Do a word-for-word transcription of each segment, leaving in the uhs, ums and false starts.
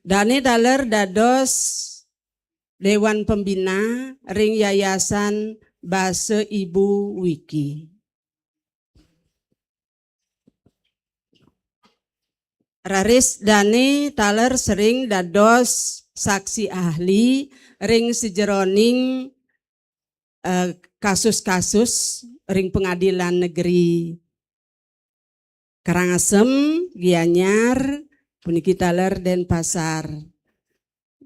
Dane taler dados Dewan Pembina ring Yayasan Basa Ibu Wiki. Raris dane taler sering dados saksi ahli ring sajeroning, eh, kasus-kasus ring Pengadilan Negeri Karangasem, Gianyar, puniki taler Denpasar.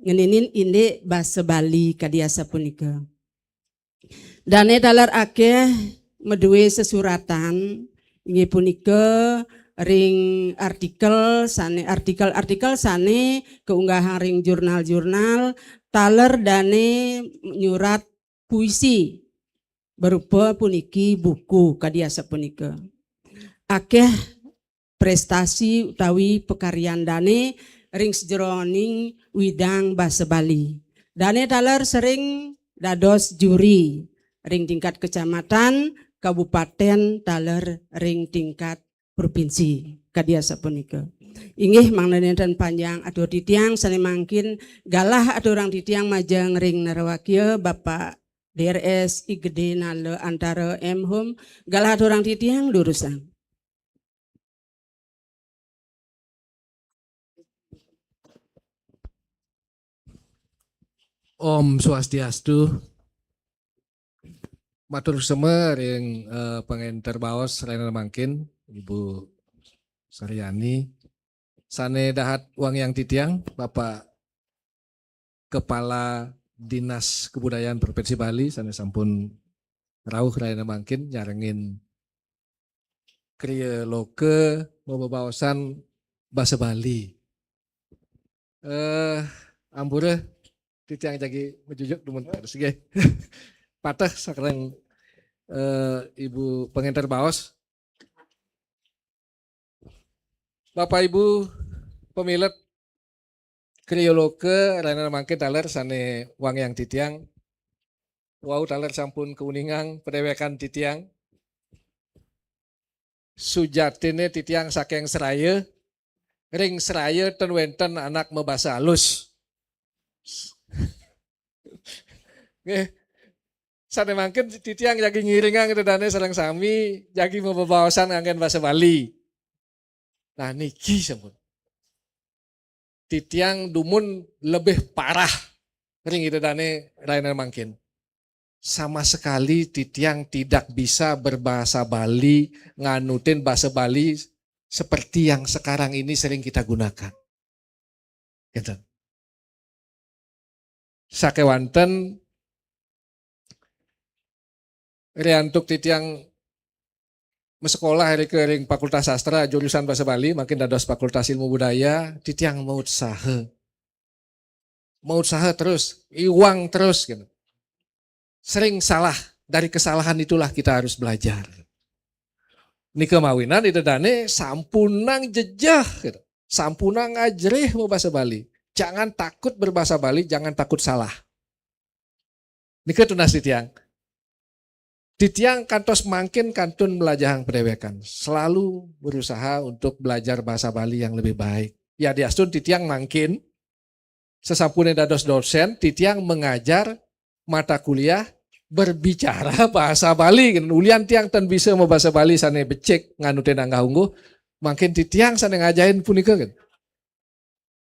Ngeninin indik basa Bali kadi asapunika. Dane taler akeh madue sesuratan, inggih punika ring artikel sane, artikel-artikel sane kaunggahang ring jurnal-jurnal, taler dane nyurat puisi berupa puniki buku kadi asapunika. Akeh prestasi utawi pakaryan dane ring sajeroning widang basa Bali. Dane taler sering dados juri ring tingkat kecamatan, kabupaten, taler ring tingkat provinsi. Kadi asapunika. Inggih, mangda nenten panjang atur titiang, sane mangkin galah aturang titiang majeng ring narawakia Bapak D R S I Gede Nala Antara M Hum, galah aturang titiang durusang. Om Swastiastu. Matur suksma ring, eh, pangenter baos rahina mangkin, Ibu Saryani. Sane dahat wangiang titiang, Bapak Kepala Dinas Kebudayaan Provinsi Bali, sane sampun rauh rahina mangkin nyarengin kriya loka mabebaosan basa Bali. Eh, ampura titiang jagi majujuk dumun terus nggih. Pateh sareng, eh, Ibu pangenter baos. Bapak Ibu pamilet, kriya loka rahina mangkin taler sane wangiang titiang, wau taler sampun kauningang padewekan titiang. Sujatine titiang saking Sraya, ring Sraya ten wenten anak mabasa alus. Nggih. Sane mangkin titiang jagi ngiringang ida dane sareng sami, jagi mabebaosan nganggen basa Bali. Nah, niki sampun. Titiang dumun lebih parah ring ida dane rahina mangkin. Sama sekali titiang tidak bisa berbahasa Bali, nganutin bahasa Bali seperti yang sekarang ini sering kita gunakan. Gitu. Sakewanten riantuk titiang masekolah irika ring Fakultas Sastra jurusan Basa Bali, mangkin dados Fakultas Ilmu Budaya, titiang mautsaha. Mautsaha terus, iwang terus gitu. Sering salah, dari kesalahan itulah kita harus belajar. Nika mawinan ida dane sampunang jejeh gitu. Sampunang ajerih mabasa Bali. Jangan takut berbahasa Bali, jangan takut salah. Nika tunas titiang. Titiang kantos mangkin kantun melajahang padewekan, selalu berusaha untuk belajar bahasa Bali yang lebih baik. Ya, diastun titiang mangkin, sesampune dados dosen, titiang mengajar mata kuliah berbicara bahasa Bali. Ulian tiang ten bisa mabasa Bali sane becik nganutin anggah ungguh, mangkin titiang sane ngajahin punika kan.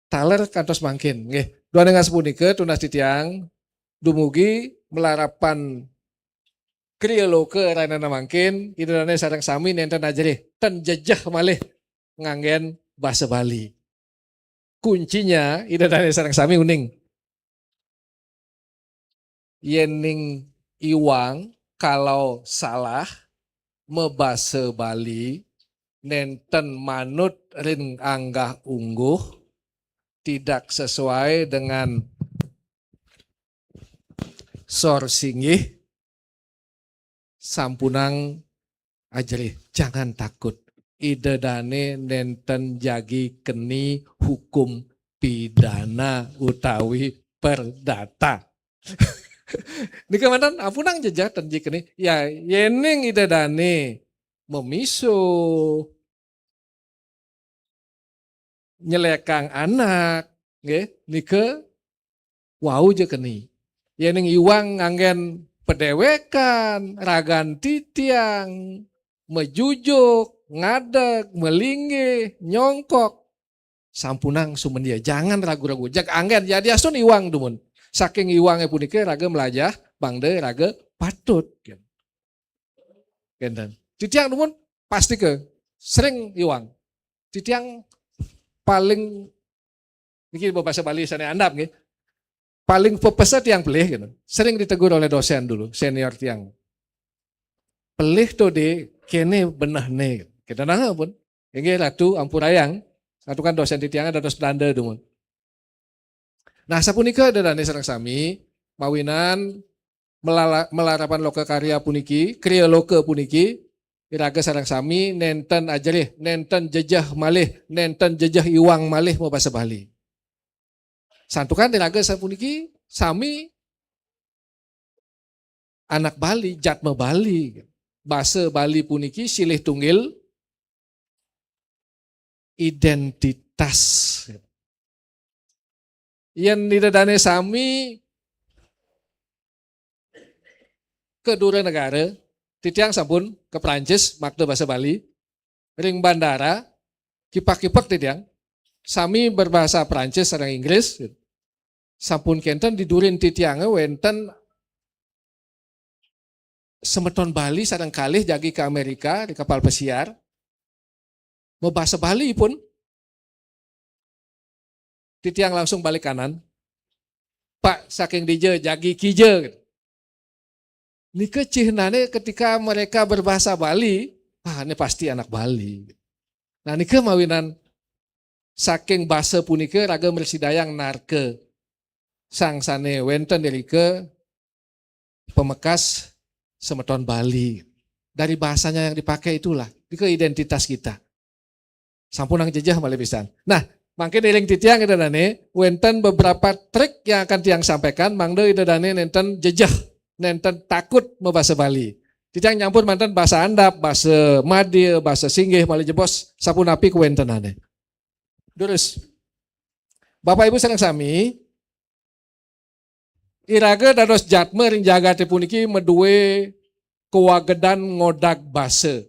Taler kantos mangkin. Nggih, duaning asapunika tunas titiang dumugi malarapan kriya loka rahinane mangkin, ida dane sareng sami nenten ajerih, ten jejeh malih nganggen basa Bali. Kuncinya ida dane sareng sami uning. Yening iwang kalau salah mabasa Bali nenten manut ring anggah ungguh, tidak sesuai dengan sor singgih, sampunang ajerih, jangan takut. Ida dane nenten jagi keni hukum pidana utawi perdata. Nika manten, ampunang jejeh ten jagi keni. Ya, yening ida dane mamisu, nyelekang anak, Nggih, nika wau ja keni. Yening iwang nganggen padéwékan, ragan titiang, majujuk, ngadeg, malinggih, nyongkok, sampunang sumandia. Jangan ragu-ragu. Jag anggen, yadiastun iwang dumun. Saking iwangé punika raga mlajah, mangda raga patut. Kénten. Titiang dumun pastika sering iwang. Titiang paling, niki bahasa Bali sané andap nggih. Paling pepese tiang pelih gitu. Sering ditegur oleh dosen dulu, senior tiang. Pelih to, Dé, kéné benehné. Kita nang pun. Inggih Ratu, ampurayang. Santukan dosen titiang dados Belanda dumun. Nah, sapunika Ida Dané sareng sami mawinan melala-, malarapan loka karya puniki, kriya loka puniki, iraga sareng sami nénten ajerih, nénten jejeh malih, nénten jejeh iwang malih mabasa Bali. Santukan iraga sapuniki sami anak Bali, jatma Bali. Basa Bali puniki silih tunggil identitas. Yén Ida Dané sami ka dura negara, titiang sampun ka Prancis makta basa Bali, ring bandara, kipek-kipek titiang, sami berbahasa Prancis sareng Inggris. Sampun kénten di durin titiangé wénten semeton Bali sareng kalih jagi ka Amerika, di kapal pesiar, mabasa Bali pun. Titiang langsung balik kanan. "Pak, saking dija?" "Jagi kija." Nika cihnané ketika mereka berbahasa Bali, "Ah, ini pasti anak Bali." Nah, nika mawinan saking basa punika raga mrasidayang narka sang sané wénten irika pamekas semeton Bali. Dari bahasanya yang dipakai itulah, nika identitas kita. Sampunang jejeh malih pisan. Nah, mangkin iring titiang Ida Dané, wénten beberapa trik yang akan tiang sampaikan, mangda Ida Dané nénten jejeh, nénten takut mabasa Bali. Titiang nyampur manten basa andap, basa Madya, basa Singgih, malih jebos sapunapi kawéntenané. Durus. Bapak Ibu sareng sami, iraga dados jatma ring jagaté puniki madué kawagedan ngodag basa.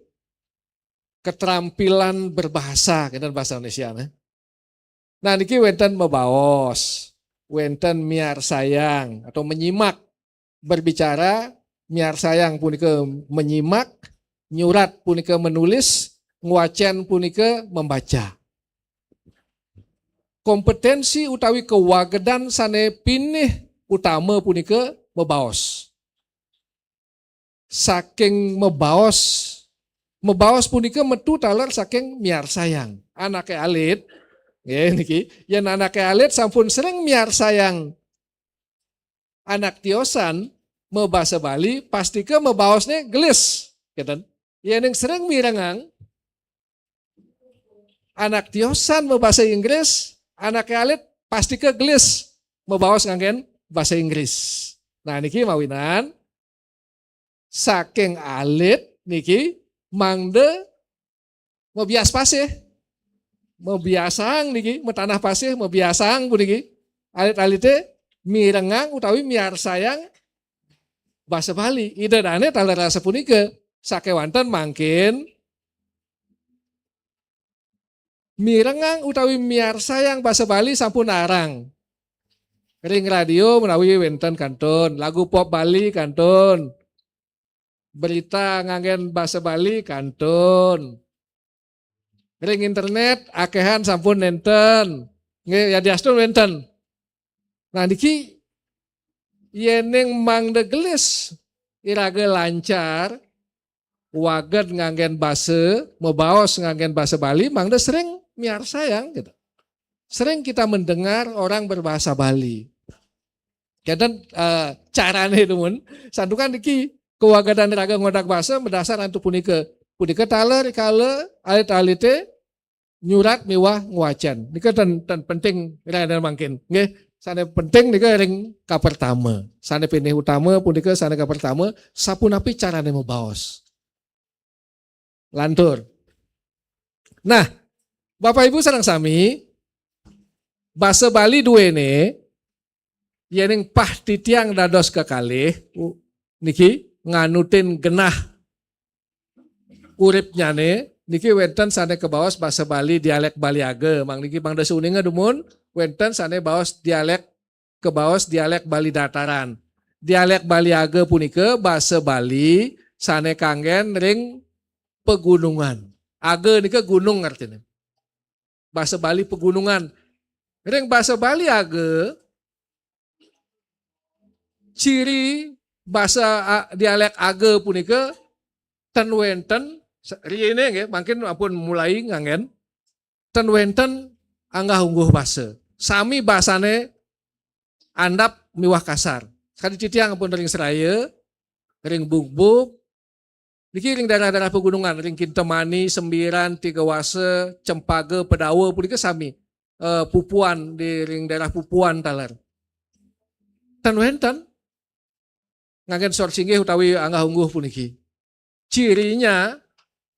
Ketrampilan berbahasa, kénten basa Indonesia, nah. Nah, niki wénten mabaos, wénten miarsayang atau menyimak. Berbicara, miarsayang punika menyimak, nyurat punika menulis, ngwacén punika membaca. Kompetensi utawi kawagedan sané pinih utama punika mabaos. Saking mabaos, mabaos punika metu taler saking miarsayang. Anaké alit, nggih niki, yén anaké alit sampun sering miarsayang anak tiosan mabasa Bali, pastika mabaosné gelis, kénten. Yéning sering mirengang anak tiosan mabasa Inggris, anaké alit pastika gelis mabaos nganggén basa Inggris. Nah, niki mawinan saking alit niki mangda mabias pasih. Mabiasang niki, matanah pasih, mabiasang puniki. Alit-alité mirengang utawi miarsayang basa Bali. Ida Dané taler sapunika, sakéwanten mangkin mirengang utawi miarsayang basa Bali sampun arang. Ring radio menawi wénten kantun, lagu pop Bali kantun, berita nganggén basa Bali kantun. Ring internet akéhan sampun nénten. Nggih, yadiastun wénten. Nah, niki yéning mangda gelis, iraga lancar waged nganggén basa, mabaos nganggén basa Bali, mangda sering miarsayang gitu. Sering kita mendengar orang berbahasa Bali. Kénten, eh, carané dumun, santukan niki kawagedan raga ngodag basa madasar antuk punika. Punika taler rikala alit-alité nyurat miwah ngwacén. Nika ten, ten penting ring mangkin. Nggih, sané penting nika ring kapertama. Sané pinih utama punika sané kapertama, sapunapi carané mabaos. Lantur. Nah, Bapak Ibu sareng sami, Basa Bali duene, yening pah titiang dados kekalih, u-, niki nganutin genah uripnyane, niki wenten sane kebaos basa Bali dialek Bali Aga. Mang niki mangda suninga dumun, wenten sane baos dialek, kebaos dialek Bali Dataran. Dialek Bali Aga punika basa Bali sane kanggen ring pegunungan. Aga nika gunung artine. Basa Bali pegunungan. Ring basa Bali Aga, ciri basa a-, dialek Aga punika ten wenten, sa-, riene nggih, mangkin ampun mulai nganggen, ten wenten anggah ungguh basa. Sami basane andap miwah kasar. Kadi titiang ampun ring Seraya, ring Bugbug, niki ring daerah-daerah pegunungan, ring Kintamani, Sembiran, Tigawasa, Cempaka, Pedawa, punika sami, eh, pupuan, di ring daerah pupuan taler. Ten wenten nganggen sor singgih utawi anggah ungguh puniki. Cirinya,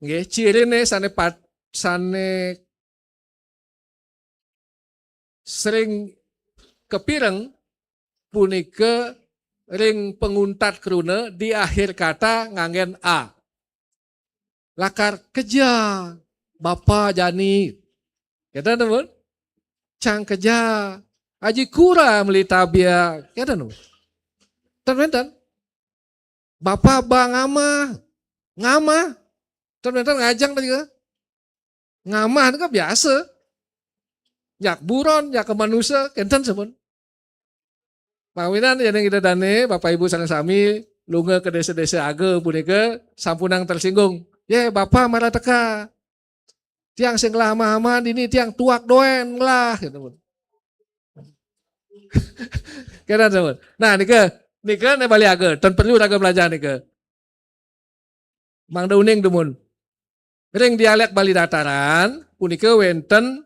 nggih, cirine sane pat-, sane sering kepireng punika ring panguntat kruna di akhir kata nganggen a. Lakar keja, bapa jani. Kenten, pun? Cang keja. Aji kura meli tabia. Kenten, pun? Ten wenten. Bapa ba ngamah. Ngamah. Ten wenten ngajeng tadi ke. Ngamah itu kan biasa. Jak buron, jak ke manusia, kenten sampun. Mawinan yening Ida Dane, Bapak Ibu sareng sami, lunga ke desa-desa Aga punika sampunang tersinggung. "Ye, Bapa mara teka. Tiang sing ngelah amah-amah, dini tiang tuak doen ngelah," gitu. Kenten sampun. Nah, nika, nika ne Bali Aga, ten perlu raga belajar nika. Mangda uning dumun. Ring dialek Bali Dataran punika wenten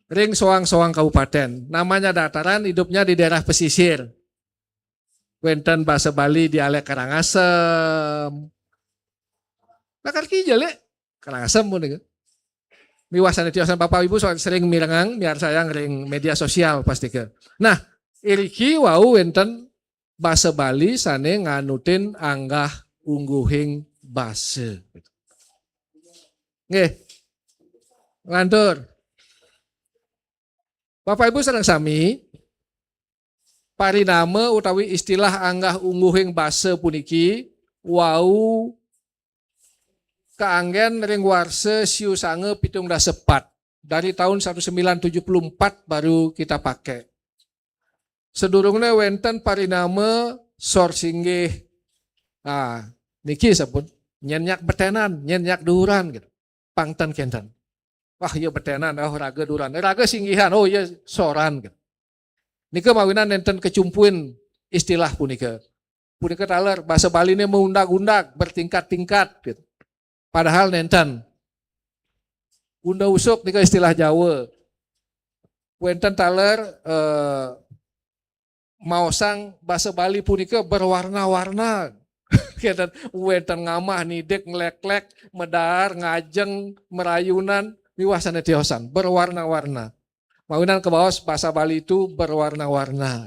ring soang-soang kabupaten. Namanya Dataran, hidupnya di daerah pesisir. Wenten basa Bali dialek Karangasem. Lakar kija, Le? Karangasem punika. Miwah sane tiosan Bapak Ibu sering mirengang, miarsayang ring media sosial pastika. Nah, iriki wau wenten basa Bali sane nganutin anggah ungguhing basa. Nggih. Lantur. Bapak Ibu sareng sami, parinama utawi istilah anggah ungguhing basa puniki wau kaanggen ring warsa siu sanga pitung dasa pat. Dari tahun seribu sembilan ratus tujuh puluh empat baru kita pakai. Sedurungne wenten parinama sor singgih. Ah, niki sampun nyen nyak betenan, nyen nyak duran gitu. Pang ten kenten. Wah, iya betenan, oh raga duran. Raga singgihan, oh iya soran gitu. Nika mawinan nenten kecumpuin istilah punika. Punika taler, basa Baline maundag-undag, bertingkat-tingkat gitu. Padahal nenten. Unda usuk nika istilah Jawa. Wenten taler, eh, maosang basa Bali punika berwarna-warna. Kenten, wenten ngamah, nidik, ngleklek, medar, ngajeng, merayunan, miwah sane tiosan, berwarna-warna. Mawinan kebaos basa Bali itu berwarna-warna.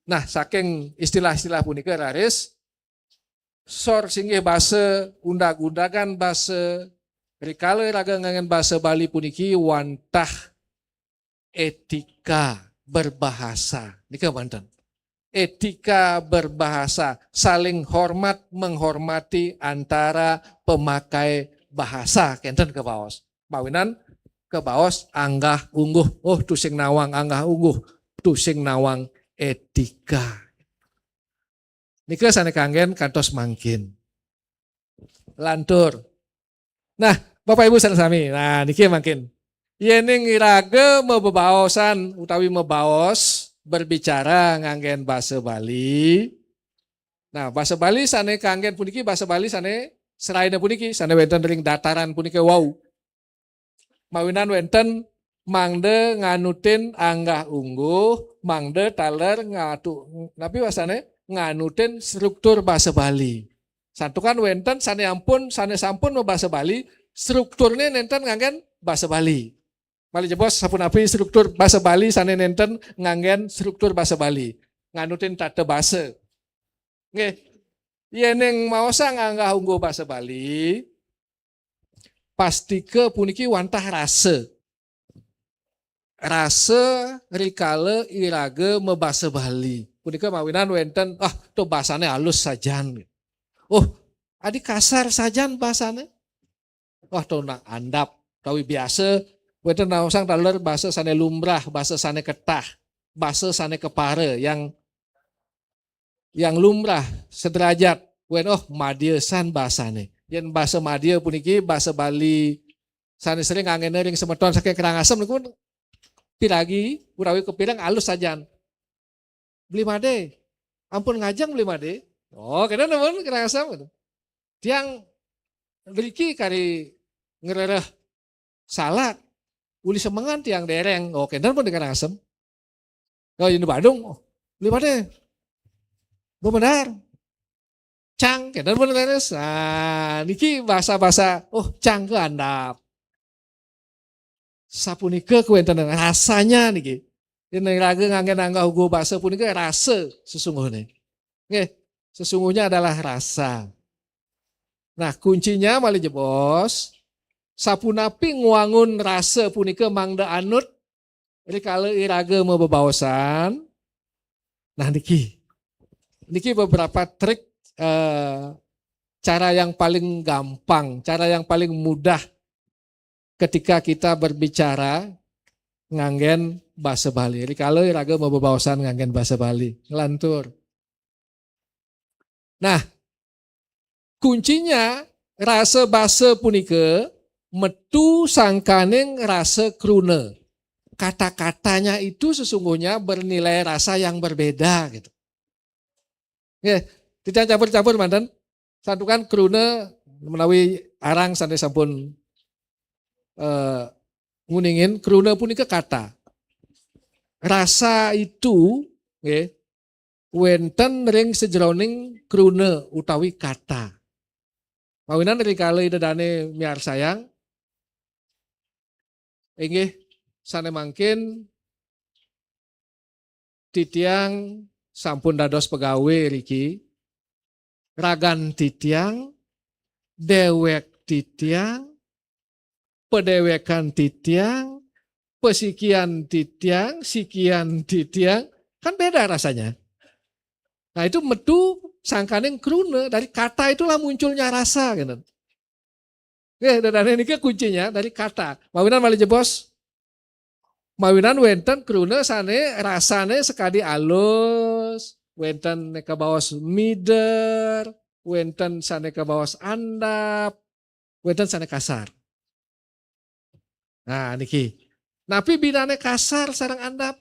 Nah, saking istilah-istilah punika raris sor singgih basa, undag-undagan basa, rikala raga nganggen basa Bali puniki wantah etika berbahasa. Nika wenten. Etika berbahasa, saling hormat menghormati antara pemakai bahasa. Kenten kebaos. Mawinan kebaos anggah ungguh. Oh, tusing nawang anggah ungguh. Tusing nawang etika. Nika sane kanggen kantos mangkin. Lantur. Nah, Bapak Ibu sareng sami. Nah, niki mangkin. Yening iraga mabebaosan utawi mabaos berbicara nganggen basa Bali. Nah, basa Bali sane kanggen puniki, basa Bali sane seraina puniki, sane wenten ring dataran punika wau. Mawinan wenten mangda nganutin anggah ungguh, mangda taler ngatu, napi wasane, nganutin struktur basa Bali. Santukan wenten sane ampun, sane sampun mabasa Bali, strukturne nenten nganggen basa Bali. Malih jebos sapunapi struktur basa Bali sané nénten nganggén struktur basa Bali. Nganutin tata basa. Nggih. Yéning maosang anggah ungguh basa Bali, pastika puniki wantah rasa. Rasa rikala iraga mabasa Bali. Punika mawinan wénten, "Ah, to basané alus sajan." "Oh, adi kasar sajan basané." "Wah, to nak andap." Utawi biasa wénten naosang taler basa sané lumrah, basa sané ketah, basa sané kepara yang yang lumrah, sederajat. Wén, "Oh, madya san basané." Yén basa madya puniki basa Bali sané sering anggéna ring semeton saking Karangasem niku piragi utawi kapireng alus sajan. "Beli Madé, ampun ngajeng Beli Madé." Oh, kénten pun Karangasem gitu. "Tiang driki kari ngrereh salak, uli semengan tiang déréng." Oh, kénten pun di Karangasem. Oh, ini Badung. "Oh, Beli Madé, bebendar. Cang," kénten pun leres. Nah, niki basa-basa, "Oh, cang ke andap." Sapunika kawéntenan rasanya niki. Yén iraga nganggén anggah ungguh basa punika rasa sesungguhnya. Nggih, sesungguhnya adalah rasa. Nah, kuncinya malih jebos, sapunapi ngwangun rasa punika mangda anut rikala iraga mabebaosan. Nah, niki. Niki beberapa trik, eh, cara yang paling gampang, cara yang paling mudah ketika kita berbicara nganggén basa Bali. Rikala iraga mabebaosan nganggén basa Bali. Nglantur. Nah, kuncinya rasa basa punika metu sangkaning rasa kruna. Kata-katanya itu sesungguhnya bernilai rasa yang berbeda gitu. Nggih, titiang campur-campur manten. Santukan kruna menawi arang sané sampun, eh, nguningin, kruna punika kata. Rasa itu, nggih, wénten ring sajeroning kruna utawi kata. Mawinan rikala Ida Dané miarsayang, inggih sané mangkin titiang sampun dados pegawé riki, ragan titiang, déwék titiang, padéwékan titiang, pasikian titiang, sikian titiang, kan beda rasanya. Nah, itu metu sangkaning kruna, dari kata itulah munculnya rasa gitu. Nggih, Ida Dané niki kuncinya dari kata. Mawinan malih jebos. Mawinan wénten kruna sané rasané sakadi alus, wénten kabaos mider, wénten sané kabaos andap, wénten sané kasar. Nah, niki. Napi bédané kasar sareng andap?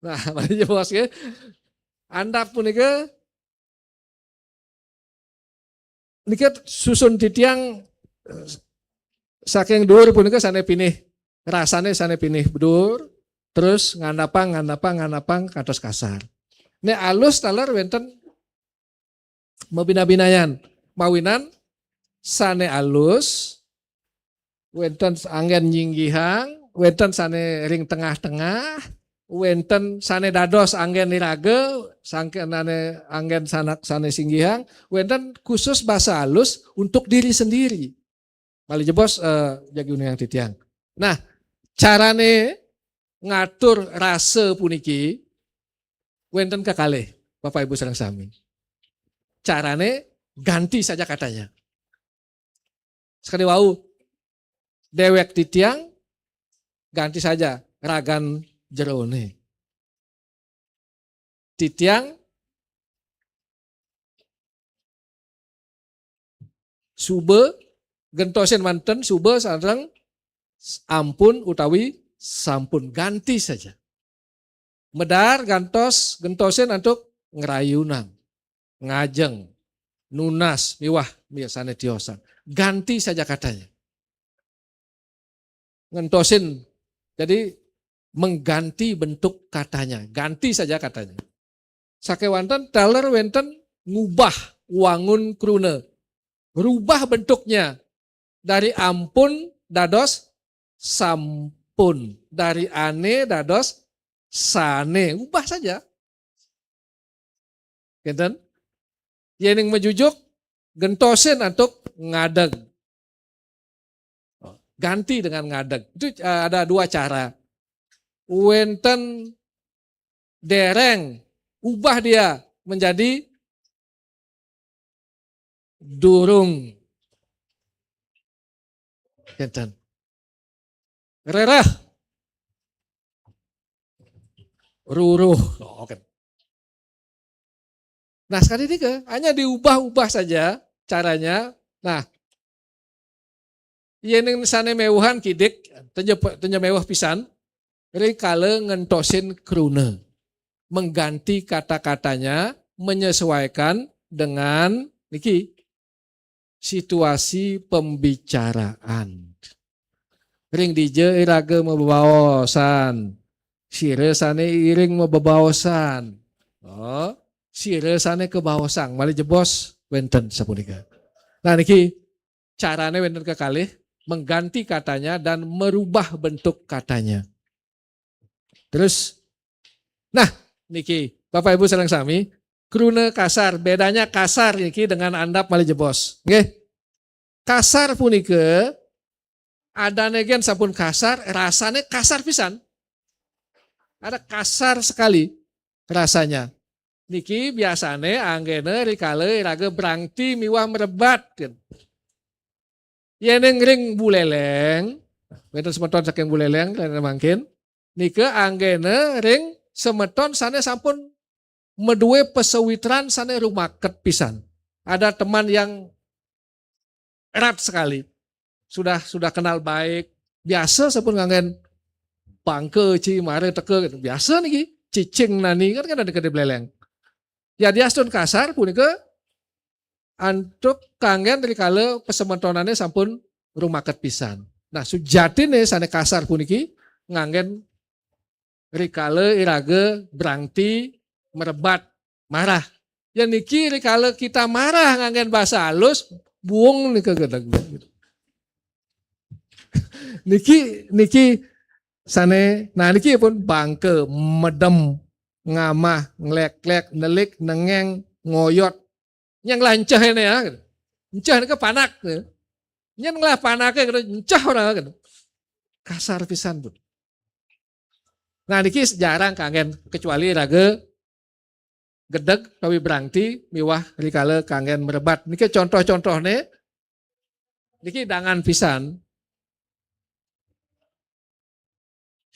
Nah, malih jebos nggih. Andap punika, nika susun titiang, eh, saking duur punika sané pinih, rasané sané pinih duur, terus ngandapang, ngandapang, ngandapang kantos kasar. Né alus taler wénten mabina-binayan. Mawinan sané alus, wénten anggén nyinggihang, wénten sané ring tengah-tengah, wénten sané dados anggén iraga, sangkaning anggén sanak sané singgihang, wénten khusus basa alus untuk diri sendiri. Malih jebos, eh, jagi uningang titiang. Nah, carané ngatur rasa puniki wénten kekalih, Bapak Ibu sareng sami. Carané ganti saja katanya. Sakadi wau, déwék titiang, ganti saja ragan jeroné. Titiang suba, gentosin manten suba sareng ampun utawi sampun, ganti saja. Medar gantos, gentosin antuk ngrayunang, ngajeng, nunas, miwah mirsani tiosan. Ganti saja katanya. Ngentosin, jadi mengganti bentuk katanya, ganti saja katanya. Sakéwanten taler wénten ngubah wangun kruna. Rubah bentuknya. Dari ampun dados sampun. Dari ane dados sane. Ubah saja. Ngeten? Yen ning majujuk, gentosin antuk ngadeg. Ganti dengan ngadeg. Itu, eh, ada dua cara. Wenten dereng, ubah dia menjadi durung. Ngeten. Rereh. Ruruh. Oh, oke. Nah, sekali ini ke, hanya diubah-ubah saja caranya. Nah, yen ning sane mewuhan kidik, tenja, tenja mewuh pisan, rikala ngentosin kruna. Mengganti kata-katanya, menyesuaikan dengan niki, situasi pembicaraan. Ring dija iraga mabebaosan. Sira sane iring mabebaosan. Oh, sira sane kabaosang. Malih jebos wenten sapunika. Nah, niki carane wenten kekalih, mengganti katanya dan merubah bentuk katanya. Terus, nah, niki, Bapak Ibu sareng sami, kruna kasar, bedanya kasar niki dengan andap malih jebos. Nggih. Kasar punika, adane gen sampun kasar, rasane kasar pisan. Ada kasar sekali rasanya. Niki biasane anggena rikala iraga brangti miwah mrebat, kan. Yening ring Buleleng, wenten semeton saking Buleleng, rena mangkin, nika anggena ring semeton sane sampun madue pasawitran sane rumaket pisan. Ada teman yang erat sekali. Sudah, sudah kenal baik, biasa sampun nganggen bangka ci mara teka gitu. Biasa niki, cicing nani kan, kan ada kene Buleleng. Ya, diastun kasar punika antuk kanggen rikala pasemetonane sampun rumaket pisan. Nah, sujatine sane kasar puniki nganggen rikala iraga brangti mrebat marah. Ya, niki rikala kita marah nganggen basa halus, buung nika gedeg. Niki, niki sane, nah, niki pun bangka, medem, ngamah, ngleklek, nelik, nengeng, ngoyot. Nyang ngelah enceh ini ya, gitu. Enceh nika panak, gitu. Nyang ngelah panake, gitu, enceh orang, gitu. Kasar pisan pun. Nah, niki jarang kanggen, kecuali raga gedeg utawi brangti miwah rikala kanggen mrebat. Niki contoh-contohne, niki dangan pisan.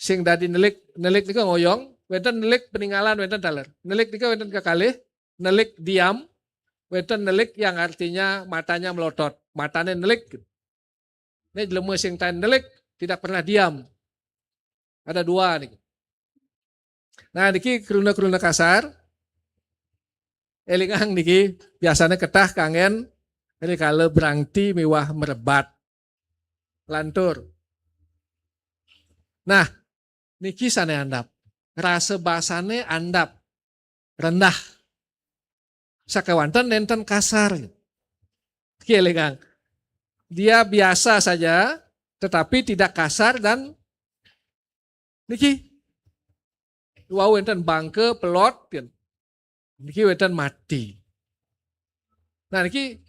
Sing dadi nelik, nelik nika ngoyong, wenten nelik peninggalan, wenten taler. Nelik nika wenten kekalih, nelik diam, wenten nelik yang artinya matanya melotot, matane nelik. Ini jelema sing tan nelik, tidak pernah diam. Ada dua nih. Nah, niki kruna-kruna kasar. Elingang niki biasanya ketah kanggen rikala brangti miwah mrebat. Lantur. Nah, niki sane andap. Rasa basane andap. Rendah. Sakewanten nenten kasar. Niki elingang. Dia biasa saja, tetapi tidak kasar dan niki. Wau wenten bangka, pelot, kan. Niki wenten mati. Nah, niki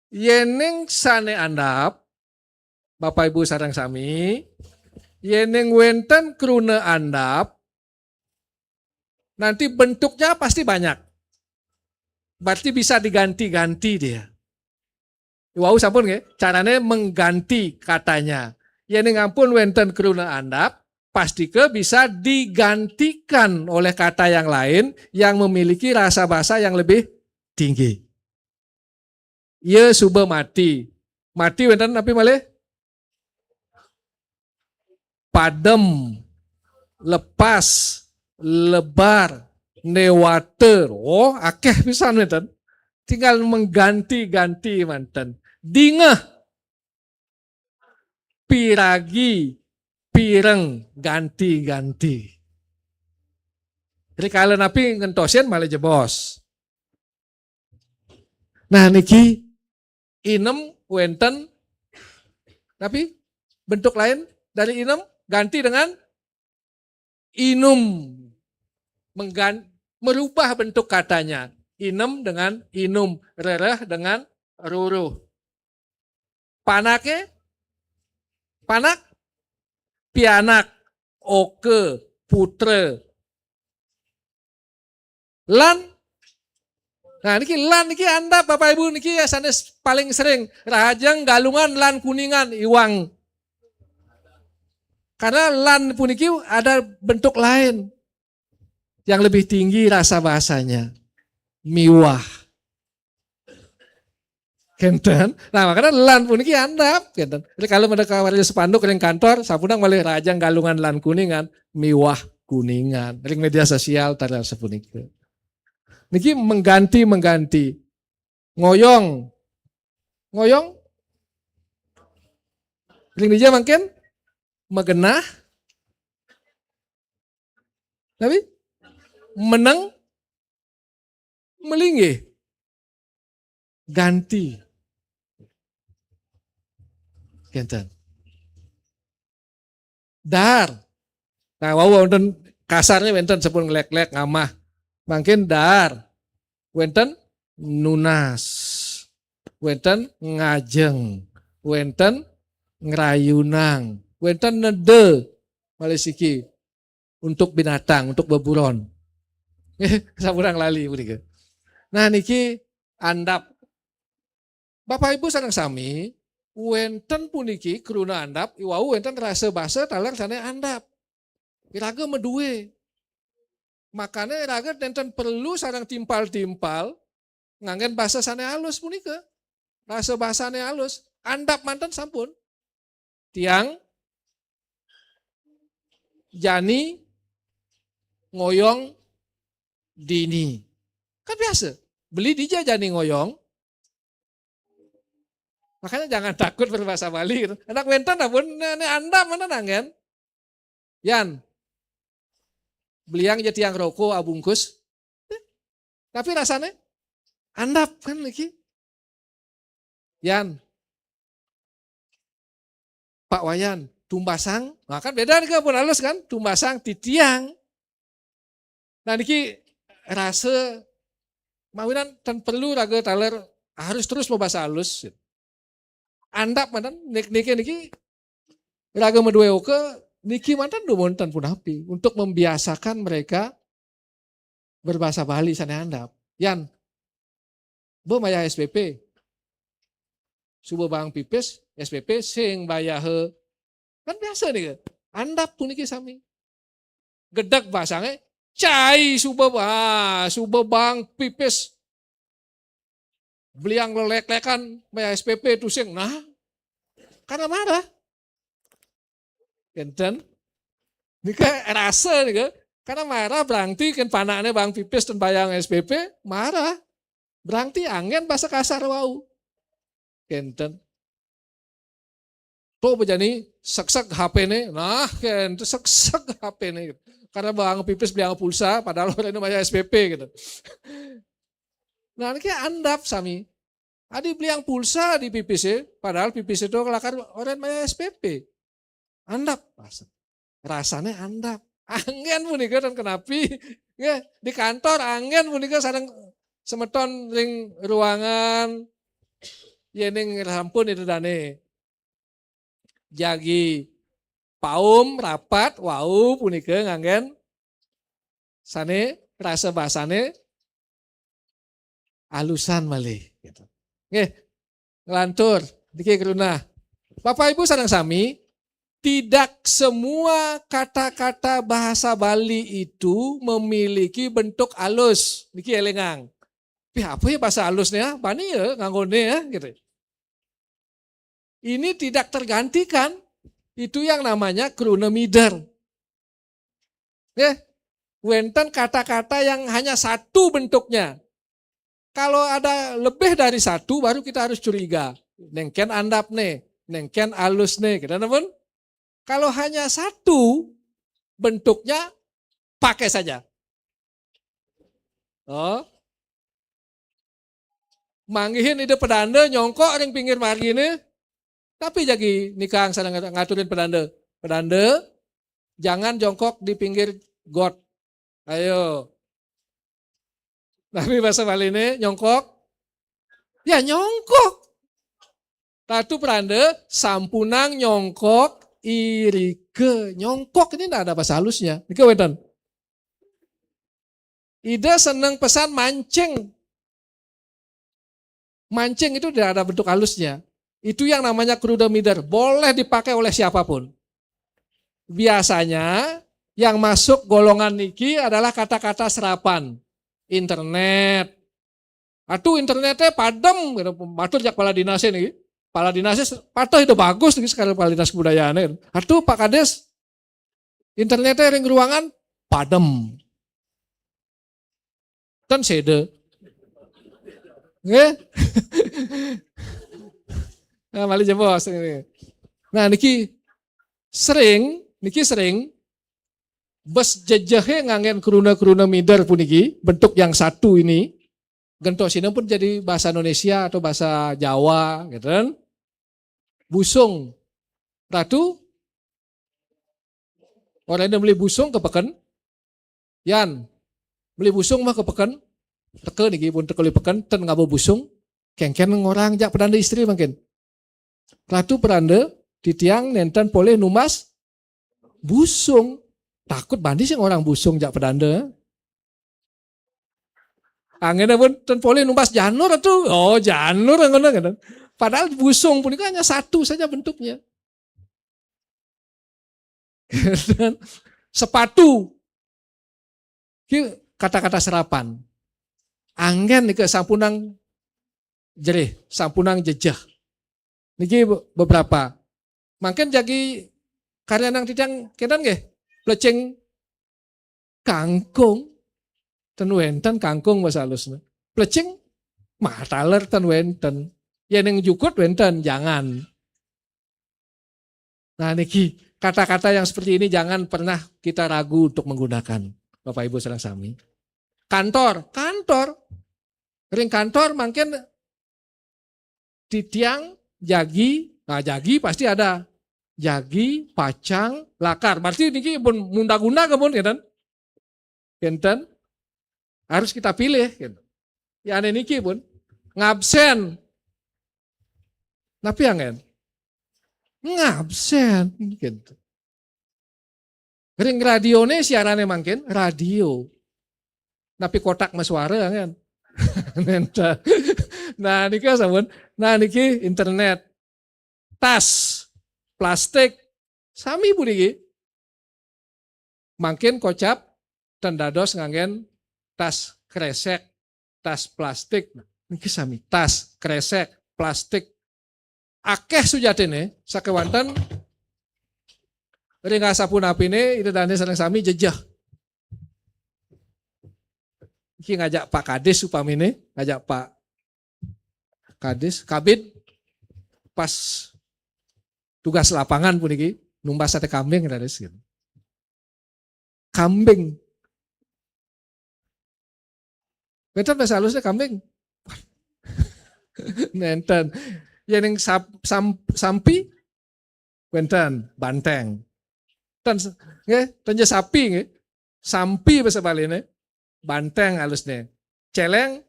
yening sane andap, Bapak Ibu sareng sami, yening wenten kruna andap, nanti bentuknya pasti banyak. Berarti bisa diganti-ganti dia. Wau sampun nggih, carane mengganti katanya. Yening ampun wenten kruna andap, pastika bisa digantikan oleh kata yang lain yang memiliki rasa basa yang lebih tinggi. Ia suba mati. Mati wenten napi malih? Padem, lepas, lebar, newata. Oh, akeh pisan wenten. Tinggal mengganti-ganti manten. Dingeh, piragi, pireng, ganti-ganti. Rikala napi ngentosin malih jebos. Nah, niki inem wenten, tapi bentuk lain dari inem ganti dengan inum. Menggan-, merubah bentuk katanya. Inem dengan inum, rereh dengan ruruh. Panake, panak, pianak, oke, putre. Lan. Nah, niki lan niki andap, Bapak Ibu, niki ya sanes paling sering. Rahajeng, Galungan, lan Kuningan, Iwang. Karena lan puniki ada bentuk lain yang lebih tinggi rasa bahasanya. Miwah. Kenten. Nah, makanya lan puniki andap, kenten. Jadi kalau mendengar spanduk ring kantor, sapuning malih Rahajeng, Galungan, lan Kuningan, Miwah Kuningan. Ring media sosial tara sapunika. Niki mengganti-mengganti. Ngoyong. Ngoyong. Ring dija mangkin magenah. Tapi meneng, melinggih. Ganti. Kenten. Daar. Nah, wau wonten kasarnya wenten sampun nglek-nglek ngamah. Mangkin daar. Wenten nunas. Wenten ngajeng. Wenten ngrayunang. Wenten neda. Malih siki untuk binatang, untuk beburon. Sampun lali punika. Nah, niki andap. Bapak Ibu sareng sami, wenten puniki kruna andap, iwau wenten rasa basa taler sane andap. Iraga madue. Makane iraga nenten perlu sareng timpal-timpal nganggen basa sane alus punika. Rasa basane alus, andap manten sampun. Tiang jani ngoyong dini. Kan biasa. Beli dija jani ngoyong. Makanya jangan takut berbahasa Bali gitu. Anak wenten dah pun, ini andap manten anggen. Yan. Beliang ja tiang roko abungkus. Tapi rasanya andap kan niki. Yan. Pak Wayan, tumbasang. Nah, kan beda nih pun halus kan? Tumbasang titiang. Nah, niki rasa mawinan tan perlu raga taler harus terus mabasa halus. Andap manten nik-, niki niki raga madue oka niki manten dumun tan punapi untuk membiasakan mereka berbahasa Bali sane andap. Yan, bo mayah S P P. Suba baang pipis, S P P sing bayaha. Kan biasa nih, andap puniki sami. Gedeg basange, cai suba, ah, suba baang pipis. Beliang lelek-lekan, mayah S P P tusing. Nah, karena marah. Kenten. Nika rasa nika. Karena marah berarti kan panaknya baang pipis dan bayaang S P P, marah. Berarti anggen basa kasar wau. Kenten. Tuh bejani seksek H P-ne. Nah, kenten seksek H P-ne. Karena baang pipis beliang pulsa, padahal orahina mayah S P P gitu. Nah, niki andap sami. Adi beliang pulsa di pipis e, padahal pipis itu kelakar orang mayah S P P. Andap, rasa. Rasanya andap. Anggen punika dan kenapi. Nggih, di kantor anggen punika sareng semeton ring ruangan. Yening sampun itu dane. Jagi paum rapat, wau punika nganggen sane rasa basane alusan malih gitu. Nggih, nglantur niki kruna. Bapak Ibu sareng sami, tidak semua kata-kata bahasa Bali itu memiliki bentuk alus. Niki elingang. Pih apa ya bahasa alusnya? Bani ya nganggone ya gitu. Ini tidak tergantikan. Itu yang namanya kruna mider. Ya, wenten kata-kata yang hanya satu bentuknya. Kalau ada lebih dari satu, baru kita harus curiga. Nengken andap nih, nengken alus nih, gitu namun. Kalau hanya satu bentuknya, pakai saja. Oh. Manggihin Ida pedanda nyongkok ring pinggir margine. Tapi jagi nikang sareng ngaturin pedanda. Pedanda, jangan jongkok di pinggir got. Ayo. Tapi bahasa Baline nyongkok. Ya nyongkok. Ratu pedanda, sampunang nyongkok, irika nyongkok. Ini ndak ada bahasa halusnya. Niki wénten. Ida seneng pesan mancing. Mancing itu tidak ada bentuk halusnya. Itu yang namanya kruna mider. Boleh dipakai oleh siapapun. Biasanya yang masuk golongan niki adalah kata-kata serapan. Internet. Atuh internetnya padem, gitu. Matur jak kepala dinasnya nih. Kepala dinasnya patuh itu bagus nih sekali kepala dinas kebudayaannya. Atuh Pak Kades, internetnya ring ruangan padem. Ten séda. Nggih. Nah, malih jebos ini. Nah, niki sering, niki sering bes jejehe nganggen kruna-kruna mider puniki, bentuk yang satu ini, gentosinnya pun jadi bahasa Indonesia atau bahasa Jawa, gitu kan. Busung. Ratu, orang ini beli busung ke peken. Yan, beli busung mah ke peken. Teka niki pun teka beli peken, ten ngaba busung. Kengken ngorang jak pedanda istri mangkin. Ratu pedanda, titiang nenten polih numbas busung. Takut bani sing orang busung jak pedanda. Anginnya pun ten polih numbas janur tuh. Oh, janur yang ngono gitu. Padahal busung punika hanya satu saja bentuknya. Sepatu. Ki kata-kata serapan. Anggen nika sampunang jerih, sampunang jejeh. Niki be-, beberapa. Mangkin jagi karyanang titiang kenten nggih. Plecing kangkung. Ten wénten kangkung bahasa halusnya. Plecing mah taler ten wénten. Ya ning jukut wénten, jangan. Nah, niki kata-kata yang seperti ini jangan pernah kita ragu untuk menggunakan. Bapak Ibu sareng sami. Kantor, kantor. Ring kantor mangkin titiang jagi, nah jagi pasti ada. Jagi, pacang, lakar. Berarti niki pun munda-guna kebun ya kan? Kenten harus kita pilih gitu. Ya aneh niki pun ngabsen. Tapi yang kan ngabsen gitu. Ring radione siarannya mangkin radio. Tapi kotak mas suara kan. Nenten. Nah niki sabun. Nah niki internet. Tas plastik sami puniki. Mangkin kocap ten dados nganggen tas kresek, tas plastik. Nah, niki sami tas kresek, plastik. Akeh sujatine sakewanten ring asapunapine ida dane sareng sami jejeh. Iki ngajak Pak Kadis upamine, ngajak Pak Kadis, Kabid pas tugas lapangan puniki numbas sate kambing Kadis gitu. Kambing. Betul bahasa halusnya kambing. Nenten. Ya ning sap, sam, sampi wénten banteng. Ten nggih, ten ja sapi nggih. Sampi bahasa Baline. Banteng halusnya. Celeng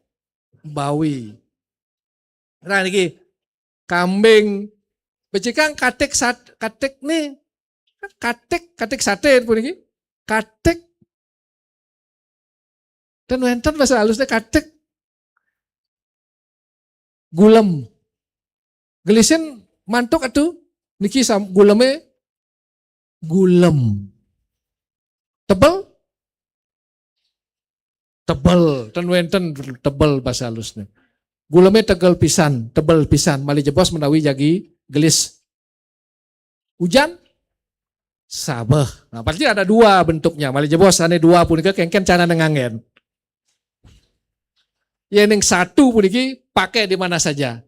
bawi. Nah niki kambing. Becikang katik sat, katik nih. Katik, katik sate puniki. Katik dan wénten bahasa halusnya katik. Gulem. Gelisin mantuk atuh niki sam, guleme gulem. Tebel? Tebel. Ten wénten tebel bahasa halusnya. Guleme tegel pisan, tebel pisan. Malih jebos menawi jagi gelis. Ujan? Sabeh. Nah, berarti ada dua bentuknya. Malih jebos ane dua punika kengken cara nenganggen. Yening satu puniki pakai di mana saja.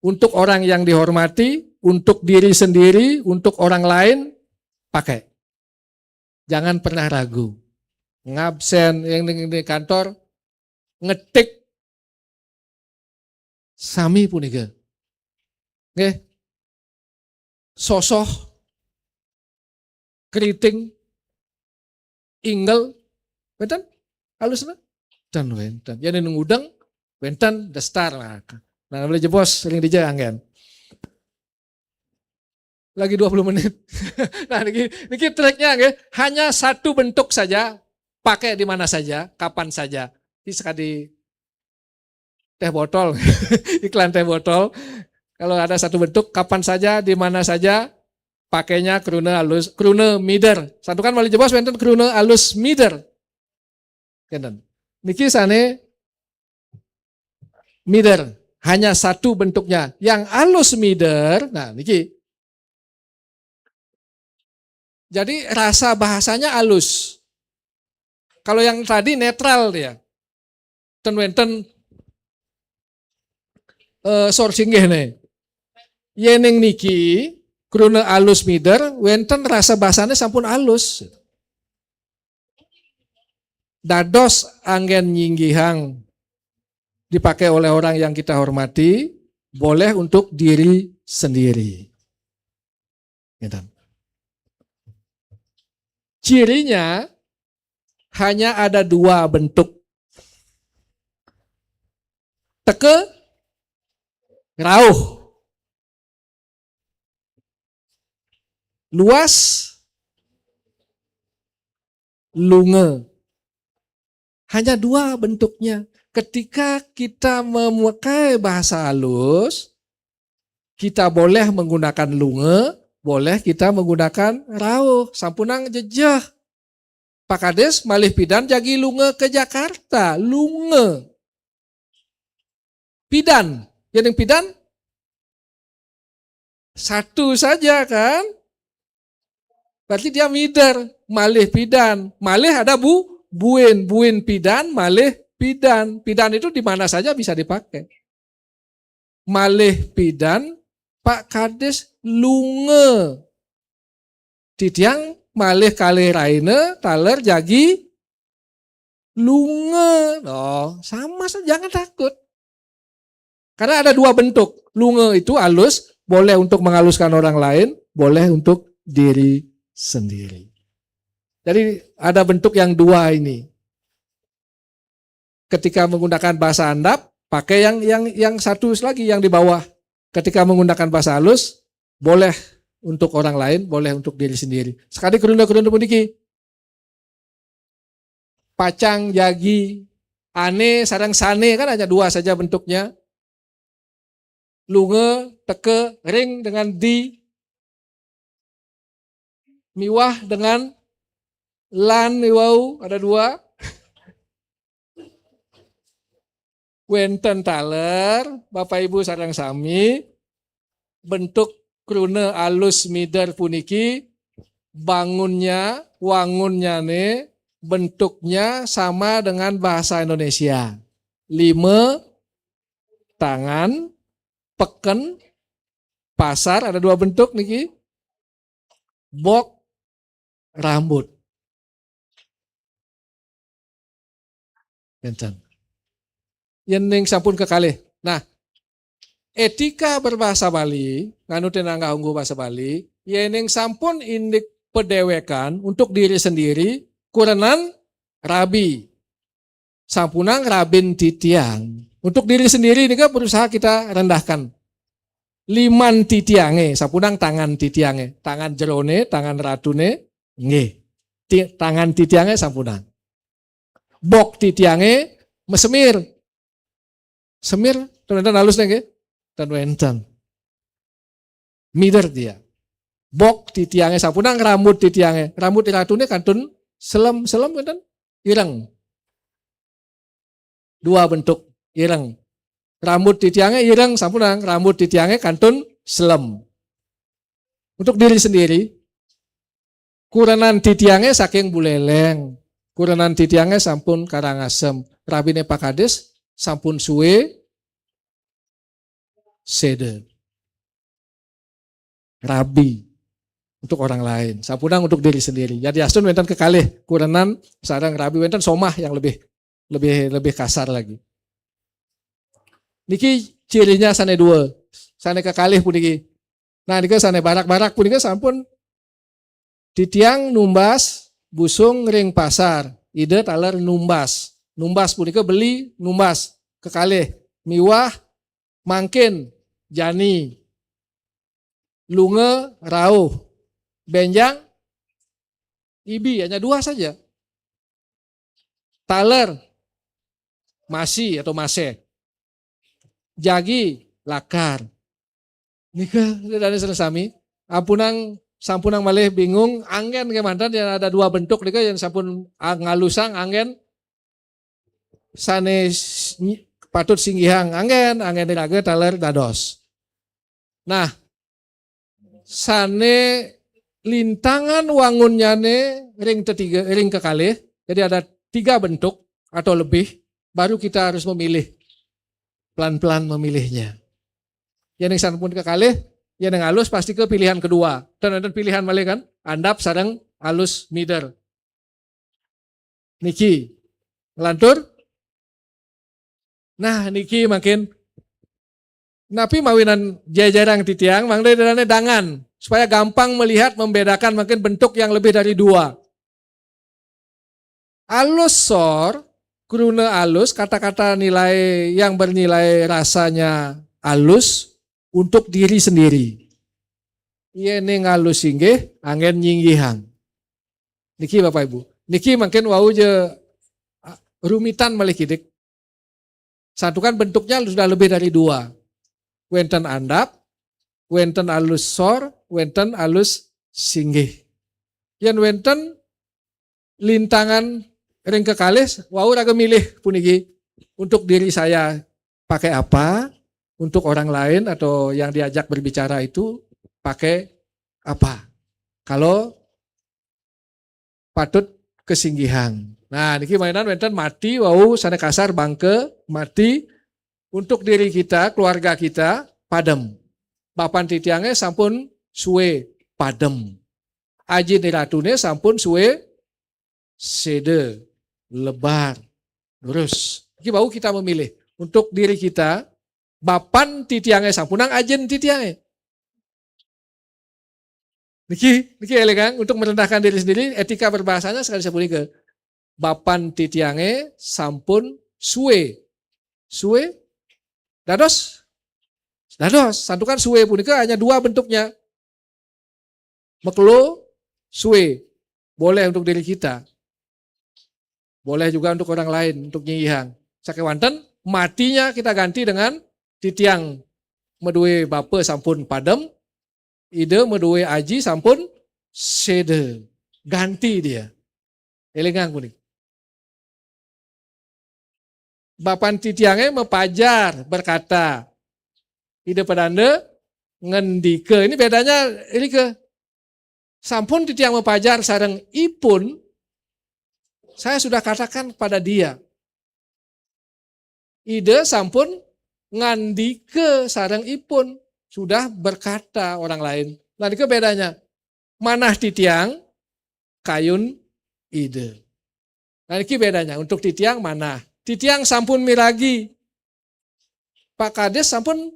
Untuk orang yang dihormati, untuk diri sendiri, untuk orang lain, pakai. Jangan pernah ragu. Ngabsen yang di kantor, ngetik Sami punika. Nggih. Sosoh, keriting, inggel, wénten? Alusna? Ten wénten. Yén nu ngudeng, wénten daster lah. Nah, boleh jebos ring dija anggén. Lagi dua puluh menit. Nah, niki, niki triknya nggih. Hanya satu bentuk saja, pakai di mana saja, kapan saja. Ini sekali teh botol, iklan teh botol. Kalau ada satu bentuk, kapan saja, di mana saja, pakainya kruna alus, kruna mider. Santukan malih jebos wénten kruna alus mider. Wénten. Niki sané mider, hanya satu bentuknya. Yang alus mider, nah niki. Jadi rasa bahasanya alus. Kalau yang tadi netral dia. Ten wénten eh, sor singgih nih. Yéning niki kruna alus mider, wénten rasa bahasanya sampun alus. Dados anggén nyinggihang dipakai oleh orang yang kita hormati, boleh untuk diri sendiri. Gitu. Cirinya hanya ada dua bentuk. Teka, rauh. Luas, lunga. Hanya dua bentuknya. Ketika kita memakai bahasa halus, kita boleh menggunakan lunga, boleh kita menggunakan rauh. Sampunang jejeh. Pak Kades malih pidan jagi lunga ke Jakarta. Lunga. Pidan. Yén pidan satu saja kan? Berarti dia mider, malih pidan. Malih ada bu, buin, buin pidan, malih pidan. Pidan itu di mana saja bisa dipakai. Malih pidan, Pak Kades lunga. Titiang malih kalih rahina taler jagi lunga. Oh, sama saja, jangan takut. Karena ada dua bentuk. Lunga itu halus, boleh untuk menghaluskan orang lain, boleh untuk diri sendiri. Jadi ada bentuk yang dua ini. Ketika menggunakan bahasa handap, pakai yang yang yang satu lagi yang di bawah. Ketika menggunakan bahasa halus, boleh untuk orang lain, boleh untuk diri sendiri. Sekali kerunda-kerunda puniki. Pacang, jagi, ané, sareng sané kan hanya dua saja bentuknya. Lunga, teka, ring dengan di, miwah dengan lan, wau, ada dua. Wénten taler, Bapak Ibu sareng sami, bentuk kruna alus mider puniki bangunnya, wangunnyané bentuknya sama dengan bahasa Indonesia. Lima, tangan, peken, pasar, ada dua bentuk niki. Bok, rambut. Kénten. Yén ning sampun kekalih. Nah, etika berbahasa Bali, nganutin anggah ungguh bahasa Bali, yén ning sampun indik pedéwékan untuk diri sendiri, kurenan rabi. Sampunang rabin titiang. Untuk diri sendiri ini kan berusaha kita rendahkan. Liman titiangé, sampunang tangan titiangé, tangan jeroné, tangan ratuné, nggih. Ti-, tangan titiangé sampunang. Bok titiangé mesemir. Semir, ten wénten alusné nggih? Ten wénten. Mider dia. Bok titiangé sampunang, rambut titiangé. Rambut ratuné kantun selem, selem wénten? Ireng. Dua bentuk, ireng. Rambut titiangé ireng sampunang, rambut titiangé kantun selem. Untuk diri sendiri, kurenan titiangé saking Buléléng. Kurenan titiangé sampun Karangasem. Rabiné Pak Kades sampun suwé séda. Rabi untuk orang lain. Sampunang untuk diri sendiri. Yadiastun wénten kekalih kurenan sareng rabi, wénten somah yang lebih lebih lebih kasar lagi. Niki cirinya sané dua. Sané kekalih puniki. Nah, nika sané barak-barak punika sampun titiang numbas busung ring pasar. Ida taler numbas. Numbas punika beli numbas kekalih miwah mangkin jani lunga rauh. Benjang ibi, hanya dua saja. Taler masi atau masih. Jagi lakar. Nika, Ida dané sareng sami. Ampunang, sampunang malih bingung, anggén kémanten yang ada dua bentuk nika yang sampun, ah, ngalusang anggén sané s-, nyi-, patut singgihang anggén, anggén iraga taler dados. Nah, sané lintangan wangunnyané ring tetiga, ring kekalih. Jadi ada tiga bentuk atau lebih, baru kita harus memilih, pelan-pelan memilihnya. Yén sampun kekalih, yén alus pasti ke pilihan kedua. Dan ada pilihan malih kan, andap sareng alus mider. Niki, lantur. Nah, niki mangkin napi mawinan jejerang titiang, mangda Ida dané dangan, supaya gampang melihat, membedakan mangkin bentuk yang lebih dari dua. Alus sor, kruna alus, kata-kata nilai yang bernilai rasanya alus untuk diri sendiri. Yén ngalus singgih, anggén nyinggihang. Niki Bapak Ibu, niki mangkin wau ja, ah, rumitan malih kidik. Santukan bentuknya sudah lebih dari dua. Wénten andap, wénten alus sor, wénten alus singgih. Yén wénten lintangan ring kekalih, wau raga milih puniki, untuk diri saya pakai apa, untuk orang lain atau yang diajak berbicara itu pakai apa. Kalau patut kesinggihang. Nah, niki mawinan wénten mati, wau sané kasar bangka, mati, untuk diri kita, keluarga kita, padem. Bapan titiangé sampun sué padem. Ajin iratuné sampun sué séda, lebar, lurus. Niki wau kita memilih untuk diri kita, bapan titiangé sampunang ajin titiangé. Niki, niki élingang, untuk merendahkan diri sendiri, etika berbahasanya sekali sapunika. Bapan titiangé sampun sué. Sué? Dados? Dados. Santukan sué punika hanya dua bentuknya. Makelo, sué. Boleh untuk diri kita. Boleh juga untuk orang lain, untuk nyinggihang. Sakéwanten, matinya kita ganti dengan titiang madué bapa sampun padem, Ida madué aji sampun séda. Ganti dia. Élingang puniki. Bapan titiangé mapajar berkata, Ida Padanda ngendika. Ini bedanya irika. Sampun titiang mapajar sareng ipun, saya sudah katakan kepada dia. Ida sampun ngandika sareng ipun, sudah berkata orang lain. Nah, niki bedanya. Manah titiang, kayun Ida. Nah, niki bedanya. Untuk titiang manah. Titiang sampun miragi. Pak Kades sampun,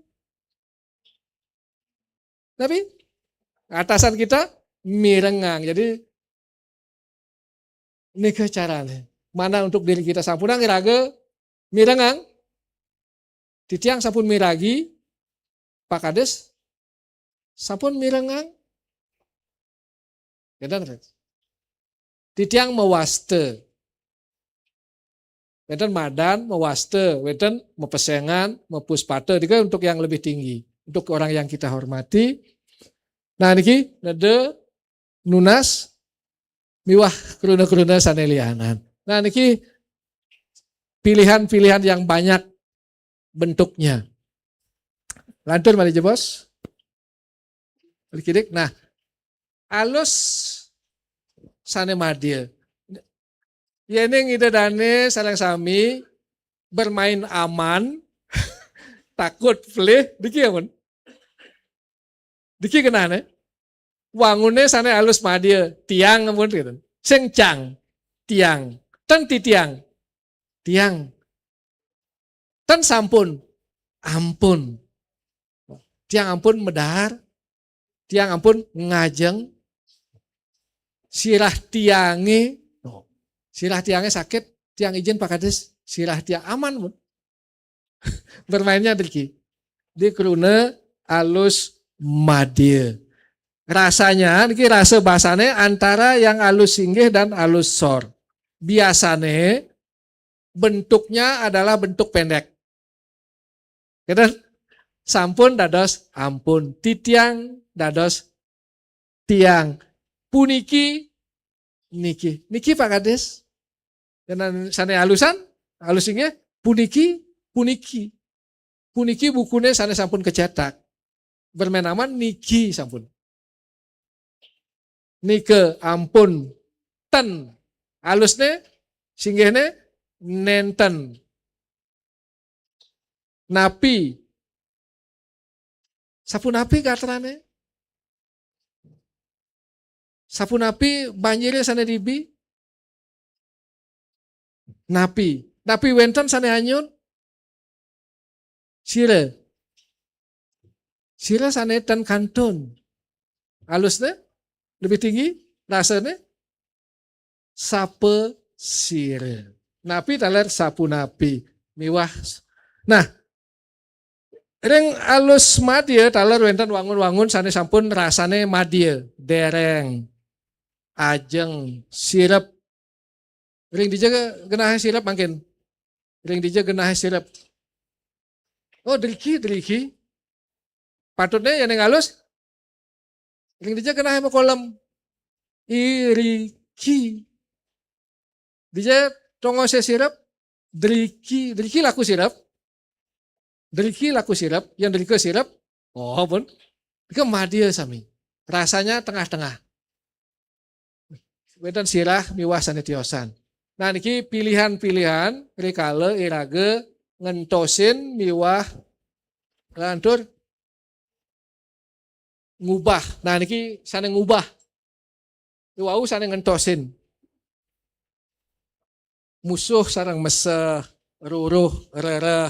tapi atasan kita mirengang. Jadi, nika carané. Mana untuk diri kita sampunang iraga mirengang. Titiang sampun miragi, Pak Kades sampun mirengang. Kénten, Kades. Titiang mawasta. Wénten madan, mawasta, wénten mapesengan, mapuspata. Nika untuk yang lebih tinggi, untuk orang yang kita hormati. Nah, niki neda, nunas, miwah kruna-kruna sané lianan. Nah, niki pilihan-pilihan yang banyak bentuknya. Lantur malih jebos. Malih kidik. Nah, alus sané madya. Yéning Ida dané sareng sami bermain aman, takut pelih, niki ampun. Niki kenané. Wanguné sané alus madya, tiang ampun gitu. Sing cang, tiang. Ten titiang, tiang. Ten sampun, ampun. Tiang ampun medar, tiang ampun ngajeng, sirah tiange, sirah tiange sakit, tiang ijin Pak Kades, sirah tiang aman pun. Bermainnya driki. Di kruna alus madya. Rasanya, niki rasa basane antara yang alus singgih dan alus sor. Biasane bentuknya adalah bentuk pendek. Kita sampun dados ampun, titiang dados tiang, puniki, niki. Niki Pak Kades. Karena sane alusan, alus singgih, puniki, puniki. Puniki bukune sane sampun kecetak. Bermain aman niki sampun. Nika ampun, ten. Alusne, singgihne, nenten. Napi? Sapunapi gatrane? Sapunapi banjire sane dibi? Napi? Napi wenten sane anyut? Sira. Sira sane ten kantun. Alusne? Lebih tinggi? Rasane? Sapa sira. Napi taler sapunapi. Miwah. Nah, ring alus madya taler wenten wangun-wangun sane sampun rasane madya. Dereng, ajeng, sirep. Ring dija genahe sirep mangkin? Ring dija genahe sirep? Oh, driki, driki. Patutne yen ring alus, ring dija genahe makolem? Iriki. Dija tongose sirep? Driki, driki laku sirep. Driki laku sirep, yang drika sirep. Oh, pun. Nika madya sami. Rasanya tengah-tengah. Wenten sirah miwah sane tiosan. Nah, niki pilihan-pilihan rikala iraga ngentosin miwah lantur ngubah. Nah, niki sane ngubah. Iwau sane ngentosin. Musuh sareng meseh, ruruh, rereh,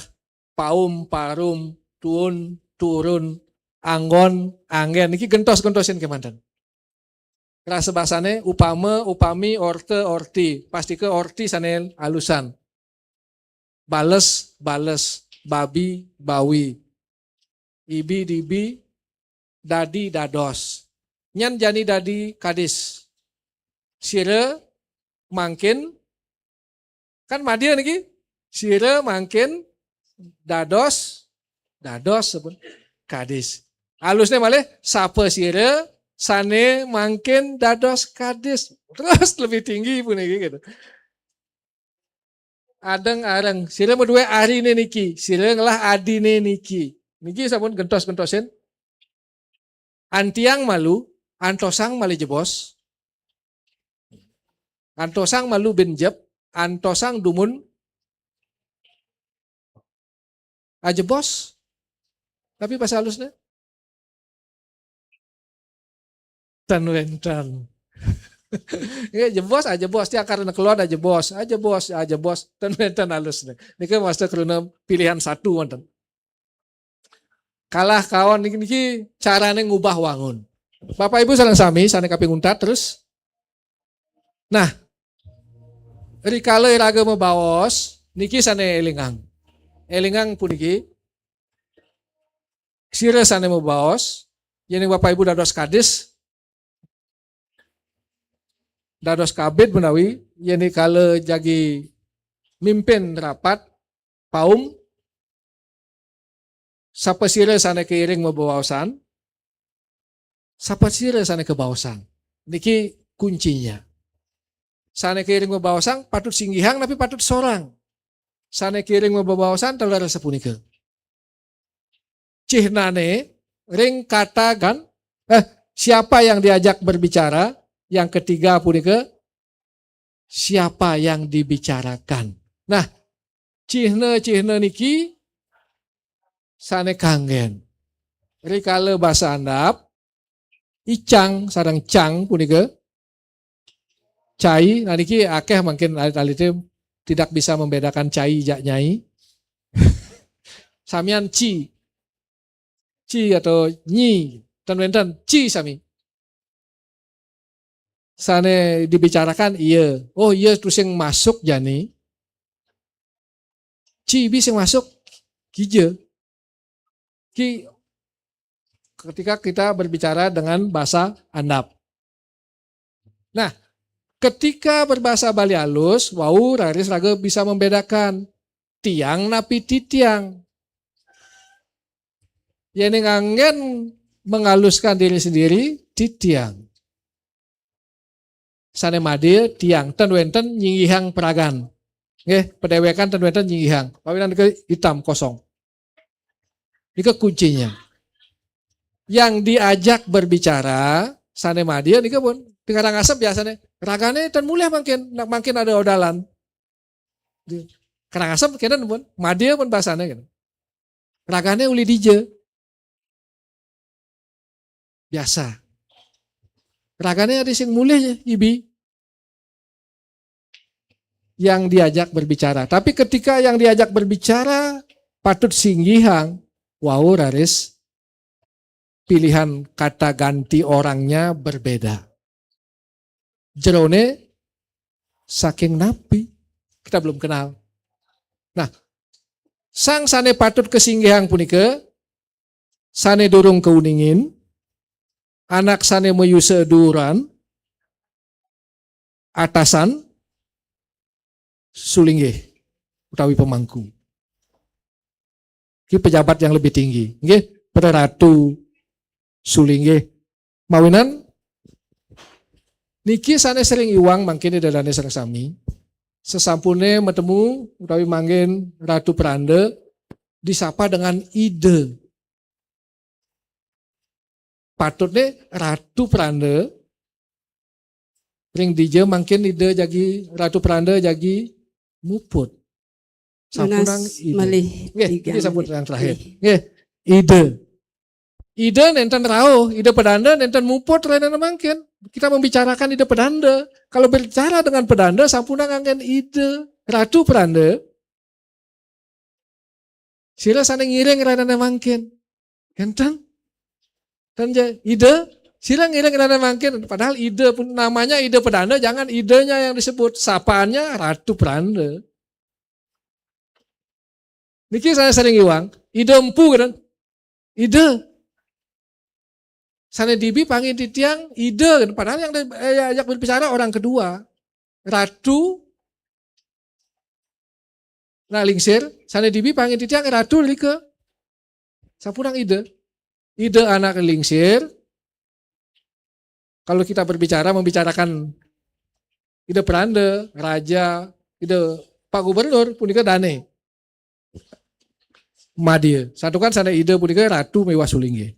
paum, parum, tuun, turun, anggon, anggen. Niki gentos-gentosin kemanten. Rasa basane upama, upami, orta, orti. Pastika orti sane alusan. Bales, bales, babi, bawi. Ibi, dibi, dadi, dados. Nyan jani dadi kadis. Sira mangkin, kan madya niki? Sira mangkin dados, dados sampun kadis. Alusne malih, sapa sira sane mangkin dados kadis. Terus lebih tinggi puniki gitu. Adeng areng. Sira madue arine niki. Sira ngelah adine niki. Niki sampun gentos-gentosin. Antiang malu, antosang malih jebos. Antosang malu bin jep, antosang dumun ajebos. Tapi pas halusnya, ten wenten. Ya, jebos, ajebos. Tiang karena keluar ajebos, ajebos, ajebos. Ten wenten halusnya. Niki maksudnya karena pilihan satu wonten. Kalah kawan niki, niki carane ngubah wangun. Bapak Ibu sareng sami, sane kaping untat terus. Nah, rikala iraga mabaos, niki sane elingang. Elingang puniki, sira sane mabaos, yen Bapak Ibu dados kadis, dados kabid menawi, yen kala jagi mimpin rapat, paum, sapa sira sane kairing mabaosan, sapa sira sane kabaosan. Niki kuncinya. Sane kairing mabaosan patut singgihang, tapi patut sorang. Sane kairing mabaosan taler sapunika. Cihnane ring kata gan-, eh, siapa yang diajak berbicara, yang ketiga punika siapa yang dibicarakan. Nah, cihna-cihna niki sane kanggen. Rikala basa andap, icang sareng cang punika cai, nah niki akeh mangkin alit-alite tidak bisa membedakan cai jak nyai. Samian ci. Ci atau nyi. Ten wénten, ci sami. Sané dibicarakan iya. Oh, iya terus yang masuk jani. Ci ibi sing masuk kija. Ki ketika kita berbicara dengan bahasa andap. Nah, ketika berbahasa Bali halus, wau raris raga bisa membedakan tiang napi titiang. Yén nganggén menghaluskan diri sendiri, titiang. Sané madé tiang, ten wénten nyinggihang peragan. Nggih, padéwékan ten wénten nyinggihang. Pawinan nika hitam kosong. Nika kuncinya. Yang diajak berbicara, sané madé nika pun. Di Karangasem biasané, ragané ten mulih mangkin, nak mangkin ada odalan. Di Karangasem kénten pun, madé pun bahasané gitu. Ragané uli dija. Biasa. Ragané ada sing mulih ya, ibi. Yang diajak berbicara. Tapi ketika yang diajak berbicara patut singgihang, wau raris pilihan kata ganti orangnya berbeda. Jeroné saking napi? Kita belum kenal. Nah, sang sané patut kasinggihang punika, sané durung kauningin, anak sané mayusa duuran, atasan, sulinggih utawi pemangku. Ki pejabat yang lebih tinggi, nggih, para ratu, sulinggih. Mawinan niki sané sering iwang mangkin Ida dané sareng sami. Sasampuné matemu utawi manggihin Ratu Pranda disapa dengan Ida. Patutné Ratu Pranda ring dija mangkin Ida jagi Ratu Pranda jagi muput. Sampunang Ida. Malih. Nggih, tigang niki sampun yang terakhir. Nggih. Nggih, Ida. Ida nénten rauh, Ida Pedanda nénten muput rahinané mangkin. Kita membicarakan Ida Pedanda. Kalau bicara dengan Pedanda, sampunang nganggén Ida. Ratu Pranda, sira sané ngiring rahinané mangkin. Kénten? Ten ja, Ida, sira ngiring rahinané mangkin. Padahal Ida pun namanya Ida Pedanda, jangan Idanya yang disebut. Sapaannya Ratu Pranda. Niki sané sering iwang, Ida Empu kan? Ida. Sané dibi pangin titiang Ida kan? Padahal yang di- eh, yang berbicara orang kedua. Ratu. Nah, lingsir, sané dibi pangin titiang Ratu Lika. Sampunang Ida. Ida anak lingsir. Kalau kita berbicara, membicarakan Ida Pedanda, Raja, Ida Pak Gubernur, punika dané. Madya. Santukan sané Ida punika Ratu miwah Sulinggih.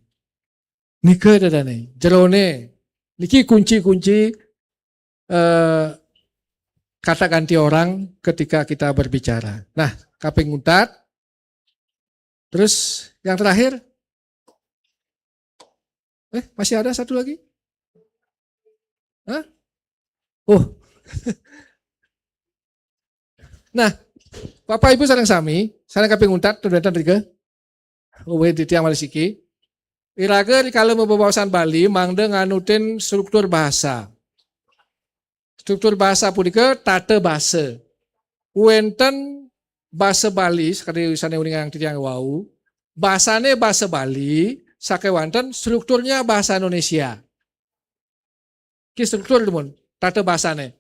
Nika Ida dané. Jeroné. Niki kunci-kunci eh, kata ganti orang ketika kita berbicara. Nah, kaping untat. Terus yang terakhir. Eh, masih ada satu lagi? Hah? Oh. Nah, Bapak Ibu sareng sami, sané kaping untat, tudutan tiga. Uwih titiang malih siki. Iraga rikala mabebaosan Bali mangda nganutin struktur bahasa. Struktur bahasa punika tata basa. Wénten basa Bali sakadi sané uningang titiang wau. Basané basa Bali, sakéwanten strukturnya bahasa Indonesia. Ki struktur dumun, tata basané.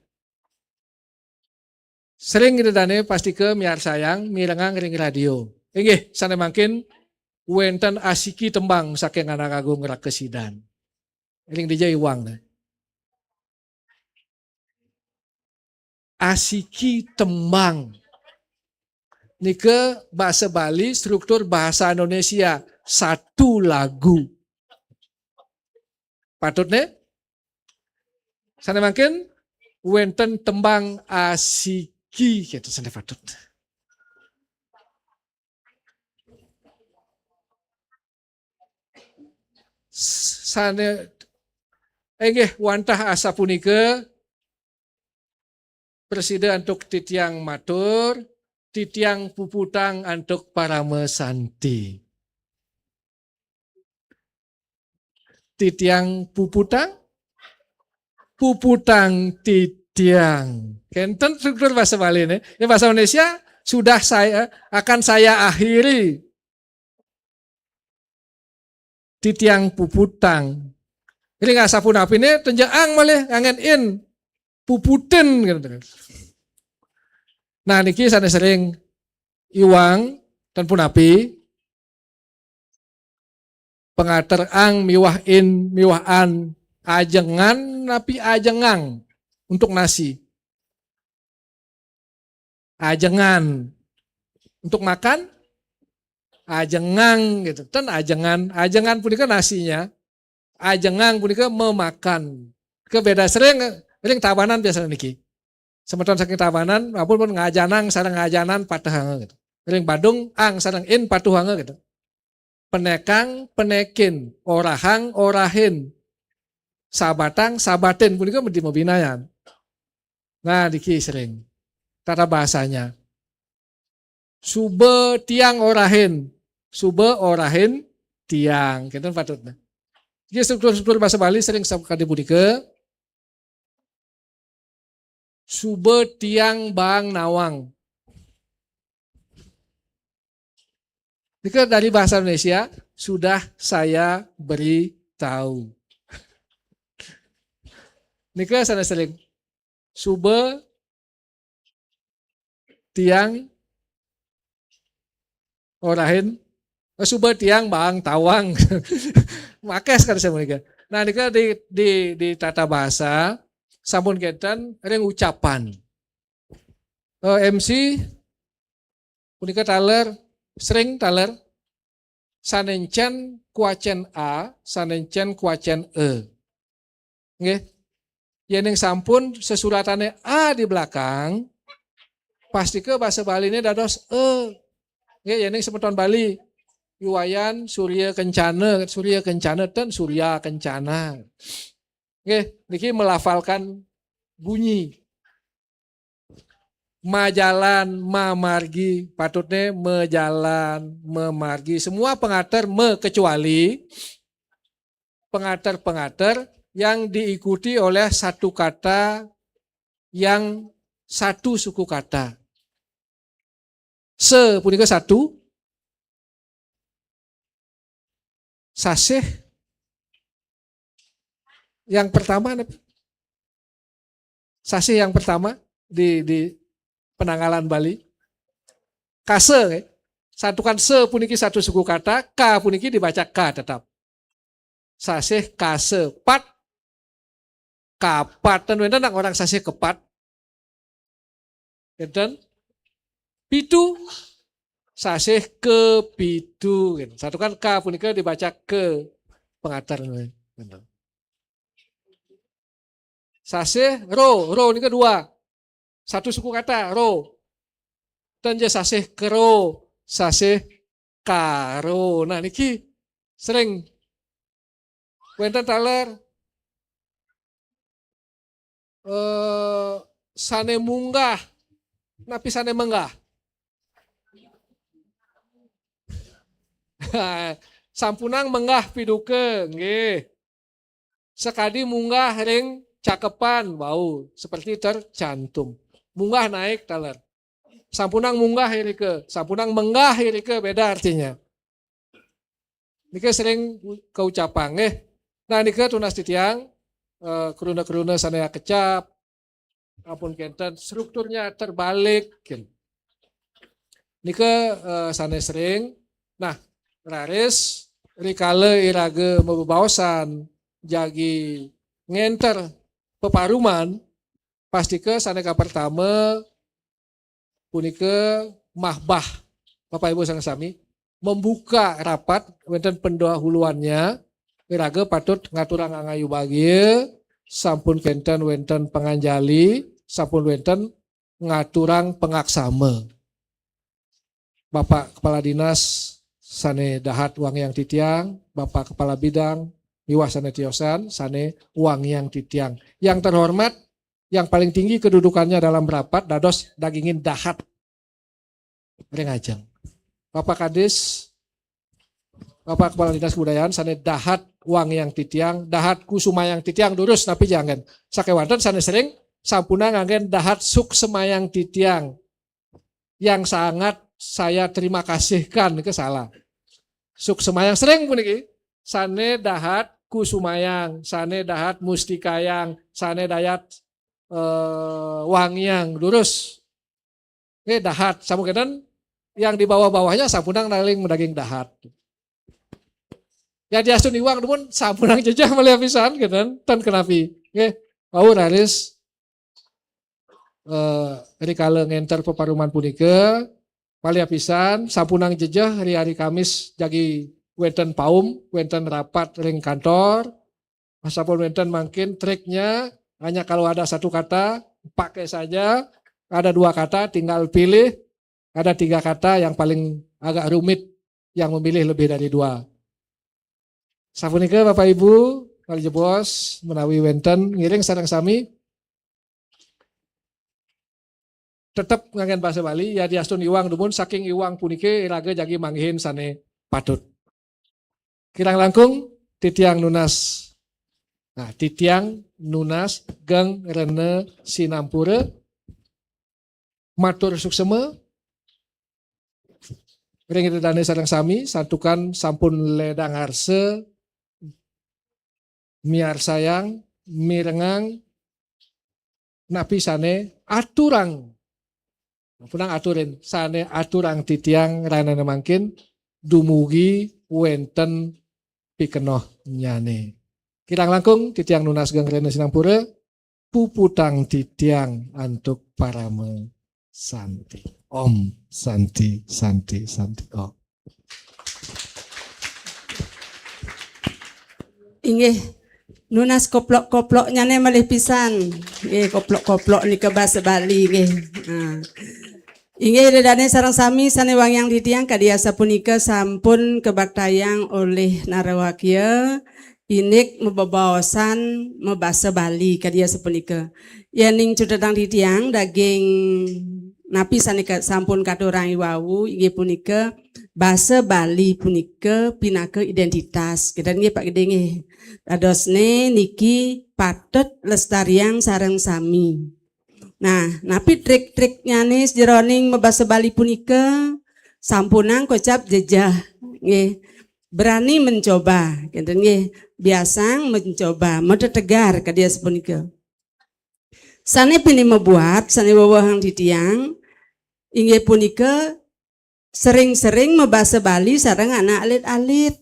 Sering Ida dané pastika miarsayang, mirengang ring radio. Inggih, sané mangkin wénten asiki tembang saking Anak Agung Rakesidan. Ring dija iwang né. Asiki tembang. Nika basa Bali, struktur bahasa Indonesia, satu lagu. Patutné? Sané mangkin wénten tembang asiki, gitu, sané patut. Sané, inggih, wantah asapunika, prasida antuk titiang matur, titiang puputang antuk parama santi. Titiang puputang, puputang titiang. Kenten struktur bahasa Bali nih. Ya, bahasa Indonesia sudah saya akan saya akhiri. Titiang puputang. Jadi nggak sapunapi nih tenjaang malih ngangen in puputin gitu. Nah, niki sanes sering iwang ten punapi pangater ang miwah in miwah an ajengan napi ajengang untuk nasi. Ajengan. Untuk makan ajengang gitu. Ten ajengan, ajengan punika nasinya. Ajengang punika memakan. Ke beda sering ring Tabanan biasa niki. Semeton saking Tabanan, ampun pun ngajanang sareng ngajanan patehanga gitu. Ring Badung ang sareng in patuhanga gitu. Penekang, penekin, orahang, orahin. Sabatang, sabatin punika mesti mabinayan. Nah, niki sering. Tata bahasanya. Suba tiang orahin, suba orahin tiang. Kenten patutnya. Jadi struktur-struktur bahasa Bali sering sakadi punika. Suba tiang baang nawang. Nika dari bahasa Indonesia sudah saya beri tahu. Nika sanes sering suba tiang orahin, eh, suba tiang baang tawang. Makes kan saya menika. Nah, nika di di di tata bahasa sampun kenten ring ucapan. Eh, M C punika taler sering taler sanencen kuacen A, sanencen kuacen E. Nggih. Yening sampun sesuratane A di belakang, pastika bahasa Baline dados E. Nggih, yening semeton Bali, Iwayan Surya Kencana, Surya Kencana ten Surya Kencana. Nggih, niki melafalkan bunyi. Majalan, mamargi, patutnya mejalan, memargi. Semua pengater me kecuali pengater-pengater yang diikuti oleh satu kata yang satu suku kata. Se punika satu, sasih yang pertama, sasih yang pertama di di penanggalan Bali. Kase, eh. Santukan se puniki satu suku kata, ka puniki dibaca ka tetap. Sasih kase, pat, kapat. Ten wenten nak orang sasih kepat. Enten pitu, sasih kepitu. Gitu. Santukan ka punika dibaca ke pengater. Gitu. Sasih ro, ro nika dua. Satu suku kata, ro. Ten ja sasih kero, sasih karo. Nah, niki sering wenten taler eh sane munggah, napi sane menggah? Sampunang menggah piduka, nggih. Sekadi munggah ring cakepan, wau, seperti tercantum. Munggah naik taler. Sampunang munggah irika, sampunang menggah irika, beda artinya. Nika sering keucapang, nggih. Nah, nika tunas titiang, eh, keruna-keruna sane akecap, ampun kenten, strukturnya terbalik, gitu. Nika, eh, sane sering. Nah, raris rikala iraga mabebaosan jagi ngenter peparuman, pastika sane kapertama punika mahbah. Bapak Ibu sareng sami, membuka rapat wenten pendahuluannya, iraga patut ngaturang angayu bagia, sampun kenten wenten panganjali, sampun wenten ngaturang pangaksama. Bapak Kepala Dinas sane dahat wangiang titiang, Bapak Kepala Bidang, miwah sane tiosan sane wangiang titiang. Yang terhormat, yang paling tinggi kedudukannya dalam rapat dados dagingin dahat. ring ajeng. Bapak Kadis, Bapak Kepala Dinas Kebudayaan, sane dahat wangiang titiang, dahat kusumayang titiang, durus napi janggen. Sakewanten sane sering sampunang nganggen dahat suksemayang titiang. Yang sangat saya terima kasihkan ke salah. Suksemayang sering puniki, sane dahat kusumayang, sane dahat mustikayang, sane dahat eh, wangiang, durus. Eh, dahat, sampun kenten, yang di bawah-bawahnya sampunang naling madaging dahat. Ya diastun iwang dumun sampunang jejeh malih pisan kenten, ten kenapi. Nggih, wau raris eh, rikala ngenter peparuman punika, malih pisan sampunang jejeh ri hari Kamis jagi wenten paum, wenten rapat ring kantor. Sampun wenten mangkin triknya, hanya kalau ada satu kata, pakai saja. Ada dua kata, tinggal pilih. Ada tiga kata yang paling agak rumit, yang memilih lebih dari dua. Sapunika Bapak Ibu, malih jebos menawi wenten ngiring sareng sami tetep nganggen basa Bali, ya diastun iwang dumun saking iwang puniki iraga jagi manggihin sane patut. Kirang langkung titiang nunas. Nah, titiang nunas geng rena sinampura matur suksema ring Ida dane sareng sami, santukan sampun ledang arsa miarsayang, mirengang napi sane aturang, punang aturin, sane aturang titiang rahinané mangkin dumugi wénten pikenohnyané. Kirang langkung titiang nunas geng rena sinampura, puputang titiang antuk parama santi. Om santi, santi, santi, om. Inggih, nunas koplok-koploknyané malih pisan. Nggih, koplok-koplok nika basa Bali nggih. Nah. Inggih, Ida dané sareng sami sané wangiang titiang, kadi asapunika sampun kabaktayang olih Narawakia, indik mabebaosan mabasa Bali, kadi asapunika. Yéning cutetang titiang daging napi sané ka-, sampun katurang iwau, inggih punika basa Bali punika pinaka identitas. Kénten nggih, Pak Gedé nggih. Dadosné niki patut lestariang sareng sami. Nah, napi trik-triknyané sajeroning mabasa Bali punika? Sampunang kocap jejeh, nggih. Berani mencoba, kénten nggih. Biasang mencoba, matetegar kadi asapunika. Sané pinih mabuat, sané wewehang titiang, inggih punika sering-sering mabasa Bali sareng anak alit-alit.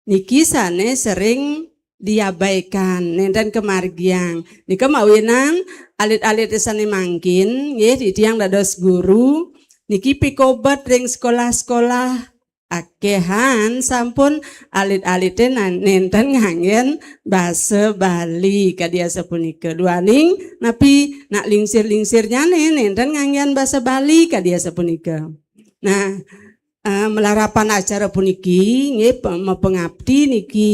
Niki sané sering diabaikan, nénten kamargiang. Nika mawinan alit-alité sané mangkin, nggih, titiang dados guru, niki pikobet ring sekolah-sekolah. Akéhan sampun alit-alité nan-, nénten nganggén basa Bali kadi asapunika. Duaning napi nak lingsir-lingsirnyané nénten nganggén basa Bali kadi asapunika. Nah, eh, malarapan acara puniki nggih pe-, mapangapti niki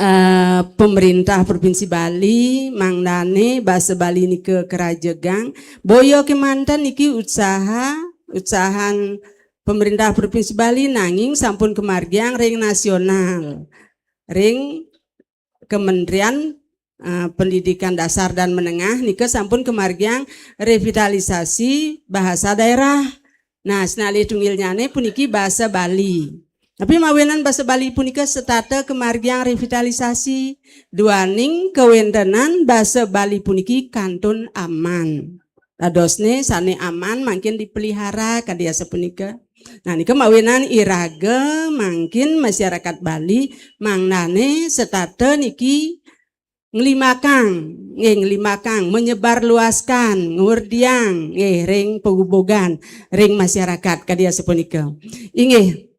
eh, pemerintah Provinsi Bali, mangdané basa Bali nika karajegang. Boya kémanten niki usaha, usahan pemerintah Provinsi Bali, nanging sampun kamargiang ring nasional. Ring Kementerian eh, Pendidikan Dasar dan Menengah nika sampun kamargiang revitalisasi bahasa daerah. Nah, sinalih tunggilnyané puniki basa Bali. Tapi mawinan basa Bali punika setata kamargiang revitalisasi, duaning kawéntenan basa Bali puniki kantun aman. Dadosné sané aman mangkin dipelihara kadi asapunika. Nah, nika mawinan iraga mangkin masyarakat Bali mangdané setata niki nglimbakang, nggih, nglimbakang, menyebarluaskan, ngurdiang, nggih, ring pagubugan, ring masyarakat kadi asapunika. Inggih.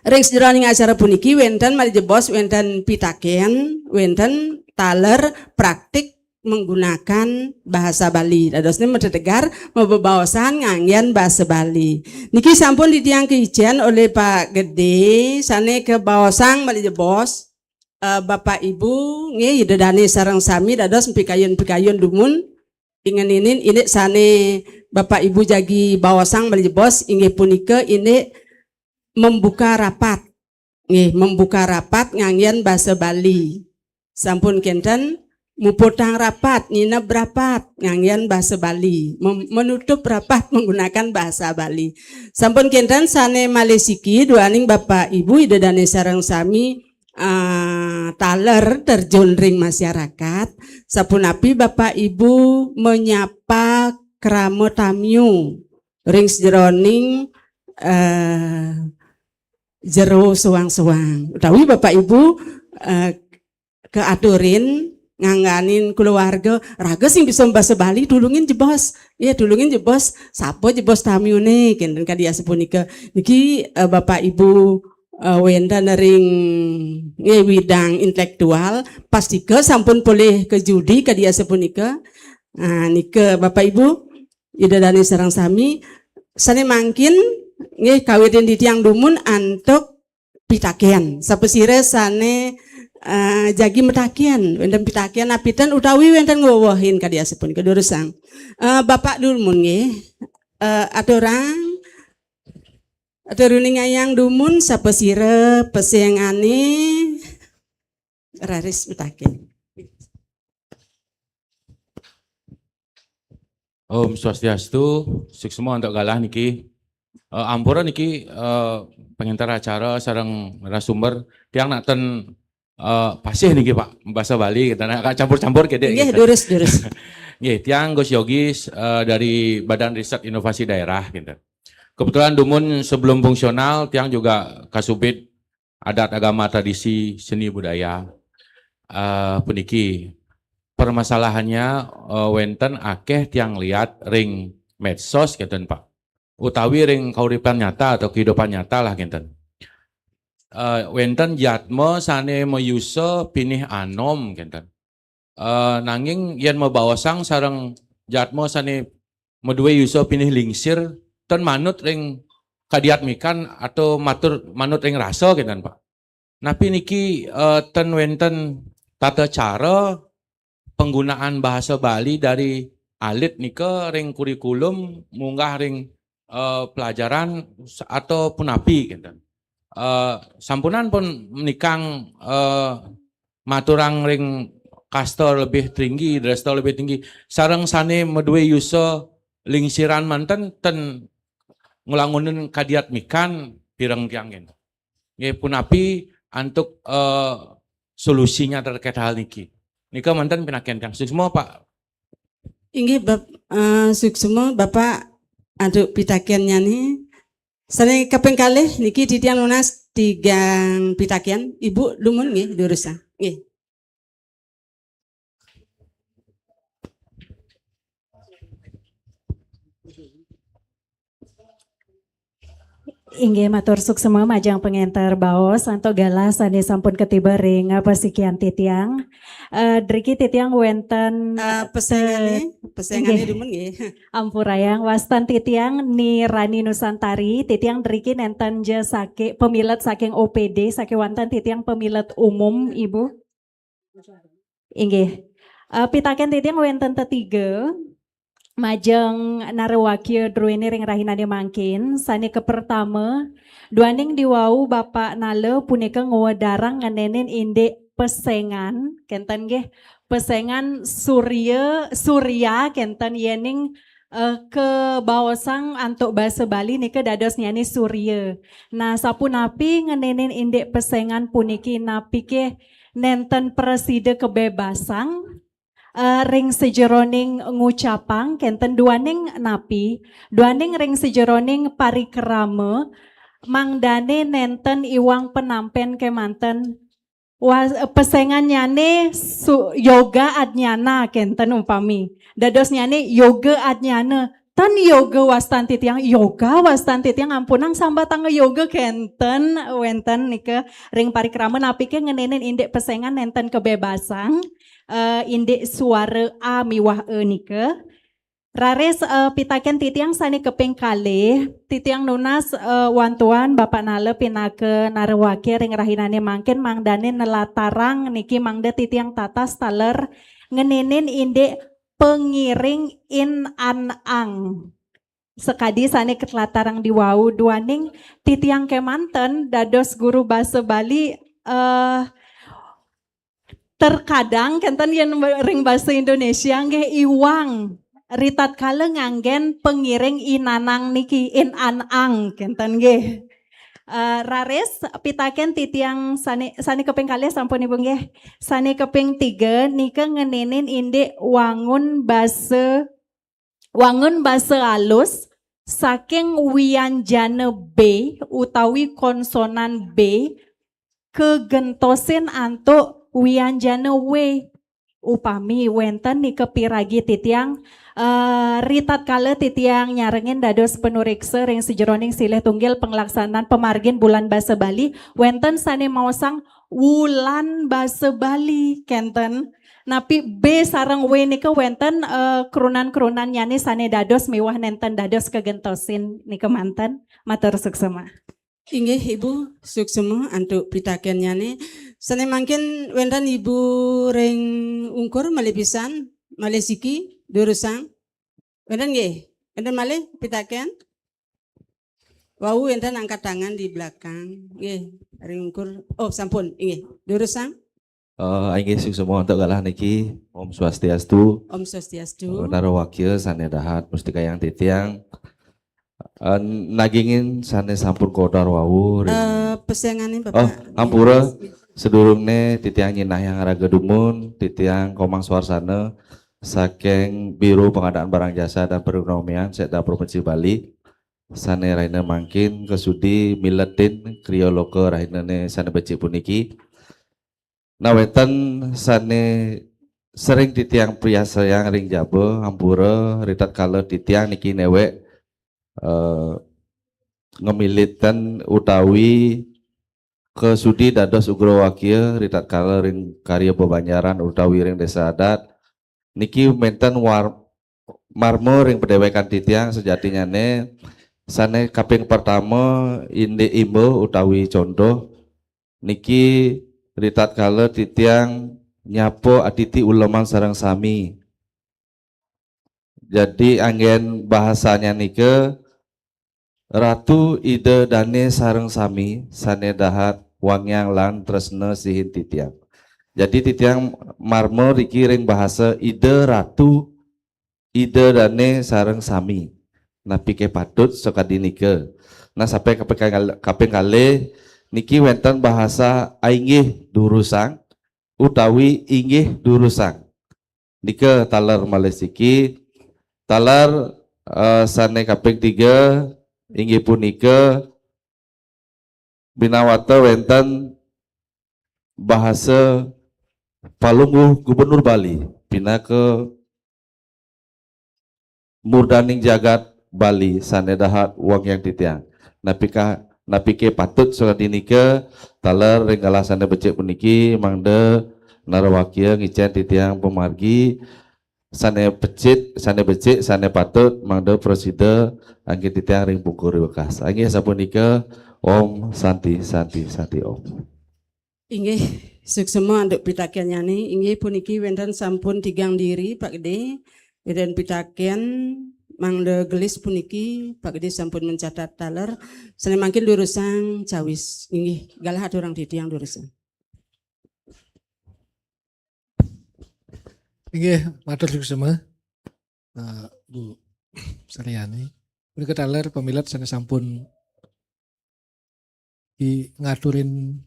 Ring sajeroning acara puniki wénten malih jebos, wénten pitakén, wénten taler praktik menggunakan bahasa Bali. Dadosné matetegar mabebaosan nganggén basa Bali. Niki sampun titiang kaicén olih Pak Gedé sané kabaosang malih jebos, eh, Bapak Ibu, nggih, Ida dané sareng sami dados pikayun-pikayun dumun. Inggih nini indik sane Bapak Ibu jagi baosang malih jebos inggih punika indik membuka rapat. Nggih, membuka rapat nganggen basa Bali. Sampun kenten muputang rapat, nyineb rapat nganggen basa Bali, mem- menutup rapat menggunakan bahasa Bali. Sampun kenten sane malih siki duaning Bapak Ibu Ida Dane sareng sami ah, taler terjun ring masyarakat, sapunapi Bapak Ibu menyapa krama tamiu ring sajeroning eh, jero suang-suang utawi Bapak Ibu eh, keaturin ngangganin keluarga raga sing bisa basa Bali, tulungin jebos. Ya, tulungin jebos, sapa jebos tamiune kenten kadi asapunika. Niki eh, Bapak Ibu eh, wenten ring nggih bidang intelektual, pastika sampun polih ke judi kadi asapunika. Nah, nika Bapak Ibu, Ida Dane sareng sami, sane mangkin nggih kawitin titiang dumun antuk pitaken. Sapasira sane eh, jagi mataken, wenten pitaken apitan utawi wenten ngwewehin kadi asapunika durusang. Eh, Bapak dumun nggih. Eh, aturang atur uningayang dumun sapasira pesengane raris mataken. Om Swastiastu, suksma antuk galah niki. Eh, ampura niki eh, penginter acara sareng narasumber. Tiang nak ten eh, pasih niki Pak, bahasa Bali kita nak agak campur-campur kede. Nggih, durus, durus. Nggih, tiang Gus Yogis eh, dari Badan Riset Inovasi Daerah gitu. Kebetulan dumun sebelum fungsional tiang juga kasubit adat agama tradisi seni budaya. Eh, puniki permasalahannya eh, wenten akeh tiang lihat ring medsos kenten Pak. Utawi ring kauripan nyata atau kehidupan nyata lah kenten. Eh, wenten jatma sane mayusa pinih anom kenten. Eh, nanging yen mabaosang sareng jatma sane madue yusa pinih lingsir, ten manut ring kadiatmikan atau matur manut ring rasa kenten Pak. Napi niki eh, ten wenten tata cara penggunaan bahasa Bali dari alit nika ring kurikulum munggah ring eh, pelajaran atau punapi kenten. Eh, sampunan pun menikang eh, maturang ring kasta lebih tinggi, dresta lebih tinggi. Sareng sane madue yusa lingsiran manten ten nglangunin kadiatmikan pireng tiang kenten. Nggih punapi antuk eh, solusinya terkait hal niki. Nika manten pinaken tiang suksma Pak. Inggih Bap, eh, suksma Bapak antuk pitakennyane. Sane kaping kalih niki titiang nunas tigang pitaken. Ibu dumun nggih durusang. Nggih. Inggih matur suksma majeng pangenter baos antuk galah sane sampun katiba ring pasikian titiang. Eh, driki titiang wenten Eh, pesengane, pesengane Nggih. Dumun nggih. Ampurayang wastan titiang Ni Rani Nusantari, titiang driki nenten ja sake pamilet saking O P D, sakewanten titiang pamilet umum, Ibu. Inggih. Eh, pitaken titiang wenten tetiga majeng narawakya druene ring rahinane mangkin. Sane kapertama, duaning diwau Bapak Nala punika ngwedarang ngenenin indik pesengan, kenten nggih, pesengan surya, surya kenten yening eh, kabaosang antuk basa Bali nika dadosnyane surya. Nah, sapunapi ngenenin indik pesengan puniki napike nenten prasida kabebasang eh, ring sajeroning ngucapang kenten duaning napi, duaning ring sajeroning parikrama mangdane nenten iwang penampen kemanten was, pesengannyane su, yoga adnyana kenten umpami. Dadosnyane yoga adnyana. Tan yoga wastan titiang, yoga wastan titiang ampunang sambatanga yoga kenten wenten nika ring parikrama napike ngenenin indik pesengan nenten kabebasang eh, indik suara A miwah E nika. Raris eh, pitaken titiang sane kaping kalih, titiang nunas eh, wantuan Bapak Nala pinaka narawakya ring rahinane mangkin mangdane nelatarang niki mangda titiang tatas taler ngenenin indik pengiring in an ang. Sakadi sane katlatarang di wau, duaning titiang kemanten dados guru basa Bali, eh, terkadang kenten yen ring basa Indonesia nggih iwang ritatkala nganggen pengiring in an ang niki, in an ang kenten nggih. Eh, raris pitaken titiang sane, sane kaping kalih sampun Ibu nggih. Sane kaping tiga nika ngeninin indik wangun basa, wangun basa alus saking wianjana B utawi konsonan B kagentosin antuk wianjana W. Upami wenten nika piragi titiang, eh, ritatkala titiang nyarengin dados panureksa ring sajeroning silih tunggil panglaksanan pamargin Bulan Basa Bali, wenten sane maosang Wulan Basa Bali, kenten. Napi B sareng W nika wenten, eh, kerunan-kerunannyane sane dados miwah nenten dados kagentosin nika manten. Matur suksema. Inggih, Ibu, suksema antuk pitakennyane. Sane mangkin wenten Ibu ring ungkur malih pisan, malih siki, durusang. Wenten nggih? Wenten malih pitaken? Wau wenten angkat tangan di belakang. Nggih, ring ungkur. Oh, sampun, inggih. Durusang. Eh, inggih suksema antuk galah niki. Om Swastiastu. Om Swastiastu. Eh, Narawakya sane dahat mustikayang titiang. Eh, nagingin sane sampun kodar wau ring Eh, pesengane Bapak. Oh, ampura. Sedurungne titiang nyinahang raga dumun, titiang Komang Swarsana saking Biro Pengadaan Barang Jasa dan Perekonomian Sekda Provinsi Bali. Sane rahina mangkin kasudi miletin kriya loka rahinane sane becik puniki. Nah, wenten sane sering titiang priasayang ring jaba, ampura ritatkala titiang niki newek, eh, ngemiliten utawi kasudi dados ugrawakia ritatkala ring karya bebanjaran utawi ring desa adat. Niki menten war-, marma ring padewekan titiang, sajatinyane sane kaping pertama indik imba utawi contoh niki ritatkala titiang nyapa atiti uleman sareng sami. Jadi anggen bahasanya nika, Ratu Ida Dane sareng sami sane dahat wangiang lan tresna sihin titiang. Jadi titiang marma riki ring bahasa Ida Ratu Ida Dane sareng sami. Napike patut sakadi nika? Nah, sampai kaping kal-, kaping kalih niki wenten bahasa ainggih durusang utawi inggih durusang. Nika taler malih siki, taler, eh, sane kaping tiga inggih punika binawata wenten bahasa Palungguh Gubernur Bali pinaka murdaning jagat Bali sane dahat wangiang titiang. Napikah, napike patut sakadi nika taler ring galah sane becik puniki mangda Narawakya ngicen titiang pamargi sane becik, sane becik, sane patut mangda prasida anggen titiang ring pungkur wekas. Inggih sapunika, Om Santi, Santi, Santi Om. Inggih, suksema antuk pitakennyane. Inggih puniki wenten sampun tigang diri, Pak Gede. Wenten pitaken mangda gelis puniki, Pak Gede sampun mencatat taler. Sane mangkin durusang cawis. Inggih, galah aturang titiang durusang. Inggih, matur suksema, eh, Bu Sariani. Punika taler pamilet sane sampun di ngaturin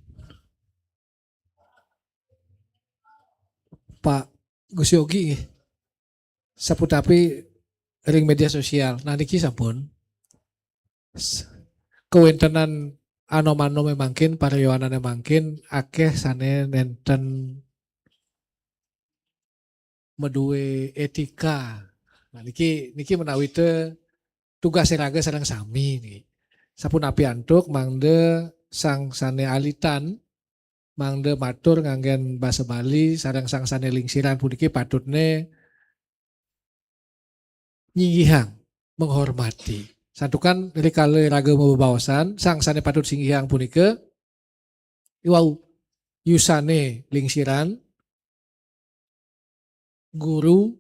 Pak Gus Yogi nggih. Saputapi ring media sosial. Nah, niki sampun s-, kawentenan anom-anome mangkin, paryowanane mangkin akeh sane nenten madue etika. Nah, niki, niki menawi te tugas iraga sareng sami niki. Sapunapi antuk mangda sang sane alitan, mangda matur nganggen basa Bali sareng sang sane lingsiran puniki patutne nyinggihang, menghormati. Santukan rikala iraga mabebaosan, sang sane patut singgihang punika, iwau, yusane lingsiran, guru,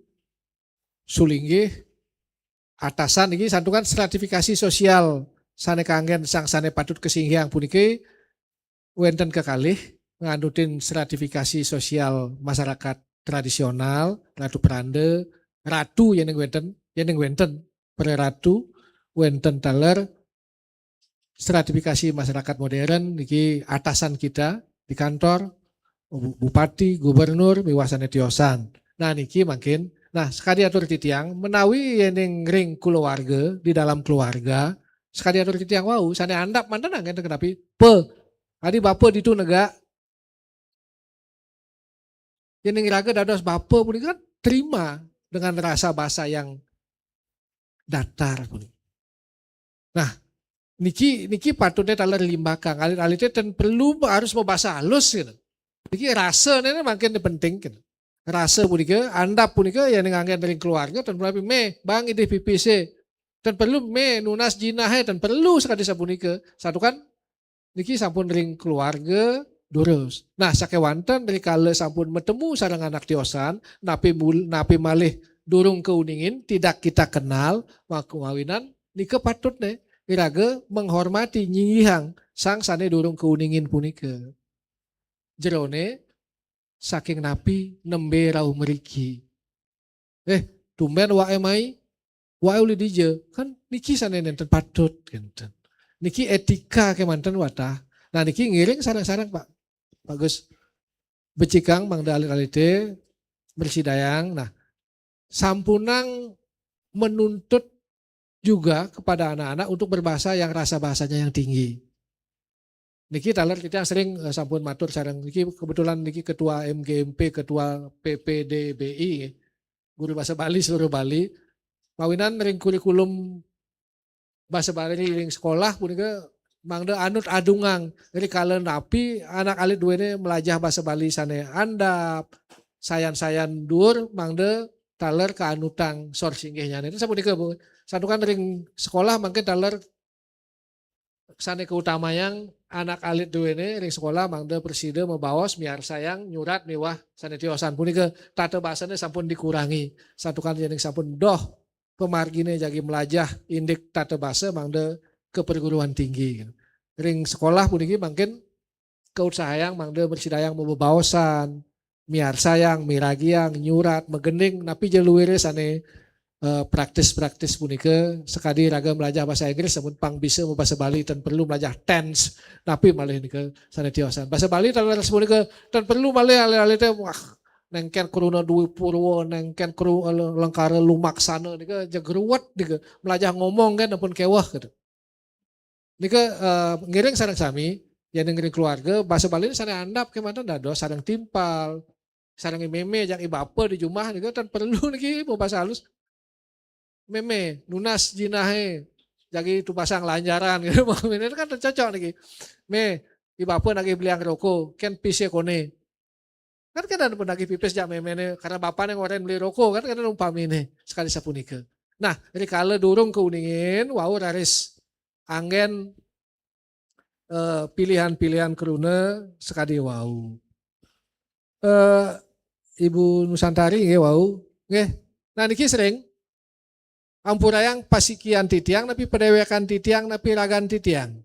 sulinggih atasan iki santukan stratifikasi sosial sané kanggén sang sané patut kasinggihang puniki wénten kekalih nganutin stratifikasi sosial masyarakat tradisional, ratu peranda, ratu yéning wénten, yéning wénten para ratu, wénten taler stratifikasi masyarakat modern niki atasan kita di kantor, bu- bupati, gubernur, miwah sané tiosan. Nah niki mangkin, nah sekadi atur titiang menawi yéning ring keluarga, di dalam keluarga, sekadi atur titiang wau sané andap manten anggen kenapi pe. Adi bapa ditu negak yéning raga dados bapa punika terima dengan rasa basa yang datar punika. Nah, niki niki patutnya taler limbakang. Alit-alité ten perlu harus mabasa halus gitu. Niki rasa ini mangkin penting gitu. Rasa punika, andap punika yéning anggén ring keluarga ten perlu mé bang idih pipise. Ten perlu mé nunas jinahé ten perlu sakadi sapunika. Santukan niki sampun ring keluarga durus. Nah, sakéwanten rikala sampun matemu sareng anak tiosan, napi mul- napi malih durung kauningin, tidak kita kenal, maka mawinan nika patutne iraga menghormati nyinggihang sang sané durung kauningin punika. Jerone saking napi nembé rauh mriki. Eh, tumben wae mai, wae uli dija. Kan niki sané nénten patut kénten. Niki etika kémanten watah. Nah niki ngiring sareng-sareng Pak Pak Gus becikang mangda alit-alité bersidayang. Nah, sampunang menuntut juga kepada anak-anak untuk berbahasa yang rasa bahasanya yang tinggi. Niki taler kita sering eh, sampun matur sareng niki kebetulan niki ketua M G M P, ketua P P D B I, guru bahasa Bali seluruh Bali. Mawinan ring kurikulum bahasa Bali ring sekolah punika mangda anut adungang rikala napi anak alit duwene melajah bahasa Bali sane andap, sayan-sayan dur mangda taler kaanutang sor singgihnyane. Itu sapunika Bu. Santukan ring sekolah mangkin taler sane kautamayang anak alit duwene ring sekolah mangda prasida mabaos miarsayang nyurat miwah sane tiosan punika tata basane sampun dikurangi. Santukan yening sampun doh pemargine jagi melajah indik tata basa mangda ke perguruan tinggi. Ring sekolah puniki mangkin kautsahayang mangda mrasidayang mabebaosan, miarsayang, miragiang, nyurat, magending, napi ja luire sane eh, praktis-praktis punika sakadi raga melajah bahasa Inggris sampun pang bisa mabasa Bali tan perlu melajah tense, napi malih nika sane tiosan. Bahasa Bali tan leres punika tan perlu malih alih-alih teh wah nengken kruna Dwi Purwa, nengken kru lengkara lumaksana nika jegruwet nika melajah ngomong kan ampun keweh gitu. Nika eh, ngiring sareng sami, ya ngiring keluarga, bahasa Bali ini sareng andap kemanten dados sareng timpal, sareng meme jak ibapa di jumah nika tan perlu niki mau bahasa halus. Meme, nunas jinahe, jagi tu pasang lanjaran gitu. Ini kan cocok niki. Me, ibapa nagih beliang roko, ken pise kone. Kan kada pun nagih pipis jak memene, karena bapane ngoren beli roko, kan kada umpamine sekali sapunika. Nah, rikala durung keuningin, wau raris anggen eh, pilihan-pilihan kruna sekadi wau. Eh, Ibu Nusantari nggih wau, nggih. Nah niki sering ampurayang pasikian titiang napi padewekan titiang napi ragan titiang.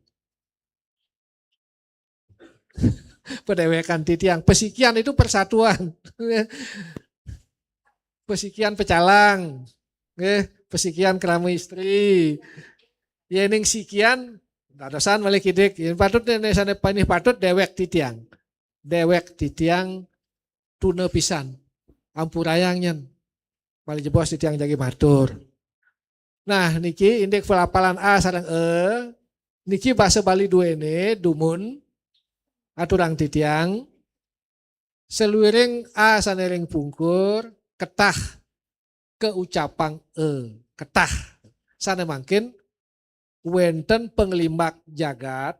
Padewekan titiang, pasikian itu persatuan. Pasikian pecalang, nggih, pasikian krama istri. Yening sikian dadosan malih kidik. Yen patut nek sane panih patut dewek titiang. Dewek titiang tuna pisan. Ampurayang nyen. Malih jebos titiang jagi matur. Nah, niki indik pelapalan A sareng E. Niki basa Bali duene dumun aturang titiang. Saluiring A sane ring pungkur ketah kaucapang E. Ketah. Sane mangkin wenten panglimbak jagat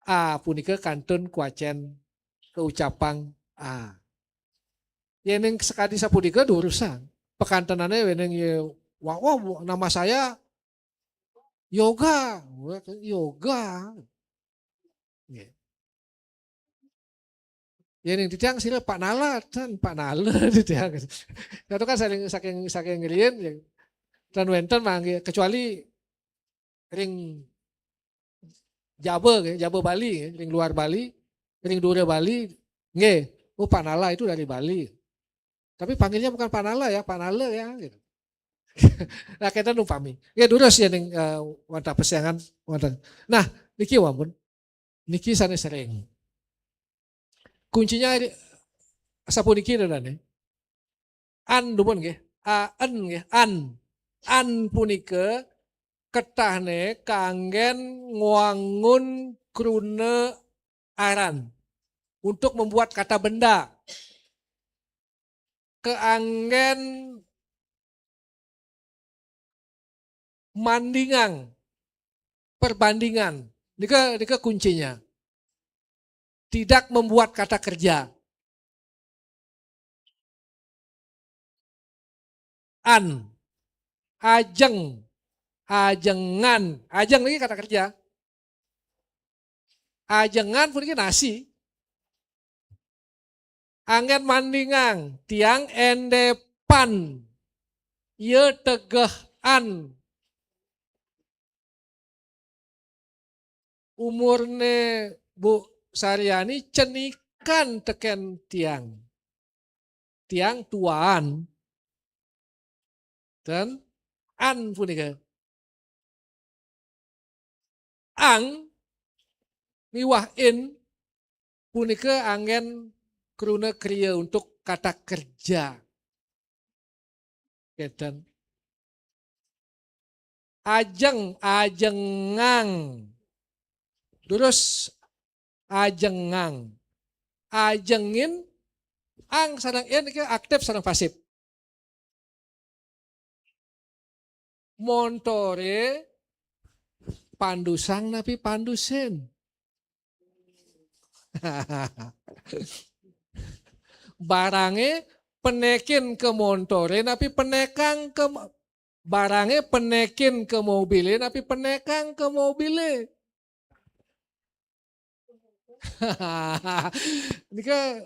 A punika kantun kuacen kaucapang A. Yening sekadi sapunika durusang. Pakantenane wening ye, wah, wah, nama saya Yoga. Yoga. Nggih. Ya ning titiang sira Pak Nala, tan Pak Nala titiang. Nah, itu kan saking, saking, saking riin, ya. Dan wénten manggih, kecuali ring Jaba, nggih, Jaba Bali, nggih, ring luar Bali, ring dura Bali, nggih. Oh, Pak Nala itu dari Bali. Tapi panggilnya bukan Pak Nala ya, Pak Nala ya, gitu. Nah, kita numpami. Ya, durus ya ning, eh, wantah pesengan, wantah. Nah, niki wampun. Niki sané sering. Kuncinya di, sapuniki, Dadané. An, dumun nggih. A, en nggih, an. An punika ketahné kanggén ngwangun kruna aran. Untuk membuat kata benda. Keanggén mandingang, perbandingan. Nika, nika kuncinya. Tidak membuat kata kerja. An, ajeng, ajengan. Ajeng niki kata kerja. Ajengan puniki nasi. Anggén mandingang, tiang éndépan. Ya tegehan. Umurné Bu Saryani cenikan tekén tiang. Tiang tuaan. Dan an punika. Ang miwah in punika anggén kruna kriya untuk kata kerja. Kénten. Ajeng, ajengang. Durus ajengang. Ajengin, ang sareng in niki aktif sareng pasif. Montoré pandusang napi pandusin. Barangé penekin ke montoré napi penekang ke mo-, barangé penekin ke mobilé napi penekang ke mobilé. Nika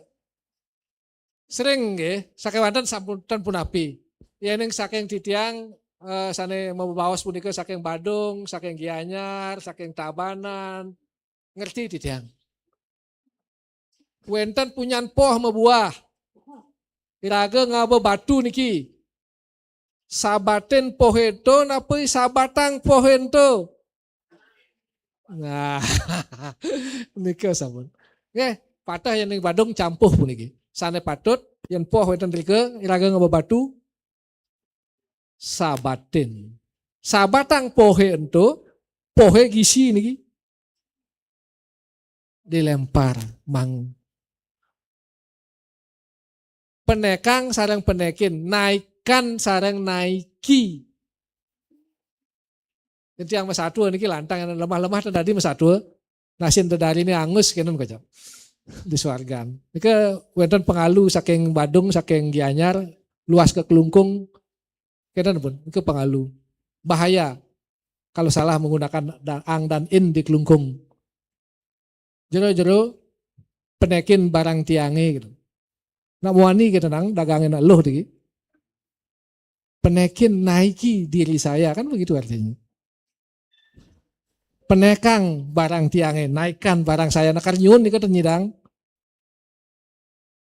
sering nggih, sakéwanten sampun ten punapi. Yéning saking titiang, eh, sané mabaos punika saking Badung, saking Gianyar, saking Tabanan, ngerti titiang. Wénten punyan poh mabuah. Iraga ngaba batu niki. Sabatin poh ento napi sabatang poh ento? Nah, nika sampun. Nggih, pateh yén ning Badung campuh puniki. Sané patut yén poh wénten rika iraga ngaba batu sabatin. Sabatang pohé ento, pohé gisi niki. Dilempar mang. Penekang sareng penekin, naikan sareng naiki. Yen tiang masatua niki lantang lemah-lemah ten dadi masatua. Nasin ten dadi ini angus kenen kocok. Di swargan. Nika wénten pengalu saking Badung, saking Gianyar, luas ke Klungkung. Kenen pun, nika pengalu. Bahaya kalau salah menggunakan da-, ang dan in di Klungkung. Jero-jero penekin barang tiangé gitu. Nak muani kita nang dagangin luh diki. Penekin naiki diri saya, kan begitu artinya. Penekang barang tiangé, naikan barang saya. Nak nyuun nika ten nyidang.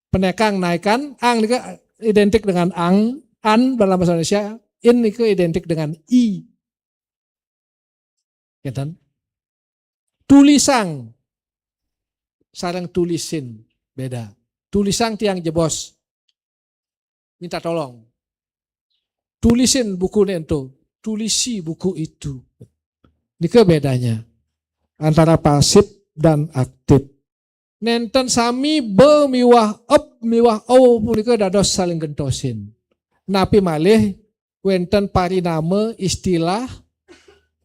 Penekang, naikan, ang nika identik dengan ang, an dalam bahasa Indonesia, in nika identik dengan i. Ngeten. Tulisang sareng tulisin beda. Tulisang tiang jebos. Minta tolong. Tulisin buku ento, tulisi buku itu. Nika bedanya antara pasif dan aktif. Nenten sami be miwah ep miwah o punika dados saling gentosin. Napi malih wenten parinama istilah,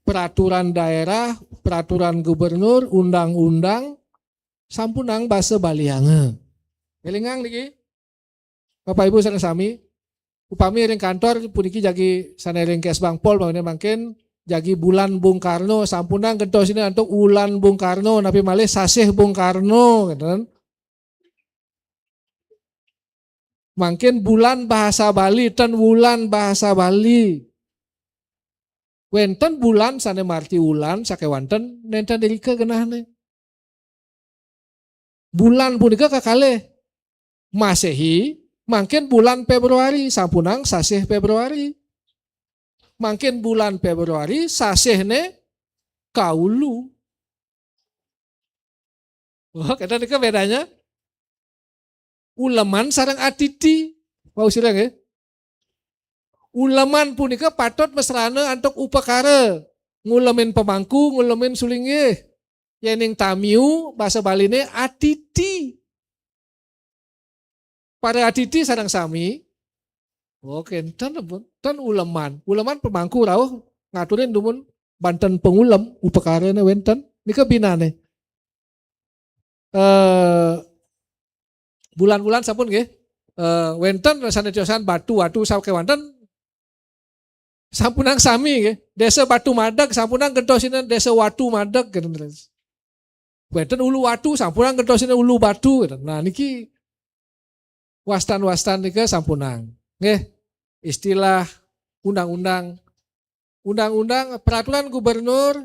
peraturan daerah, peraturan gubernur, undang-undang, sampunang basa Balianga. Elingang niki, Bapak Ibu sareng sami, upami ring kantor puniki jagi sané ring Kesbangpol mangkin, mangkin jagi bulan Bung Karno, sampunang gentosin antuk ulan Bung Karno, napi malih sasih Bung Karno, ngeten. Mangkin bulan bahasa Bali, ten wulan bahasa Bali. Wénten bulan sané margi wulan sakéwanten nénten irika genahné. Bulan punika kakalih. Maséhi, mangkin bulan Fébruari, sampunang sasih Fébruari. Mangkin bulan Fébruari, sasihné kaulu. Oh, kénten nika bédana. Uleman sareng atiti. Wau sira nggih. Uleman punika patut masrana antuk upakara. Ngulemin pamangku, ngulemin sulinggih. Yéning tamiu, basa Baliné atiti. Para atiti sareng sami. Oh, kénten pun. Ten uleman. Uleman pamangku rauh ngaturin dumun banten pangulem upakarané wénten. Nika binané. Eh, bulan-bulan sampun nggih. Eh, wénten sané tiosan Batu, Watu sakéwanten sampunang sami nggih. Désa Batu Madeg sampunang gentosina Désa Watu Madeg gitu. Wénten Ulu Watu sampunang gentosina Ulu Batu gitu. Nah, niki wastan-wastan nika sampunang. Nggih. Istilah undang-undang, undang-undang peraturan gubernur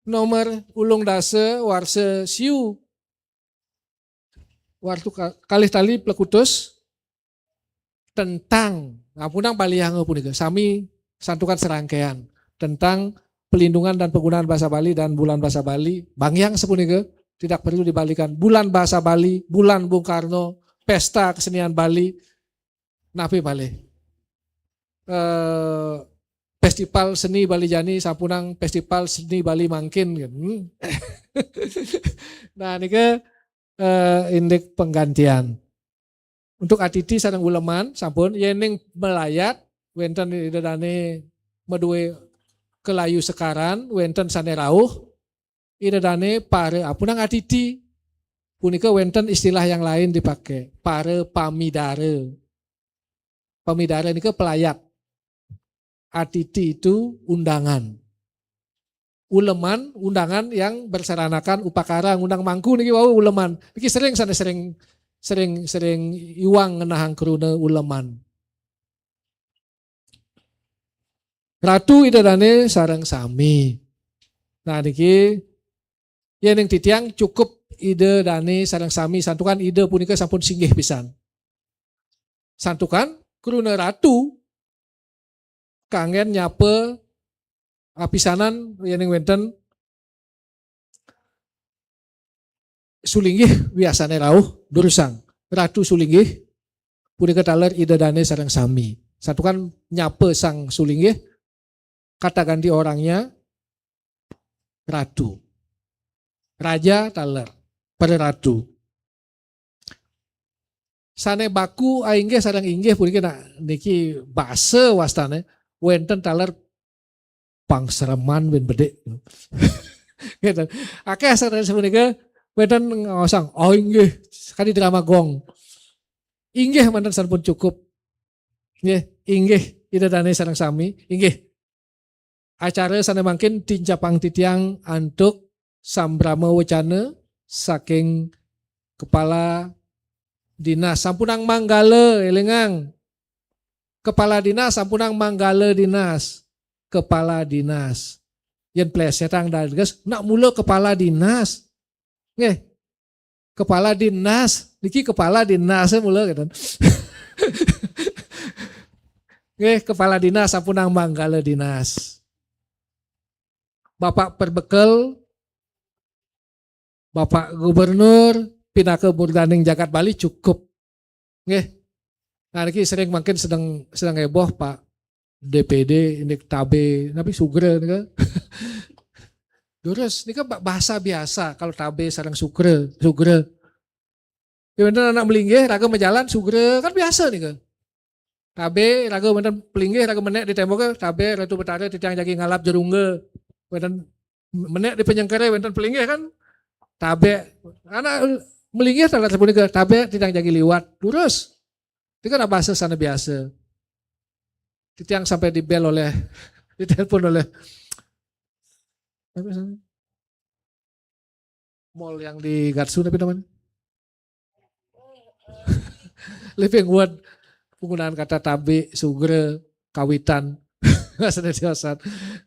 nomor ulung dasa warsa siu wartu ka-, kalih tali plekutus tentang, sampunang balianga punika, sami santukan serangkaian tentang pelindungan dan penggunaan bahasa Bali dan bulan bahasa Bali, bangiang sapunika, tidak perlu dibalikan. Bulan bahasa Bali, bulan Bung Karno, pesta kesenian Bali, napi malih? Eh, festival seni Bali jani sampunang festival seni Bali mangkin gitu. Hmm. Nah, nika, eh, indik penggantian. Untuk atiti sareng uleman sampun, yéning melayat wénten Ida Dané madué kalayu sekaran, wénten sané rauh, Ida Dané para, sampunang atiti. Punika wénten istilah yang lain dipakai, para pamidara. Pamidara nika pelayat. Atiti itu undangan. Uleman, undangan yang bersaranakan upakara, ngundang mangku niki wau uleman. Niki sering sané sering sering sering iwang ngenahang kruna uleman. Ratu Ida Dané sareng sami. Nah, niki yéning titiang cukup Ida Dané sareng sami, santukan Ida punika sampun singgih pisan. Santukan kruna ratu kanggén nyapa apisanan yéning wénten sulinggih wiasané rauh durusang. Ratu sulinggih punika taler Ida Dané sareng sami. Santukan nyapa sang sulinggih, kata ganti orangnya ratu. Raja taler, para ratu. Sané baku ainggih sareng inggih puniki, nah, niki basa wastané wénten taler pangsereman bin bedik. Gitu. Akéh sané sapunika wénten ngaosang, "Oh, inggih," sakadi drama gong. Inggih manten sampun cukup. Nggih, inggih Ida Dané sareng sami, inggih. Acara sané mangkin tincapang titiang antuk sambrama wecana saking kepala dinas. Sampunang manggala, élingang. Kepala dinas sampunang manggala dinas. Kepala dinas. Yén plesétang dados, nak mula kepala dinas. Nggih. Kepala dinas, niki kepala dinas mula gitu. Nggih, kepala dinas sampunang manggala dinas. Bapak Perbekel, Bapak Gubernur, pinaka murdaning jagat Bali cukup. Nggih. Nah, niki sering mangkin sedang sedang heboh, Pak D P D, ini tabe, tapi sugra nika. Durus, nika ba-, bahasa biasa kalau tabe sareng sugra, sugra. Ya, wénten anak melinggih, raga majalan, sugra, kan biasa nika. Tabe, raga wénten pelinggih, raga menék di témbok, tabe, Ratu Betara, titiang jagi ngalap jerungga. Wénten menék di panyengkere, wénten pelinggih kan. Tabe, anak melinggih taler sapunika, tabe, titiang jagi liwat. Durus. Itu kan bahasa sané biasa. Titiang sampai dibel oleh, ditelepon oleh, apa sana? Mall yang di Gatsu, tapi namanya? Living word, panggunaan kata tabe, sugra, kawitan. Sané tiosan.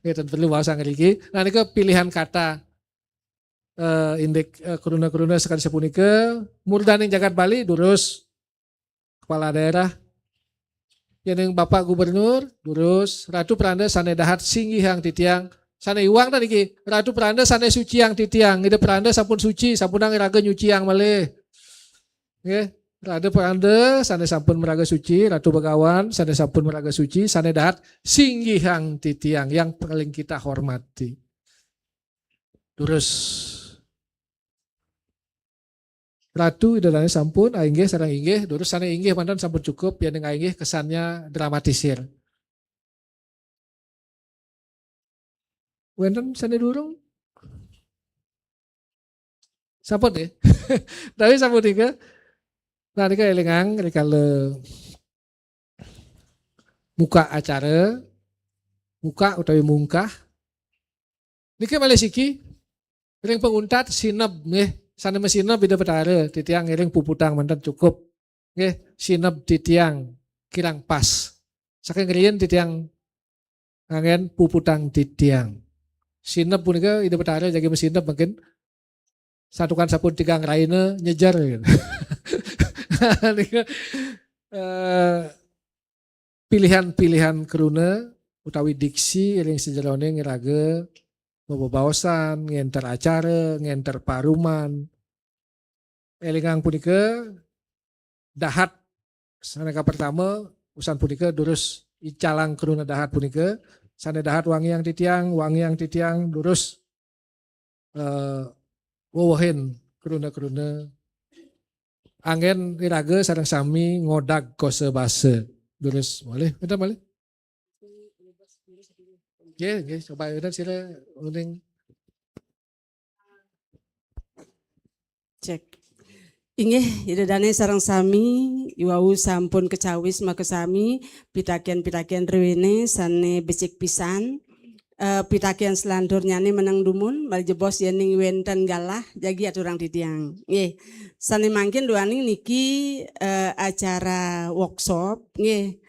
Nggih, ten perlu waos ngriki. Nah, nika pilihan kata, eh, indik, eh, kruna-kruna sakadi sapunika, murdaning jagat Bali, durus. Kepala daerah. Yéning Bapak Gubernur, durus. Ratu Pranda sané dahat singgihang titiang. Sané iwang ta niki. Ratu Pranda sané suciang titiang. Ida Pranda sampun suci, sampunang iraga nyuciang malih. Nggih. Ratu Pranda sané sampun maraga suci, Ratu Begawan sané sampun maraga suci, sané dahat singgihang titiang yang paling kita hormati. Durus. Ratu, Ida Dané sampun, ainggih sareng inggih, durus sané inggih manten sampun cukup, yéning ainggih kesannya dramatisir. Wénten sané durung? Sampun nggih. Tapi sapunika, nah, nika élingang rikala muka acara, muka utawi mungkah. Niki malih siki, ring panguntat sineb nggih, sané masineb Ida Betara, titiang ngiring puputang manten cukup. Nggih, sineb titiang kirang pas. Saking riyin titiang nganggén puputang titiang. Sineb punika Ida Betara jagi masineb mungkin santukan sampun tigang rahina nyejer gitu. Nika, eh, pilihan-pilihan kruna utawi diksi ring sajeroning raga bebaosan, ngénter acara, ngénter paruman. Élingang punika dahat sané kapertama, usan punika durus icalang kruna dahat punika, sané dahat wangiang titiang, wangiang titiang durus, eh, wewehin kruna-kruna. Anggén iraga sareng sami ngodag kosa basa. Durus, malih, pinten malih? Nggih, nggih, coba pinten sira uning. Cek. Inggih, Ida Dané sareng sami, iwau sampun kacawis makasami, pitaken-pitaken druéné sané becik pisan. Eh, pitaken selanturnyané meneng dumun, malih jebos yéning wénten galah, jagi aturang titiang. Nggih, sané mangkin duaning niki, eh, acara workshop, nggih,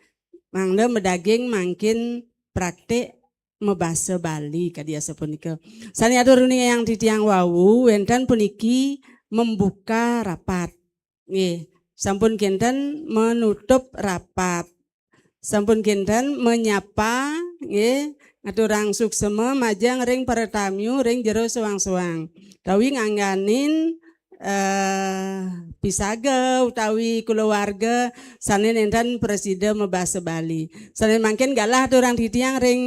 mangda madaging mangkin praktik mabasa Bali kadi asapunika. Sané atur uningang titiang wau, wénten puniki membuka rapat. Nggih, sampun kénten menutup rapat. Sampun kénten menyapa, nggih, ngaturang suksema majeng ring para tamiu ring jero soang-soang. Tawi ngangganin, eh, pisaga utawi kulawarga sané nénten prasida mabasa Bali. Sané mangkin galah aturang titiang ring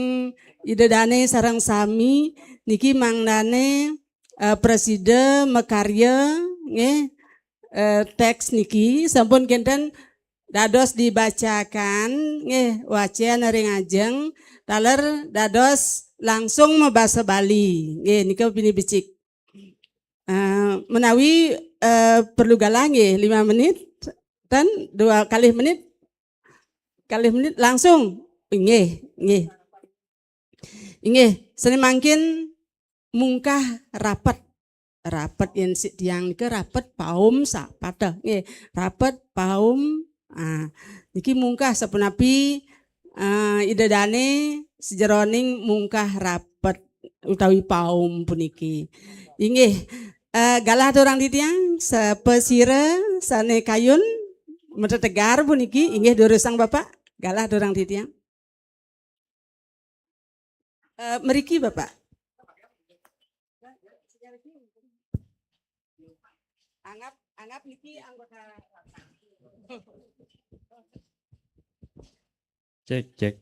Ida Dané sareng sami niki mangdané, eh, prasida makarya nggih, eh, teks niki sampun kénten dados dibacakan nggih wacén ring ajeng taler dados langsung mabasa Bali. Nggih, nika bini becik. Eh, menawi, eh, perlu galah nggih lima menit, ten dua kalih menit, kalih menit langsung. Nggih, nggih. Inggih, sané mangkin mungkah rapet. Rapet yén sik tiang nika rapet paum sapata. Nggih, rapet paum. Ah, niki mungkah sapunapi, ah, Ida Dané sajeroning mungkah rapet utawi paum puniki. Inggih, eh, galah aturang titiang, sapasira sané kayun matetegar puniki, inggih durusang Bapak, galah aturang titiang. Eh, mriki, Bapak. Anggap, anggap niki anggota. Cek, cek.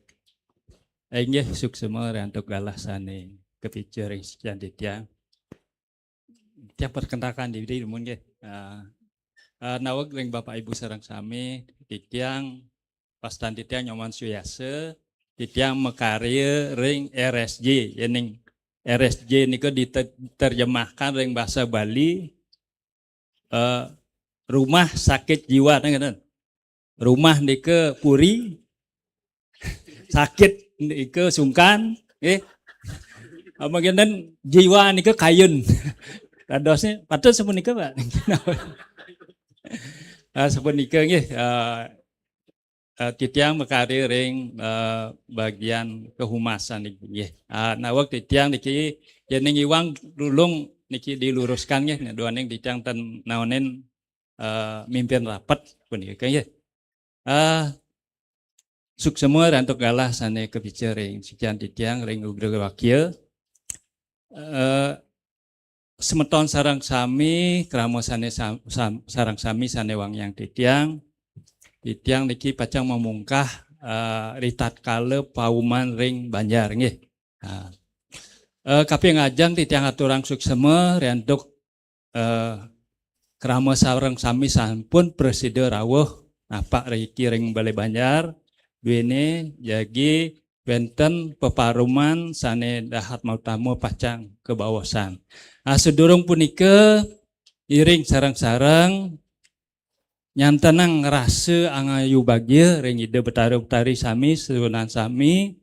Eh, inggih, suksema ri antuk galah sané kapica ring sikian titiang. Tiang perkenalkan diri dumun nggih. Eh, eh, naweg ring Bapak Ibu sareng sami, titiang, pastan titiang Nyoman Suyasa, titiang makarya ring R S J, yéning R S J nika diterjemahkan ring basa Bali, eh, rumah sakit jiwa, nah, ngéten. Rumah nika puri, sakit nika sungkan, nggih. Amargi nénten jiwa nika kayun. Kadosnya patut sapunika, Pak. Ah, sapunika nggih, ah, ah, titiang makarya ring, ah, bagian kehumasan niki nggih. Ah, naweg titiang niki yén ning iwang tulung niki diluruskan nggih, duaning titiang ten naonin, ah, mimpin rapat punika nggih. Ah, suksema ri antuk galah sané kapica ring sikian titiang ring Ugra Wakia. Eh, semeton sareng sami, krama sané sam-, sam-, sareng sami sané wangiang titiang. Titiang niki pacang mamungkah, eh, ritatkala pauman ring banjar nggih. Nah, eh, kaping ajeng titiang aturang suksema ri antuk, eh, krama sareng sami sampun prasida rawuh napak riki ring Balé Banjar, duéné jagi wénten peparuman sané dahat mautama pacang kabaosan. Nah, sadurung punika iring sareng-sareng nyantenang rasa angayu bagia ring Ida Betara Betari sami, sedunan sami,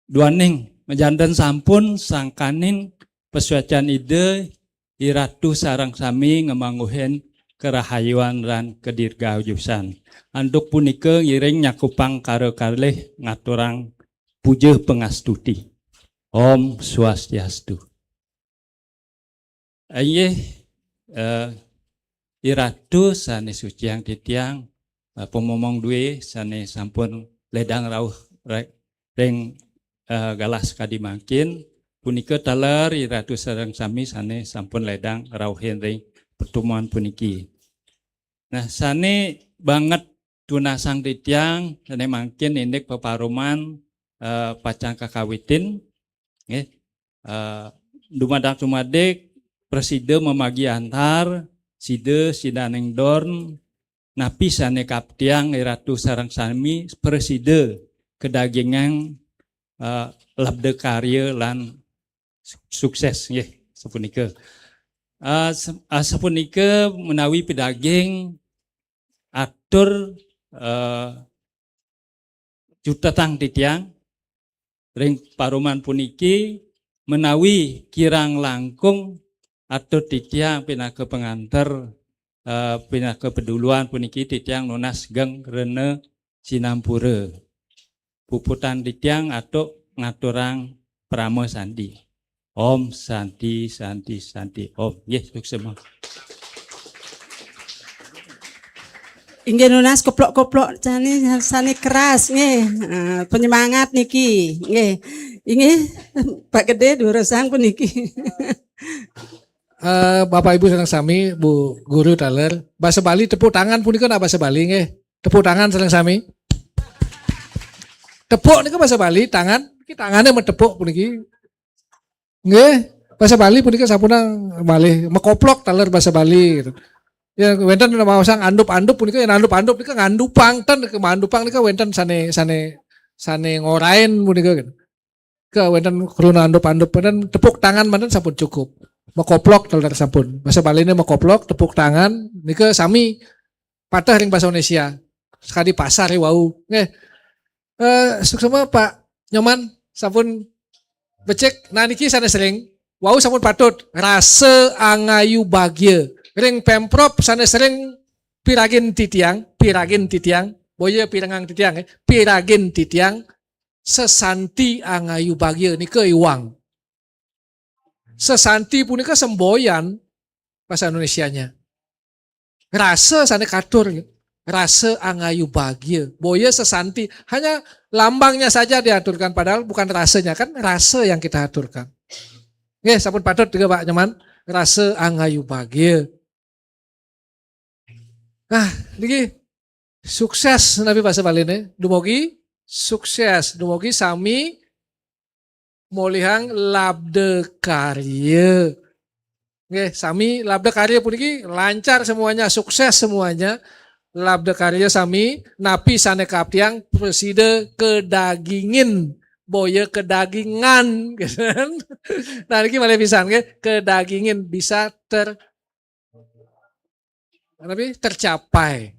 duaning majanten sampun sangkaning pasuécan Ida, I Ratu sareng sami ngamangguhin karahayuan lan kadirgayusan. Antuk punika ngiring nyakupang kara kalih ngaturang puja pangastuti. Om Swastiastu. Inggih, eh, I Ratu sané suciang titiang, eh, pamomong dué sané sampun ledang rauh re-, ring, eh, galah sakadi mangkin, punika taler I Ratu sareng sami sané sampun ledang rauhin ring pertemuan puniki. Nah, sané banget tunasang titiang, sané mangkin indik peparuman, eh, pacang kakawitin, nggih. Eh, dumadak-dumadik prasida mamagi antar, sida sidaning don, napi sané kaptiang I Ratu sareng sami prasida kadagingang, eh, labda karya lan su-, sukses nggih sapunika. Eh, se-, eh, sapunika menawi pidaging atur, eh, jutetang titiang ring paruman puniki menawi kirang langkung atur titiang pinaka panganter, eh, pinaka peduluan puniki titiang nunas geng rena sinampura. Puputang titiang atuk ngaturang parama santi. Om Santi, Santi, Santi. Om. Nggih, suksema. Inggih nunas koplok-koplok sané, sané keras nggih. Ah, penyemangat niki. Nggih. Inggih Pak Gedé durusang puniki. Eh, Bapak Ibu sareng sami, Bu Guru taler, basa Bali tepuk tangan punika nak basa Bali nggih. Tepuk tangan sareng sami. Tepuk nika basa Bali, tangan, iki tangané matepuk puniki. Nggih, basa Bali punika sampun malih makoplok taler basa Bali gitu. Ya wénten maosang andup-andup punika, yén andup-andup nika ngandupang ten, nika mandupang nika wénten sané, sané, sané ngorain punika gitu. Ke wénten kruna andup-andup, wénten tepuk tangan manten sampun cukup. Makoplok taler sampun. Basa Baliné makoplok, tepuk tangan nika sami pateh ring basa Indonesia. Sakadi pasar wau. Nggih. Eh, suksema Pak Nyoman sampun becik. Nah niki sané sering. Wau sampun patut. Rasa angayu bagia. Ring Pemprov sané sering piragin titiang, piragin titiang, boya pirengang titiang, eh, piragin titiang, sesanti angayu bagia nika iwang. Sesanti punika semboyan bahasa Indonesianya. Rasa sané katur, rasa angayu bagia, boya sesanti. Hanya lambangnya saja diaturkan, padahal bukan rasanya, kan rasa yang kita aturkan. Nggih, sampun patut juga Pak Nyoman, rasa angayu bagia. Nah, niki sukses napi basa Baliné. Dumugi sukses, dumugi sami molihang labda karya. Nggih, sami labda karya puniki lancar semuanya, sukses semuanya. Labda karya sami, napi sané kaptiang prasida kadagingin, boya kadagingan. Nah, niki malih pisan nggih, kadagingin bisa ter-, napi? Tercapai.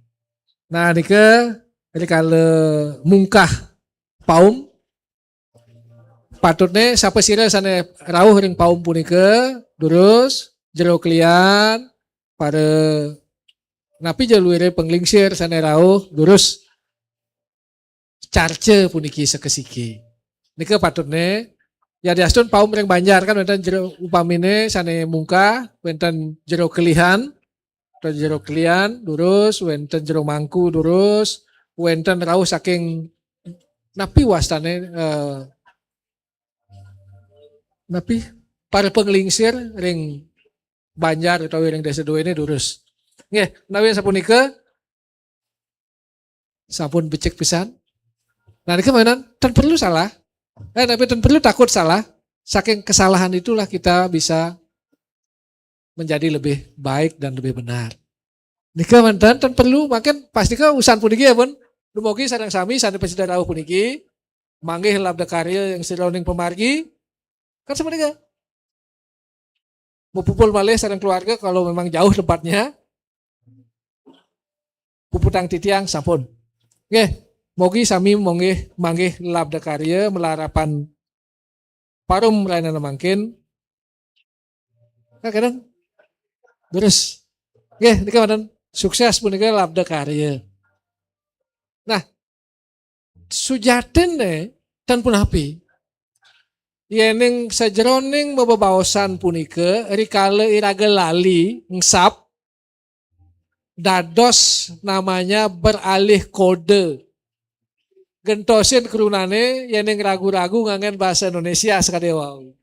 Nah, nika rikala mungkah paum, patutné sapasira sané rauh ring paum punika, durus, jero kelian, para Napi ja luire panglingsir sane rauh, durus carca puniki sakasiki. Nika patutne yadiastun paum ring banjar kan wenten jero, upamine sane mungkah wenten jero kelihan, atau jero kelian durus, wenten jero mangku durus, wenten rauh saking napi wastane, eh, napi para panglingsir ring banjar utawi ring desa duene durus. Nggih, menawi sapunika sampun becik pisan. Nah, nika mawinan ten perlu salah. Eh, tapi ten perlu takut salah. Saking kesalahan itulah kita bisa menjadi lebih baik dan lebih benar. Nika manten ten perlu, mangkin pastika usan puniki ya pun. Dumogi sareng sami sane prasida rauh puniki, manggih labda karya ring sajeroning pamargi. Kan sapunika. Mapupul malih sareng keluarga kalau memang jauh tempatnya. Puputang titiang sampun. Nggih, mogi sami monggih manggih labda karya malarapan parum rainana mangkin. Nah, kadang durus. Nggih, nika manten sukses punika labda karya. Nah, sujatinne ten punapi. Yening sajeroning mabebaosan punika rikala iraga lali ngsap dados namanya beralih kode. Gentosin krunane yening ragu-ragu nganggen basa Indonesia sakadi wau.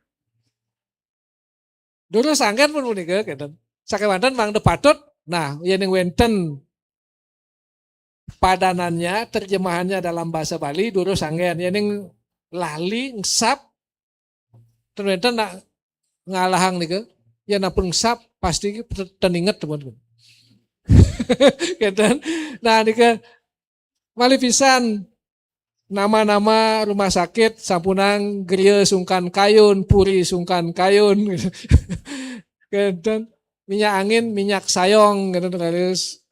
Durus anggen pun punika kenten. Sakewanten mangda patut. Nah, yening wenten padanannya, terjemahannya dalam bahasa Bali, durus anggen. Yening lali ngsap ten wenten nak ngalahang nika. Ya napun ngsap pasti ten inget teman. Kenten. Nah, nika malih pisan nama-nama rumah sakit sampunang Gria Sungkan Kayun, Puri Sungkan Kayun. Kenten minyak angin, minyak sayong, kenten terus.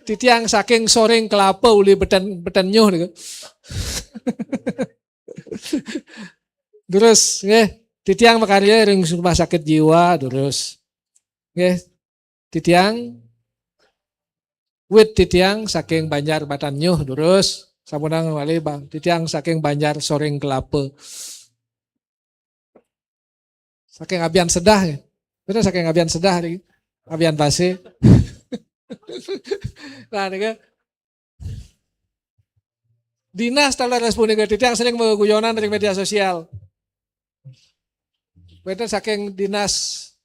Titiang saking Soring Kelapa uli beten beten nyuh niku. Durus nggih, titiang makarya ring rumah sakit jiwa, durus. Nggih, titiang wit titiang saking Banjar Batan Nyuh, durus. Sampunang malih titiang saking Banjar Soring Kelapa. Saking abian sedah ya. Bener saking abian sedah nih. Abian base. Nah, nika dinas taler punika titiang sering magegojonan ring media sosial. Wenten saking dinas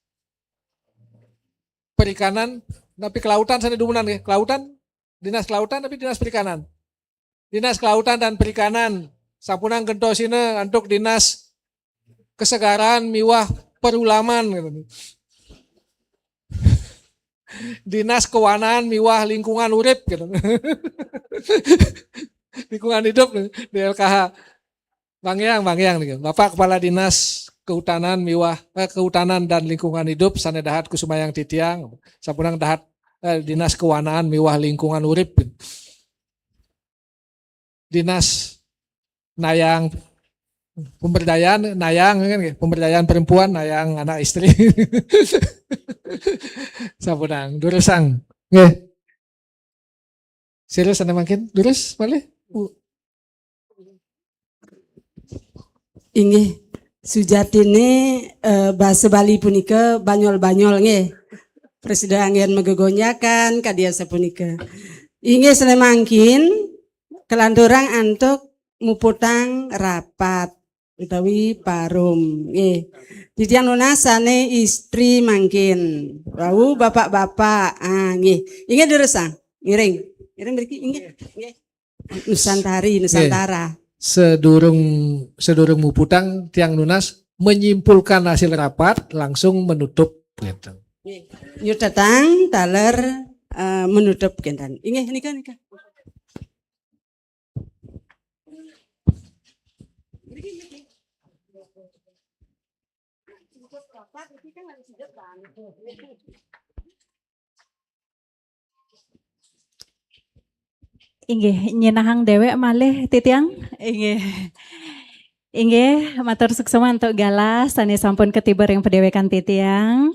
perikanan, tapi kelautan sane dumunan nggih. Kelautan, dinas kelautan tapi dinas perikanan. Dinas Kelautan dan Perikanan, sampunang gentosina antuk Dinas Kesegaran miwah Perulaman gitu. Dinas Kewanaan miwah Lingkungan Urip gitu. Lingkungan Hidup di L K H. Bang Yang, Bang Yang nih, Bapak Kepala Dinas Kehutanan miwah eh, Kehutanan dan Lingkungan Hidup sane dahat kusumayang titiang, sampunang dahat eh, Dinas Kewanaan miwah Lingkungan Urip. Dinas Nayang Pemberdayaan Nayang kan nggih, Pemberdayaan Perempuan Nayang Anak Istri. Sampunang durusang. Nggih. Serius ane mangkin durus malih. Bu. Inggih, sujatine eh, basa Bali punika banyol-banyol nggih. Prasida anggen magegonjakan kadi asapunika. Inggih sane mangkin kalanturang antuk muputang rapat utawi parum. Nggih. Titiang nunas sane istri mangkin. Wau bapak-bapak. Ah, nggih. Inggih durusang. Ngiring. Ngiring mriki inggih. Nggih. Nusantari, Nusantara. Sedurung sedurung muputang tiang nunas menyimpulkan hasil rapat langsung menutup gitu. Nyutetang taler eh, menutup kenten. Inggih nika nika. Inggih, nyinahang dewek malih titiang. Inggih. Inggih, matur suksma antuk galah sane sampun katiba ring padewekan titiang.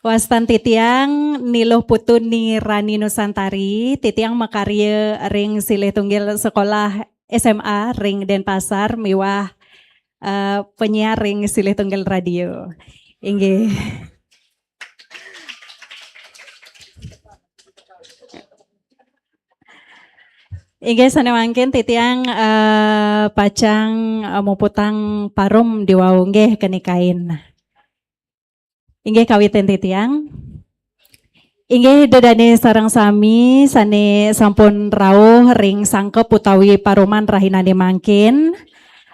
Wastan titiang Ni Luh Putu Ni Rani Nusantari, titiang makarya ring silih tunggil sekolah S M A ring Denpasar miwah, eh, penyiar ring silih tunggil radio. Inggih. Inggih, sane mangkin titiang, eh, pacang, eh, muputang parum diwau nggih keni kain. Inggih, kawitin titiang. Inggih, Ida dane sareng sami sane sampun rauh ring sangkep utawi paruman rahinane mangkin.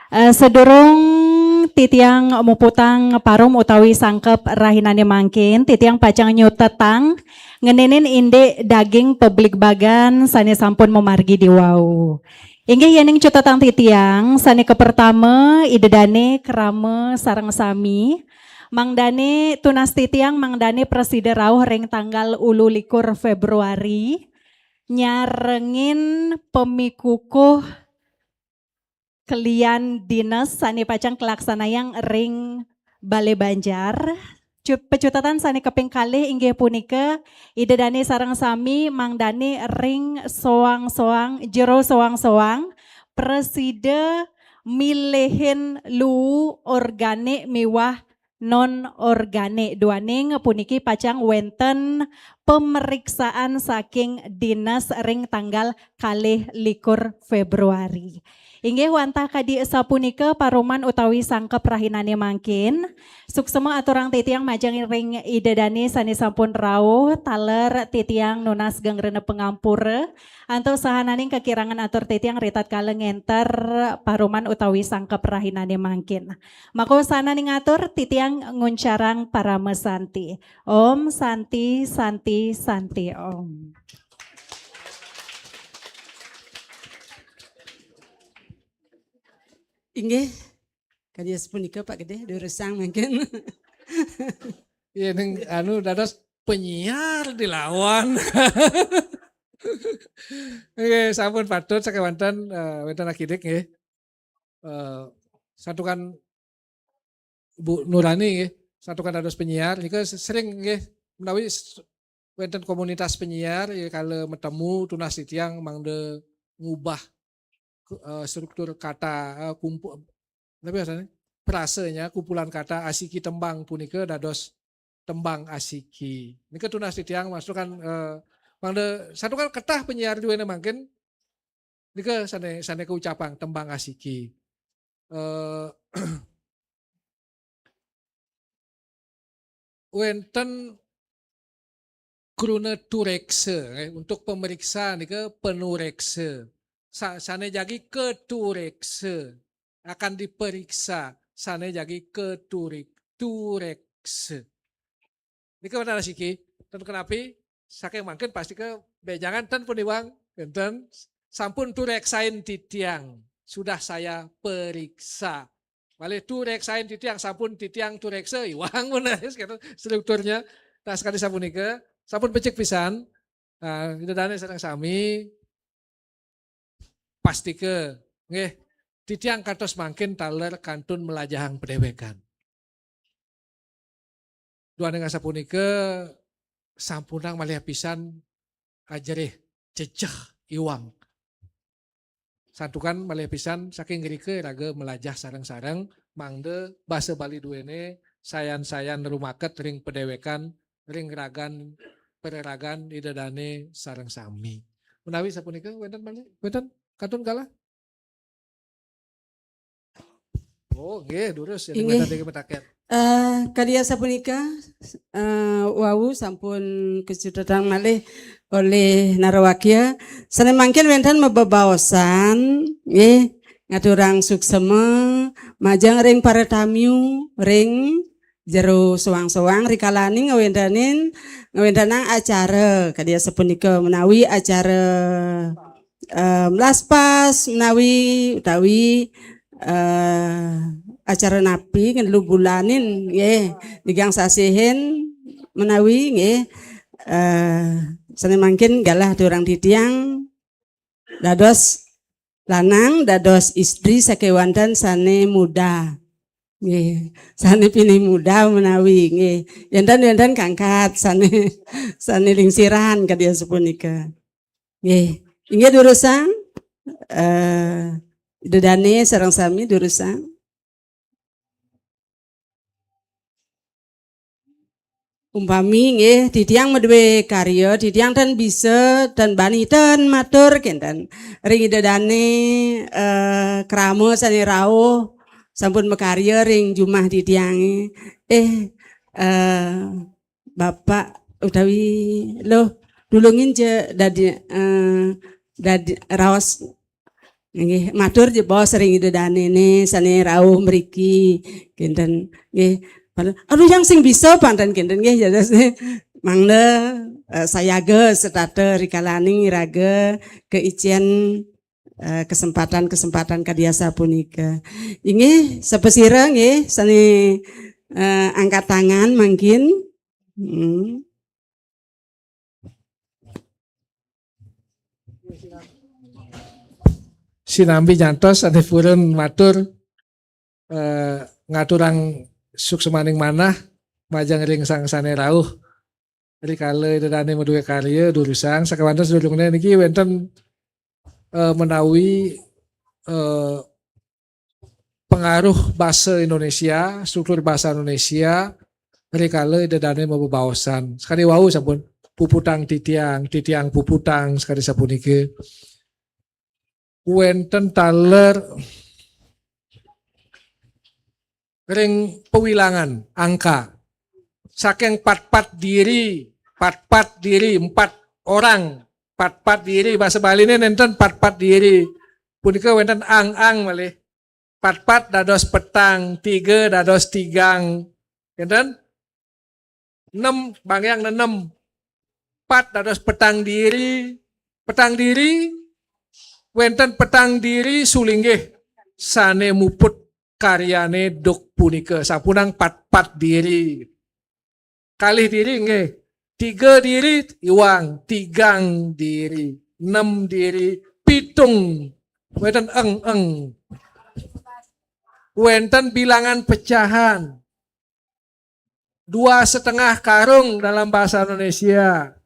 Eh, sadurung titiang muputang parum utawi sangkep rahinane mangkin, titiang pacang nyutetang ngeninin indik daging pabligbagan sane sampun mamargi diwau. Inggih, yening cutetang titiang, sane kapertama, Ida dane krama sareng sami, mangdane tunas titiang, mangdane prasida rauh ring tanggal ulu likur Februari, nyarengin pamikukuh kelian dinas sane pacang kalaksanayang ring Bale Banjar. Cu-, pecutetan sane kaping kalih inggih punika, Ida dane sareng sami mangdane ring soang-soang, jero soang-soang, prasida milihin luu organik miwah non-organik. Duaning puniki pacang wenten pemeriksaan saking dinas ring tanggal kalih likur Februari. Inggih, wantah kadi sapunika paruman utawi sangkep rahinane mangkin. Suksema aturang titiang majeng ring Ida dane sane sampun rauh, taler titiang nunas geng rena pangampura. Antuk sahananing kakirangan atur titiang ritatkala ngenter paruman utawi sangkep rahinane mangkin. Maka sahananing atur titiang nguncarang parama santi. Om Santi, Santi, Santi Om. Inggih, kadi sapunika Pak Gede, durusang mangkin. Iya, ning anu dados penyiar dilawan. Nggih, sampun patut sakewanten, eh, wenten akidik nggih. Eh, santukan Bu Nurani nggih, santukan dados penyiar nika se-, sering nggih menawi s-, wenten komunitas penyiar ya kala metemu tunas titiang mangda ngubah ku-, eh, struktur kata, eh, kumpu-, tapi rasanya frasenya kumpulan kata asiki tembang punika dados tembang asiki. Nika tunas titiang masukan, eh, mangda santukan ketah penyiar duwene mangkin nika sane, sane kaucapang tembang asiki. Eh, wenten kruna tureksa, eh, untuk pemeriksa nika penureksa. Sa-, sane jagi ketureksa, akan diperiksa, sane jagi keturik-, tureksa. Nika wenten asiki, ten kenapi, saking mangkin pasti ke bejangan ten pun iwang, enten sampun tureksain titiang, sudah saya periksa. Malih tureksain titiang, sampun titiang tureksa, iwang menaris gitu strukturnya. Nah, sekali sapunika, sampun becik pisan, nah, Ida dane sareng sami, pastika, nggih, titiang kantos mangkin taler kantun melajahang padewekan. Duaning asapunika sampunang malih pisan ajerih jejeh iwang. Santukan malih pisan saking ngrika raga melajah sareng-sareng mangda basa Bali duwene sayan-sayan rumaket ring padewekan, ring ragan pereragan Ida dane sareng sami. Menawi sapunika wenten malih, wenten kantun galah? Oh, nggih, durus ya, inggih. Mataken. Eh, kadi asapunika, eh, wau sampun kacutetang malih olih narawakya. Sane mangkin wenten mabebaosan, nggih, ngaturang suksema majeng ring para tamiu ring jero soang-soang rikalaning ngawentenin, ngawentenang acara kadi asapunika menawi acara eh, melaspas menawi utawi, eh, acara napi ngen lubulanin nggih, tigang sasihin menawi nggih, eh, sane mangkin galah aturang titiang dados lanang, dados istri sakewanten sane muda. Nggih, sané pinih muda menawi nggih. Yénten-yénten kangkat sané sané lingsiran kadya sapunika. Nggih. Inggih durusang eh Ida dané sareng sami durusang. Umpami nggih titiang madué karya, titiang ten bisa ten bani ten matur kénten ring Ida dané eh krama sané rauh sampun makarya ring jumah titiangé. Eh eh Bapak utawi Luh, tulungin ja dadi eh dadi raos nggih matur jebos ring Ida dané sané rauh mriki kénten nggih. Aduh yang sing bisa panten kénten nggih jadosné mangda eh, sayaga setata rikalaning iraga keicén eh, kesempatan-kesempatan kadya sapunika. Inggih sapasira nggih sané eh, angkat tangan mangkin. Hmm. Sinambi nyantos sané purun matur eh, ngaturang suksmaning manah majeng ring sang sané rauh rikala Ida dané madué karya durusang sakéwanten sadurungné niki wénten eh, menawi eh, pengaruh basa Indonesia, struktur basa Indonesia rikala Ida dané mabebaosan. Sakadi wau sampun puputang titiang, titiang puputang sakadi sapuniki. Wénten taler ring pewilangan angka. Saking patpat diri, patpat diri, empat orang, patpat diri, basa Baliné nénten patpat diri. Punika wénten ang-ang malih. Patpat dados petang, tiga dados tigang. Nénten? Enam, banggiang enam. Pat dados petang diri. Petang diri, wénten petang diri sulinggih sané muput karyané duk punika. Sampunang patpat diri. Kalih diri nggih. Tiga diri iwang, tigang diri, enam diri, pitung. Wénten eng-eng. Wénten bilangan pecahan. Dua setengah karung dalam bahasa Indonesia.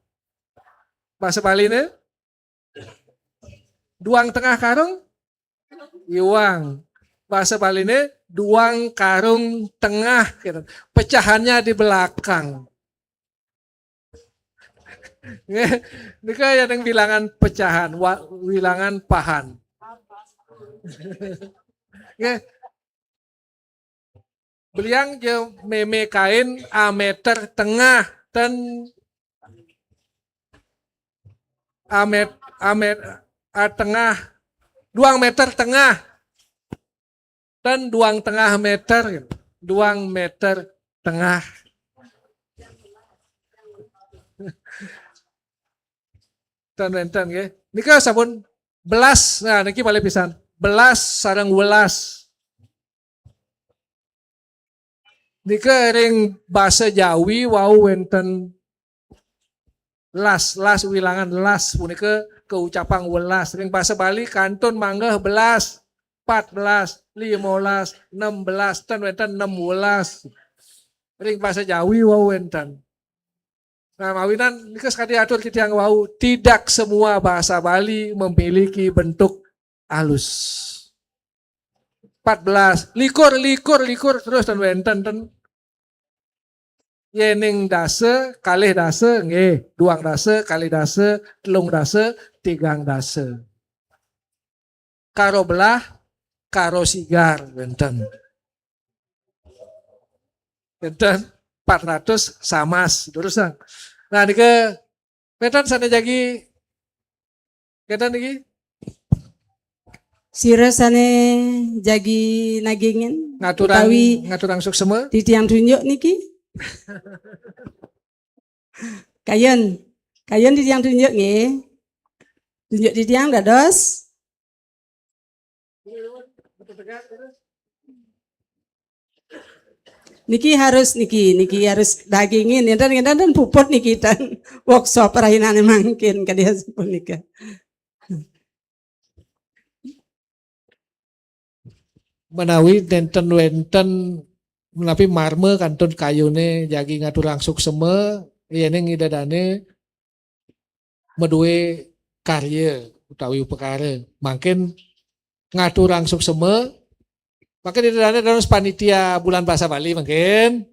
Bahasa Baliné? Duang tengah karung? Iwang. Bahasa Baliné duang karung tengah gitu. Pecahannya di belakang. Nggih, nika ya yang bilangan pecahan, wa- bilangan pahan. Nggih. Beliang je mémé kain ameter tengah ten amet amet a tengah duang meter tengah ten duang tengah meter gitu. Duang meter tengah ten wénten nggih. Nika sampun belas, nah niki malih pisan. Belas sareng welas. Nika ring basa Jawi wau wénten las, las wilangan las punika kaucapang welas. Ring basa Bali kantun manggeh belas, pat belas, lima belas, enam belas, ten wénten enam welas. Ring basa Jawi wau wénten. Nah, mawinan nika sakadi atur titiang wau, tidak semua bahasa Bali memiliki bentuk alus. Empat belas, likur, likur, likur terus ten wénten ten. Yéning dasa, kalih dasa, nggih, duang dasa, kalih dasa, telung dasa, tigang dasa. Karo belah, karo sigar, wénten. Wénten empat ratus samas, durusang. Nah, nika wénten sané jagi, wénten niki? Sira sané jagi nagingin ngaturang utawi ngaturang suksema. Titiang tunjuk niki. Kayun, kayun titiang tunjuk nggih. Tunjuk titiang dados. Niki harus niki, niki harus dagingin. Enten enten puput niki ten workshop rahinané mangkin kadya sapunika. Menawi nénten wénten, menawi marma kantun kayuné jagi ngaturang suksema, yéning Ida Dané madué karya utawi upakara. Mangkin ngaturang suksema, mangkin Ida Dané dados panitia Bulan Basa Bali mangkin.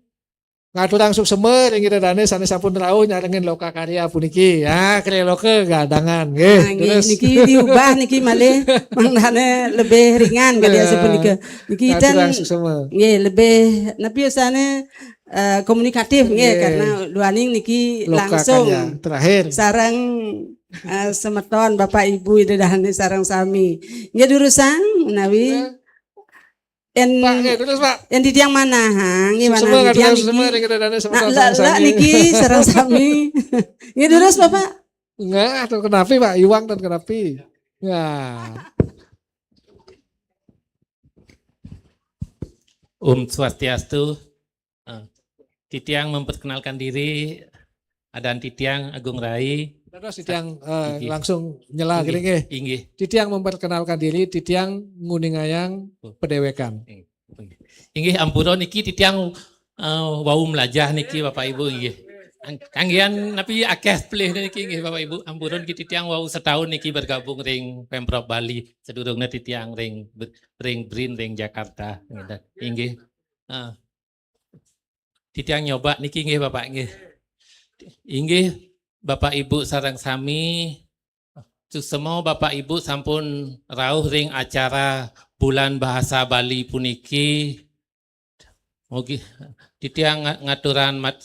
Ngaturang suksema ring Ida Dané sané sampun rauh nyarengin loka karya puniki. Ya, kre loka gadangan nggih. Nah, nggih, terus niki diubah niki malih mangdané lebih ringan kadi nah, sapunika. Niki ten nggih lebih napi usahane uh, komunikatif nggih karena duaning niki loka langsung karya. Terakhir sareng uh, semeton Bapak Ibu Ida Dané sareng sami. Nggih durusang menawi Pak, nggih, terus, Pak. Yang di tiang mana? Ha, nggih mana? Semua di tiang niki. Nah, la, la niki sareng sami. Nggih, terus, Bapak. Enggak, atau kenapi, Pak? Iwang dan kenapi. Ya. Om Swastiastu. Ah, titiang memperkenalkan diri, adan titiang Agung Rai. Terus titiang eh, langsung nyela gini nggih. Inggih. Titiang memperkenalkan diri, titiang nguningayang oh. Pedewekan. Inggih, ampura niki titiang uh, wau melajah niki Bapak Ibu inggih. Kanggian napi akeh pelih niki inggih Bapak Ibu. Ampura niki titiang wau setahun niki bergabung ring Pemprov Bali. Sedurungnya titiang ring ring BRIN ring Jakarta. Inggih. Uh, Titiang nyoba niki nggih Bapak nggih. Inggih Bapak Ibu sareng sami. Suksema Bapak Ibu sampun rauh ring acara Bulan Bahasa Bali puniki. Mugi titiang ngaturan mat,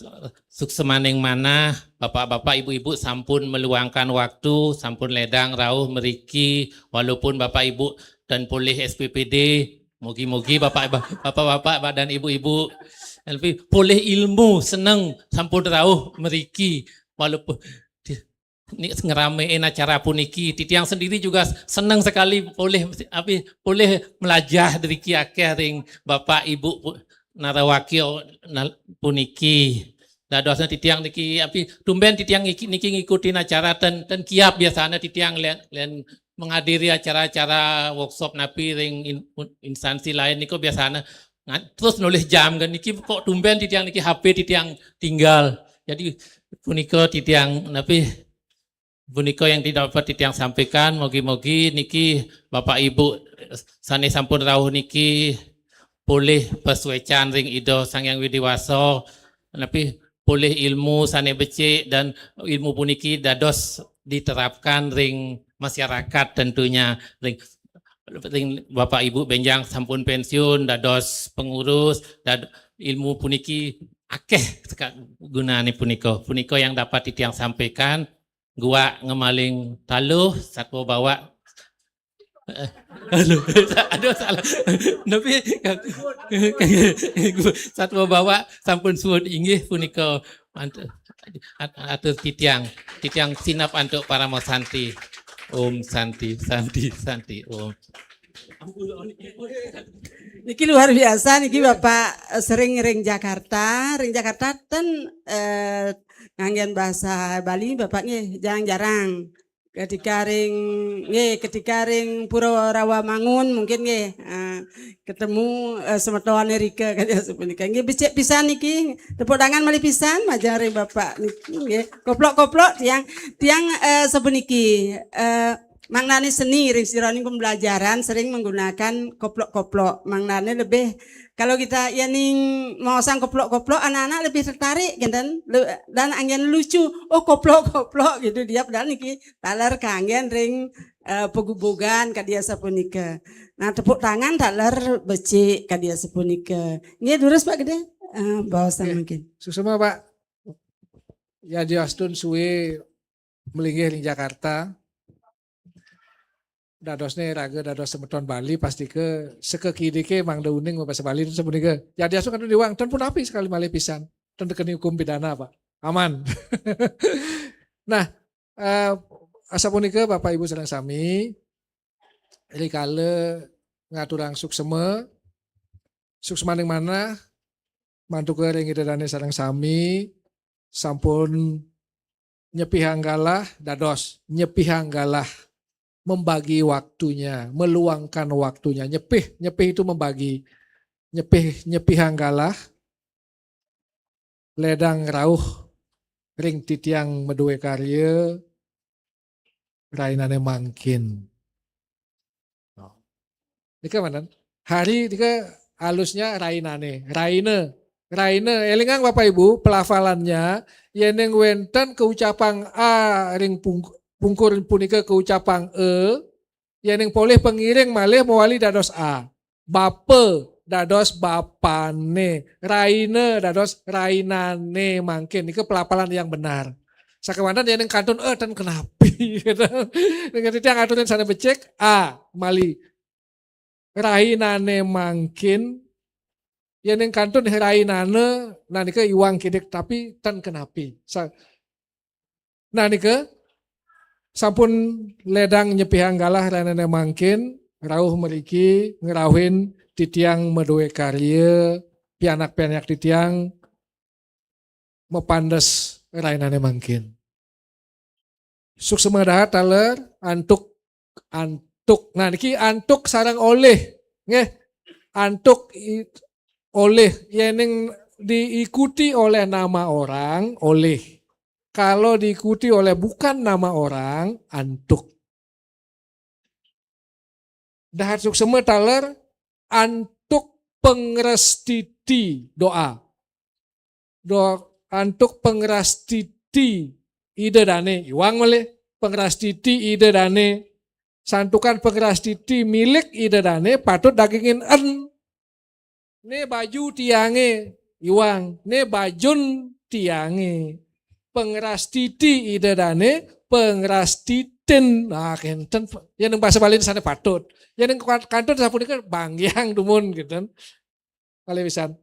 suksemaning manah Bapak-bapak Ibu-ibu sampun meluangkan waktu, sampun ledang rauh meriki walaupun Bapak Ibu dan polih S P P D Mugi-mugi bapak bapak-bapak dan ibu-ibu lebih polih ilmu seneng sampun rauh meriki walaupun ni ngeramein acara puniki titiang sendiri juga seneng sekali polih api polih melajah deriki akeh ring bapak ibu narawaki puniki dadosnya titiang niki api tumben titiang niki ngikutin acara ten ten kiap biasanya titiang len menghadiri acara-acara workshop napi ring instansi lain niko biasanya terus nulis jam kan niki kok tumben titiang niki H P titiang tinggal. Jadi punika titiang napi punika yang tidak dapat titiang sampaikan. Mogi-mogi niki Bapak Ibu sane sampun rauh niki polih pasuecan ring Ida Sang Hyang Widi Wasa napi polih ilmu sane becik dan ilmu puniki dados diterapkan ring masyarakat tentunya ring, ring Bapak Ibu benjang sampun pensiun dados pengurus dad, ilmu puniki akeh gunane punika punika yang dapat titiang sampaikan gua ngemaling taluh satwa bawa Aduh, aduh salah. Tapi satwa bawa sampun suwun inggih punika atur titiang titiang sinap antuk parama santi. Om santi santi santi om. Niki luar biasa niki Bapak sering ring Jakarta, ring Jakarta ten eh, nganggen bahasa Bali Bapak nggih jarang-jarang. Ketika ring nggih ketika ring Pura Rawamangun mungkin nggih uh, ketemu uh, semeton Rika kan ya sepunika. Nggih becik pisan niki. Tepuk tangan malih pisan majeng ring Bapak niki nggih. Koplok-koplok tiang tiang uh, sepuniki uh, maknane seni ring sira ning pembelajaran sering menggunakan koplok-koplok. Maknane lebih kalau kita ya ning mau sang koplok-koplok anak-anak lebih tertarik gitu dan anggen lucu. Oh koplok-koplok gitu dia padahal niki taler kanggen ring uh, pegubugan kadia sapunika. Nah tepuk tangan taler becik kadia sapunika. Nggih durus Pak Gede. Uh, bawasan okay. Mungkin. Suksema Pak. Ya diastun suwe melinggih ring Jakarta. Dadosne raga dados semeton Bali pasti ke sekekidike mangda uning bahasa Bali itu sapunika. Ya diastun kan diwang ten pun api sekali malih pisan. Ten tekeni hukum pidana Pak. Aman. Nah, Eh, asapunika Bapak Ibu sareng sami, rikala ngaturang suksema, suksemaning manah mantuka ring Ida Dane sareng sami sampun nyepihang galah dados nyepihang galah membagi waktunya, meluangkan waktunya. Nyepih, nyepih itu membagi. Nyepih, nyepihang galah, ledang rauh ring titiang madue karya, rainane mangkin. Nika manten. Hari nika alusnya rainane, raina. Raina, elingang Bapak Ibu, pelafalannya, yening wenten keucapang a ring pung-, pungkur punika keucapang e, yening polih pangiring malih mawali dados a. Bapa dados bapane, raina dados rainane mangkin. Nika pelafalan yang benar. Sakewanten yening kantun e ten kenapi. Nika titiang aturin sane becik, a, malih. Rainane mangkin, yening kantun rainane, nah nika iwang kidik tapi ten kenapi. Sa-, nah nika sampun ledang nyepihang galah rainane mangkin, rauh mriki ngrauhin titiang madue karya, pianak-pianak titiang mapandes rainane mangkin. Suksma dahat taler, antuk, antuk. Nah, niki antuk sareng olih, nggih. Antuk i-, olih, yening diikuti oleh nama orang, olih. Kalau diikuti oleh bukan nama orang, antuk. Dahat suksma taler, antuk pangrastiti, doa. Do-, antuk pangrastiti Ida Dane, iwang malih, pangrastiti Ida Dane, santukan pangrastiti milik Ida Dane patut dagingin en. Ne baju tiange, iwang, ne bajun tiange. Pangrastiti Ida Dane, pangrastitin. Nah, kenten, yening basa Bali sane patut. Yening kan-, kantun sapunika banggiang dumun, gitu. Kalih pisan.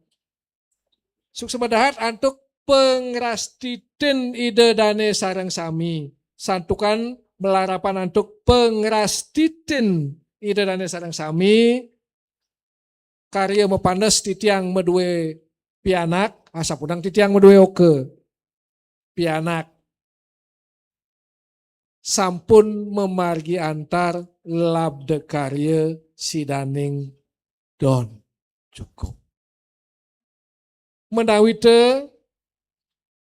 Suksma dahat antuk pangrastitin Ida Dane sareng sami. Santukan malarapan antuk pangrastitin Ida Dane sareng sami, karya mapandes titiang madue pianak, asapuning titiang madue oka. Pianak. Sampun mamargi antar labda karya sidaning don. Cukup. Menawita,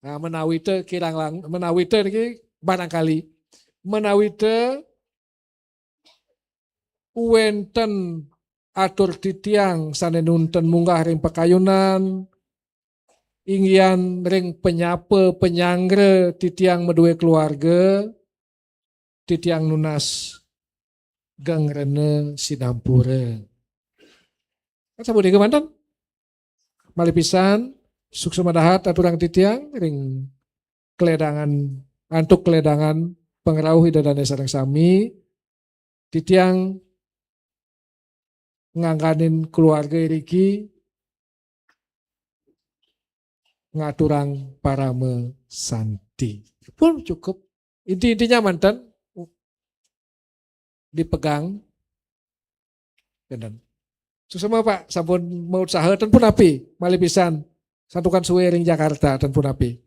nah, menawita kirang lang-, menawita niki barangkali. Menawita wenten atur titiang sane nunten munggah ring pakayunan, inggihan ring panyapa panyanggra titiang madue keluarga, titiang nunas geng rena sinampura. Kan sapunika manten? Malih pisan, suksma dahat aturang titiang ring kaledangan, antuk kaledangan pangrauh Ida Dane sareng sami, titiang ngangganin keluarga iriki ngaturang parama santi. Pun cukup. Inti-intinya manten dipegang. Kenten. Suksma Pak, sampun mausaha ten punapi, malih pisan. Santukan suwe ring Jakarta ten punapi.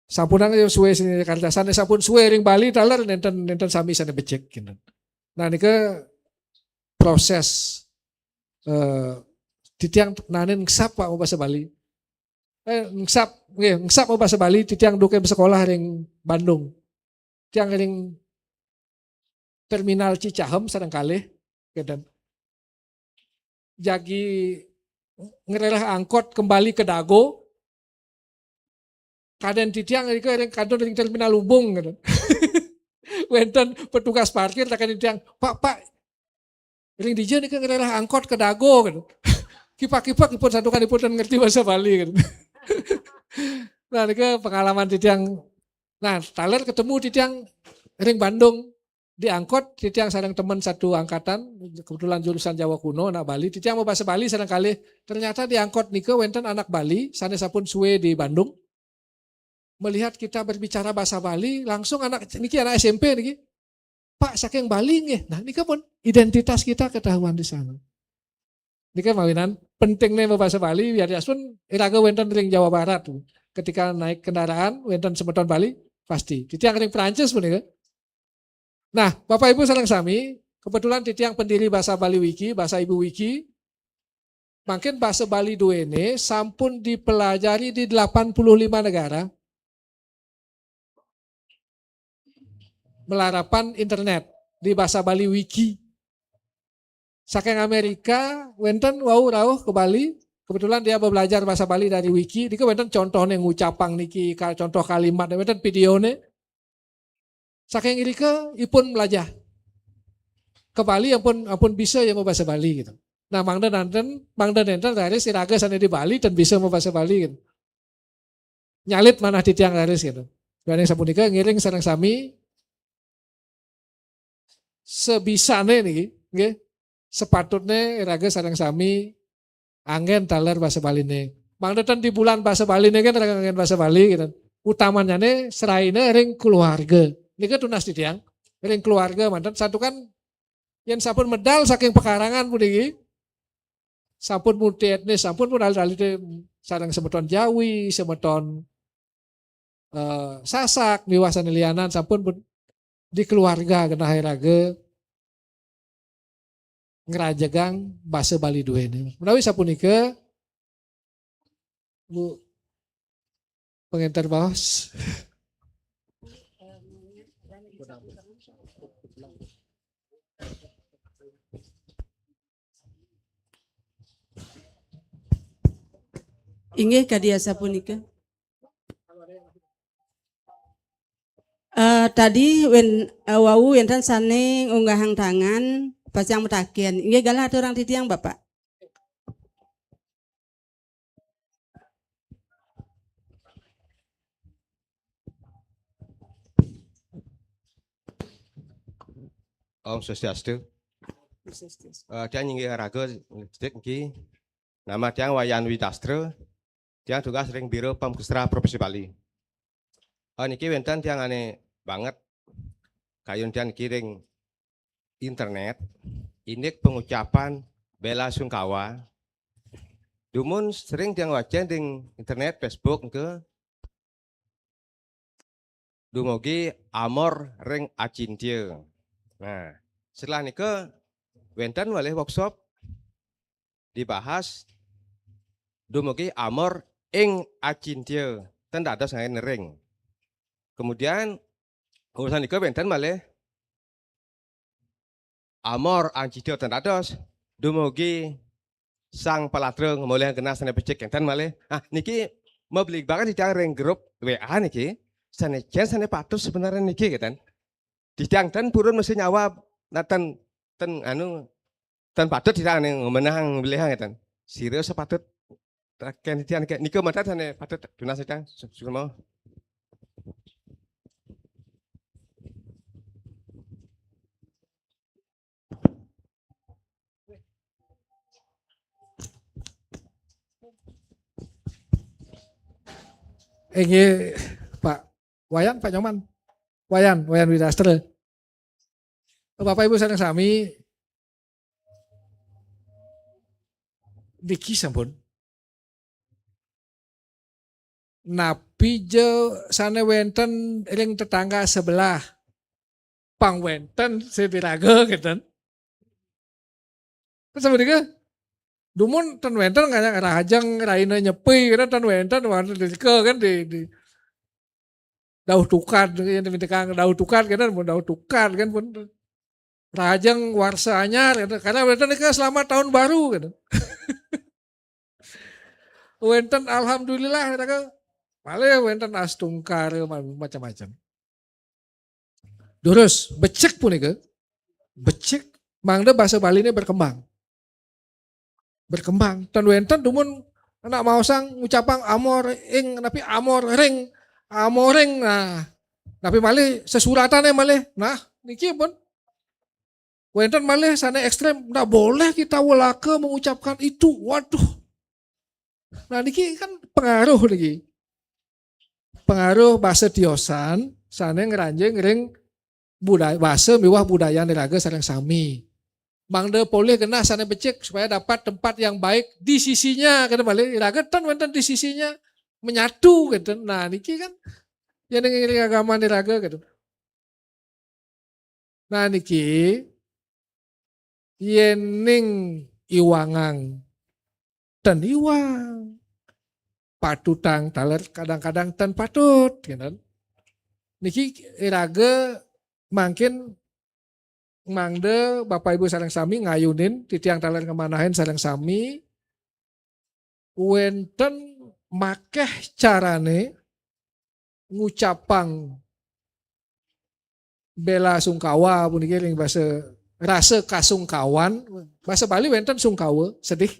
Sampunang ya suwe sing Jakarta. Sane sampun suwe ring Bali taler nenten, nenten sami sane becik, kenten. Nah, nika proses, eh, titiang naenin ngesap, Pak, basa Bali. Eh, ngesap, nggih, ngesap basa Bali, titiang duke besekolah ring Bandung. Tiang ring terminal Cicahem sareng kalih, kenten. Jagi ngrereh angkot kembali ke Dago, kaden titiang nika ring kantun ring terminal Lumbung, kenten. Wenten petugas parkir, taken titiang, "Pak, Pak, ring dija nika ngrereh angkot ke Dago?" Gitu. Kipak-kipak ipun santukan ipun ten ngerti basa Bali, gitu. Nah, nika pengalaman titiang. Nah, taler ketemu titiang ring Bandung, di angkot titiang sareng temen satu angkatan, kebetulan jurusan Jawa Kuno, anak Bali. Titiang mabasa Bali sareng kalih. Ternyata di angkot nika wenten anak Bali sane sampun suwe di Bandung. Melihat kita berbicara bahasa Bali, langsung anak niki, anak S M P niki, "Pak, saking Bali nggih." Nah, nika pun identitas kita ketahuan di sana. Nika mawinan pentingne mabasa Bali, wiadiaspun iraga wenten ring Jawa Barat. Ketika naik kendaraan, wenten semeton Bali, pasti. Titiang ring Prancis punika. Nah, Bapak Ibu sareng sami, kebetulan titiang pendiri Basa Bali Wiki, Basa Ibu Wiki, mangkin basa Bali duene sampun dipelajari di delapan puluh lima negara. Melarapan internet di Basa Bali Wiki. Saking Amerika, wenten wau rauh ke Bali. Kebetulan dia belajar bahasa Bali dari Wiki. Niki wenten contohnya ngucapang niki, ka-, contoh kalimat, wenten videone. Saking irika ipun melajah ke Bali, ampun, ampun bisa ya mau bahasa Bali gitu. Nah, mangda nanten, mangda nenten raris iraga sane di Bali ten bisa mau bahasa Bali gitu. Nyalit manah titiang raris gitu. Duaning sapunika ngiring sareng sami sebisane niki, nggih. Sepatutne iraga sareng sami anggen taler basa Baline. Mangda ten di bulan basa Baline kan iraga anggen basa Bali gitu. Utamanyane seraine ring keluarga. Nika tunas titiang, ring keluarga manten santukan yen sampun medal saking pekarangan puniki, sampun multi etnis, sampun pun alit-alite sareng semeton Jawi, semeton, eh, Sasak, miwah sane lianan, sampun pun di keluarga genah iraga ngrajegang basa Bali duene. Menawi sapunika, Bu Pengenter Baos. Inggih kadi asapunika. Eh, tadi wen, eh, wau wenten sane ngunggahang tangan, pacang mataken. Inggih galah aturang titiang, Bapak. Om Swastiastu. Eh, tiang inggih raga sedek niki. Nama tiang Wayan Widastra. Tiang tugas ring Biro Pamkestra Provinsi Bali. Eh, niki wenten tiang ane banget kayun tiang niki ring internet, indik pengucapan bela sungkawa. Dumun sering tiang wacen ring internet, Facebook ke, dumugi amor ring acintya. Nah, setelah nika wenten malih workshop dibahas dumugi amor ing acintya, ten dados ngangge ring. Kemudian urusan nika wenten malih amor acintya ten dados dumugi sang palatra ngemolihang genah sane becik kenten malih. Ah, niki mabligbakan titiang ring grup W A niki, sane jen sane patut sebenarnya niki kenten. Titiang ten purun mesti nyawab, nah ten, ten anu, ten patut titiang ning menang milihang kenten. Sira sepatut taken titiang niki, nika mata sane patut tunas titiang. Su-, suksma. Inggih, Pak Wayan, Pak Nyoman. Wayan, Wayan Widastra. Bapak Ibu sareng sami, niki sampun. Napi ja sane wenten ring tetangga sebelah? Pang wenten sira raga kenten. Terus sapunika, dumun ten wenten kaya Rahajeng, Raina Nyepi, kenten ten wenten, wenten di, di dauh tukad, yen mintekang dauh tukad, kenten pun dauh tukad, kan pun Rahajeng Warsa Anyar, kenten. Karena wenten nika selamat tahun baru, kenten. Wenten alhamdulillah, kenten. Malih wenten astungkara, ma-, macam-macam. Durus, becik punika. Becik, mangda basa Baline berkembang. Berkembang. Ten wenten dumun anak maosang ngucapang amor ing, napi amor ring, amoring. Nah, napi malih sesuratane malih. Nah, niki pun. Wenten malih sane ekstrem, ndak boleh kita welaka mengucapkan itu. Waduh. Nah, niki kan pengaruh niki. Pengaruh basa tiosan sane ngranjing ring budaya, basa miwah budayane raga sareng sami. Mangda polih genah sane becik supaya dapat tempat yang baik di sisinya, kenten malih. Raga ten wenten di sisinya, menyatu, kenten. Nah, niki kan yen ring agamane raga, kenten. Nah niki, yening iwangang ten iwang, patutang taler kadang-kadang ten patut, gitu. Niki iraga mangkin mangda Bapak Ibu sareng sami ngayunin, titiang taler ngamanahin sareng sami, wenten makeh carane ngucapang bela sungkawa puniki ring basa, rasa kasungkawan. Basa Bali wenten sungkawa, sedih.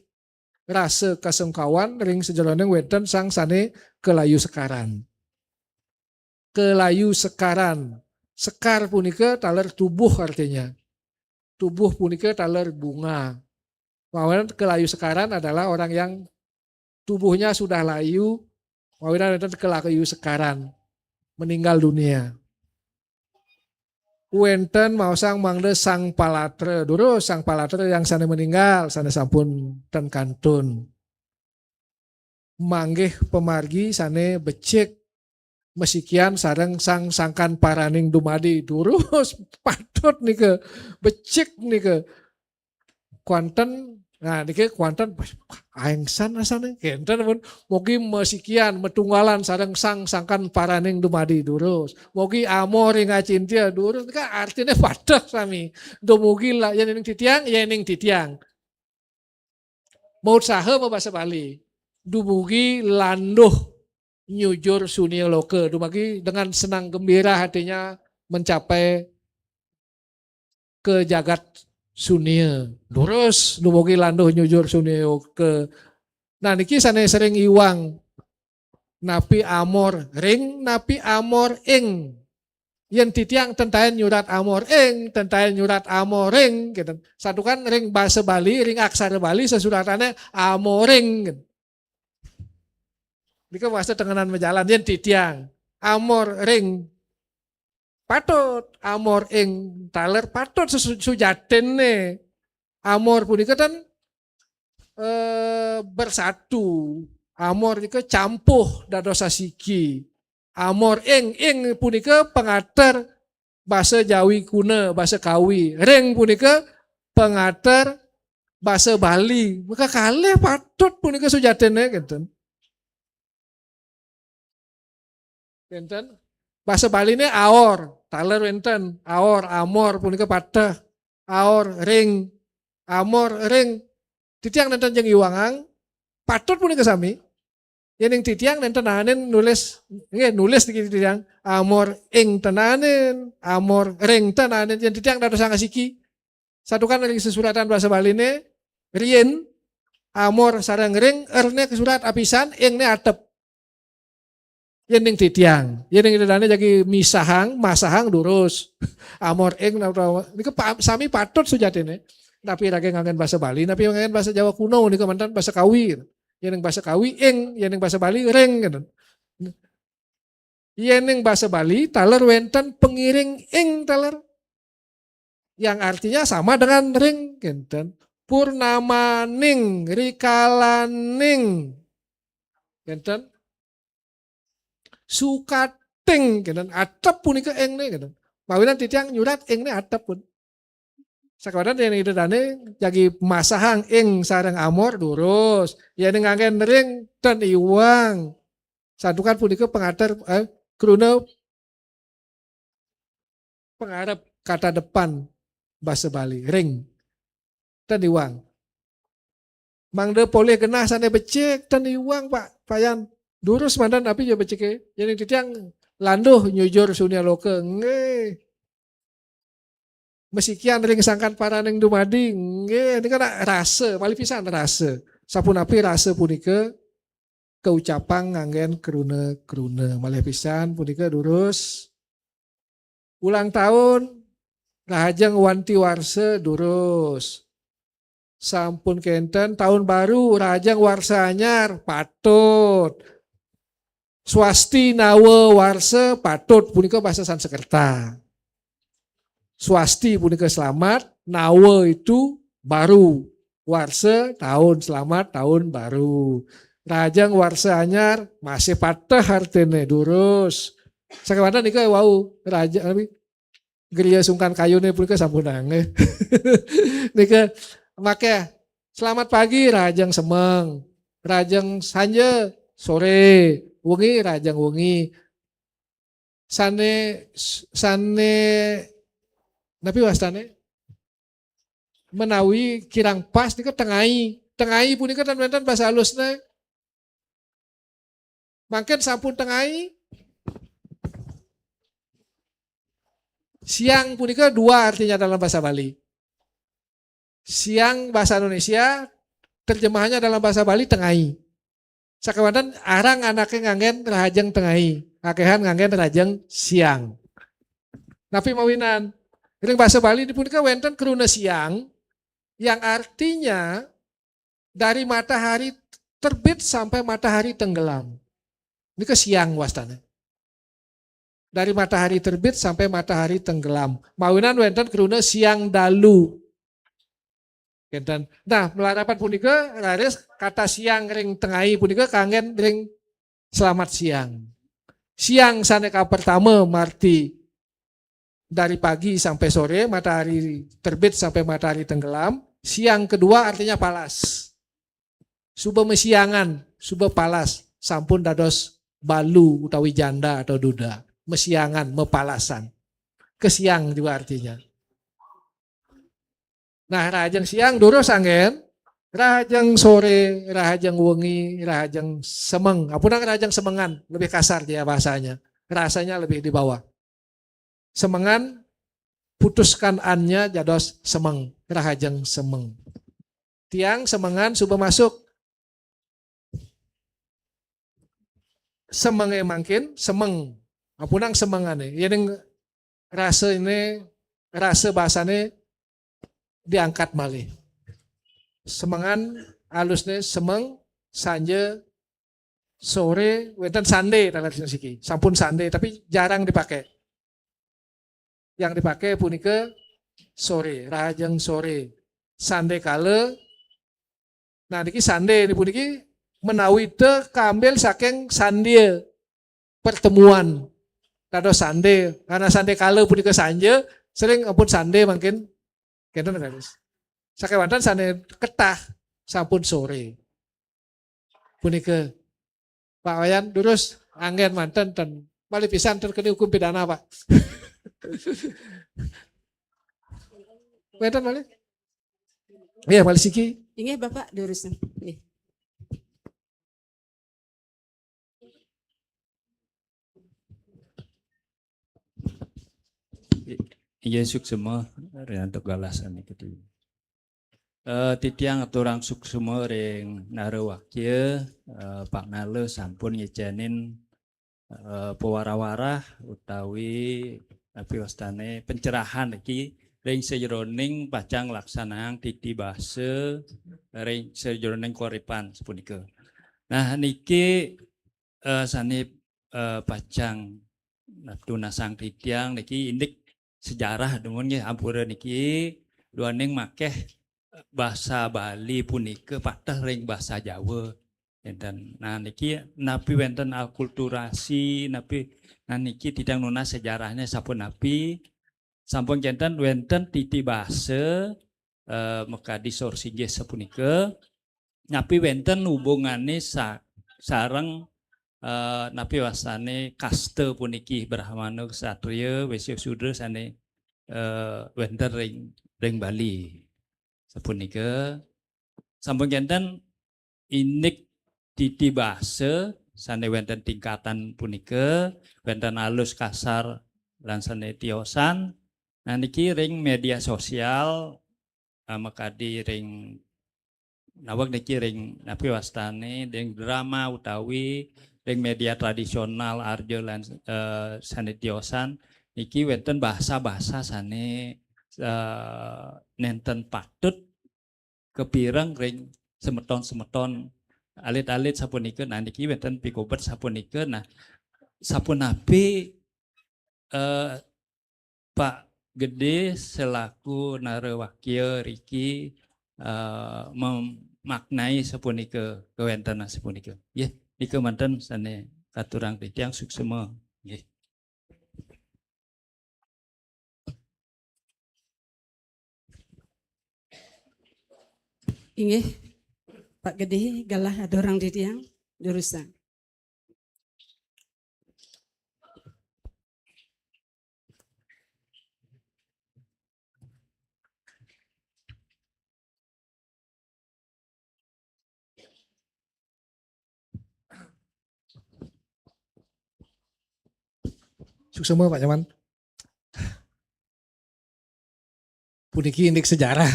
Rasa kasungkawan ring sajeroning wenten sang sane kalayu sekaran. Kalayu sekaran. Sekar punika taler tubuh artinya. Tubuh punika taler bunga. Mawinan kalayu sekaran adalah orang yang tubuhnya sudah layu, mawinan wenten kalayu sekaran, meninggal dunia. Wenten maosang mangda sang palatra, durus sang palatra yang sane meninggal, sane sampun ten kantun. Manggih pamargi sane becik, masikian sareng sang sangkan paraning dumadi, durus, patut nika, becik nika. Kuanten, nah niki kuanten, aengsan asane, kenten pun, mugi masikian matunggalan sareng sang sangkan paraning dumadi, durus. Mugi amor ring acintia, durus. Nika artine pateh sami. Dumugi la, yening titiang, yening titiang mautsaha mabasa Bali. Dumugi landuh nyujur sunia loka. Dumugi dengan senang gembira hatinya mencapai ke jagat sunia. Lurus, dumugi landuh nyujur sunia loka. Nah, niki sane sering iwang. Napi amor ring, napi amor ing. Yen titiang ten taen nyurat amor ing, ten taen nyurat amoring, gitu. Santukan ring basa Bali, ring aksara Bali sesuratane amoring, gitu. Nika basa tengenan majalan yen titiang. Amor ring patut, amor ing taler patut sesu-, sujatinne. Amor punika ten, eh, bersatu. Amor nika campuh dados sasiki. Amor ing, ing punika pangater basa Jawi kuna, basa Kawi. Ring punika pangater basa Bali. Maka kalih patut punika sujatinne, kenten. Kenten. Basa Baline aor, taler wenten. Aor, amor punika pateh. Aor, ring. Amor, ring. Titiang nenten jeng iwangang, patut punika sami. Yening titiang nenten naenin nulis, nggih, nulis niki titiang, amor ing ten naenin, amor ring ten naenin, yen titiang dados sanga siki. Santukan ring sesuratan basa Baline, riin, amor sareng ring, er ne kasurat apisan, ing ne atep. Yening titiang, yening Ida Dane jagi misahang, masahang durus. Amor ing, nika pa-, sami patut sujatine. Napi raga nganggen basa Bali, napi nganggen basa Jawa kuno, nika manten basa Kawi. Yening basa Kawi, ing, yening basa Bali, ring, gitu. Yening basa Bali, taler wenten pangiring ing taler. Yang artinya sama dengan ring, kenten. Purnamaning, rikalaning, kenten. Sukating, kenten. Atep punika ing ne, kenten. Mawinan titiang nyurat ing ne atep pun. Sakawanan yen Ida Dane jagi masahang ing sareng amor durus. Yen nganggen ring ten iwang. Santukan punika pangater, eh, kruna pangarep kata depan basa Bali, ring. Ten iwang. Mangda polih genah sane becik, ten iwang, Pak, Pak Yan. Durus manten napi ya becike. Yen titiang landuh nyujur sunia loka. Nggih. Masikian ring sangkan paraning dumadi. Nggih, nika rasa, malih pisan rasa. Sapunapi rasa punika kaucapang nganggen kruna-kruna. Malih pisan punika durus. Ulang tahun, rahajeng wanti warsa, durus. Sampun kenten tahun baru, rahajeng warsa anyar, patut. Swasti nawa warsa, patut, punika basa Sanskerta. Swasti punika selamat, nawa itu baru. Warsa, tahun, selamat tahun baru. Rahajeng warsa anyar, masih pateh artine, durus. Sakawanan nika wau, raja, napi? Geria sungkan kayune punika sampun anggih. Nika, make, selamat pagi, rahajeng semeng. Rahajeng sanja, sore, wengi, rahajeng wengi. Sane, sane, napi wastane? Menawi kirang pas nika tengai. Tengai punika ten wenten basa halusne. Mangkin sampun tengai. Siang punika dua artinya dalam bahasa Bali. Siang bahasa Indonesia, terjemahannya dalam bahasa Bali tengai. Sakewanten arang anake nganggen rahajeng tengai, akehan nganggen rahajeng siang. Napi mawinan? Ring bahasa Bali punika wenten kruna siang yang artinya dari matahari terbit sampai matahari tenggelam. Nika siang wastane. Dari matahari terbit sampai matahari tenggelam. Mawinan wenten kruna siang dalu. Kenten. Nah, malarapan punika raris kata siang ring tengai punika kanggen ring selamat siang. Siang sane kapertama marti dari pagi sampai sore, matahari terbit sampai matahari tenggelam. Siang kedua artinya palas. Suba mesiangan, suba palas, sampun dados balu utawi janda atau duda. Mesiangan, mapalasan. Kesiang juga artinya. Nah, rahajeng siang durus anggen, rahajeng sore, rahajeng wengi, rahajeng semeng. Apunang rahajeng semengan, lebih kasar dia bahasanya. Rasanya lebih di bawah. Semengan, putuskan annya dados semeng, rahajeng semeng. Tiang semengan suba masuk. Semenge mangkin, semeng. Apunang semengane. Yening rasa ini, rasa bahasane diangkat malih. Semengan alusne semeng, sanja, sore, wenten sande, taler siki. Sampun sande, tapi jarang dipakai. Yang dipakai punika sore, rahajeng sore. Sande kala. Nah, niki sande ini puniki menawi te kambil saking sandia pertemuan. Dados sande, karena sande kala punika sanja, sering ampun sande mangkin kenten, raris. Sakewanten sane ketah sampun sore. Punika Pak Wayan durus anggen manten ten malih pisan ten kena hukum pidana, Pak. Wenten malih? Iya, malih siki. Inggih, Bapak, durus. Nggih. Inggih, suksema, rinantuk galasan niki. Eh, titiang aturang suksema ring Nara Wakya, eh, Pak Nala sampun ngecenin, eh, pawarah-warah utawi napi wastane pencerahan niki ring sajeroning pacang laksanang titi basa ring sajeroning koripan sapunika. Nah, niki, eh, sane, eh, pacang tunasang titiang niki indik sejarah dumun nggih, ampura niki duaning makeh basa Bali punika pateh ring basa Jawa. Enten. Nah, niki napi wenten alkulturasi, napi, nah, niki titiang nunas sejarahnya sapunapi, sampun kenten wenten titi basa, eh, makadi sor singgih sapunika, napi wenten hubungane sa-, sareng, eh, napi wastane kasta puniki, Brahmana, Ksatria, Wesya, Sudra sane, eh, wenten ring, ring Bali. Sapunika, sampun kenten indik titi basa sane wenten tingkatan punika, wenten alus, kasar, lan sane tiosan. Nah, niki ring media sosial, eh, makadi ring, naweg niki ring napi wastane, ring drama utawi ring media tradisional arja lan, eh, sane tiosan, niki wenten bahasa-bahasa sane, eh, nenten patut kapireng ring semeton-semeton alit-alit sapunika. Nah, niki wenten pikobet sapunika. Nah, sapunapi, eh, Pak Gede selaku Nara Wakya riki, eh, memaknai sapunika, kawentenan sapunika. Nggih, nika manten sane katurang titiang, suksema. Nggih. Inggih, Pak Gede, galah ada orang di tiang, durusang. Suksema, Pak Nyaman. Puniki indik sejarah.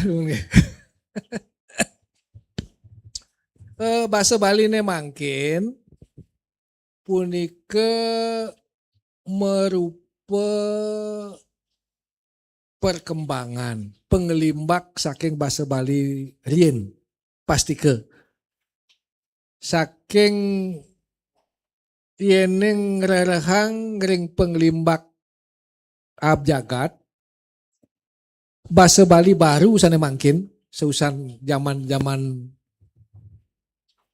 Eh, basa Bali ne mangkin punika merupa perkembangan, pengelimbak saking basa Bali riin, pastika. Saking yening ngrerehang ring pengelimbak abjagat, basa Bali baru sane mangkin, seusan jaman-jaman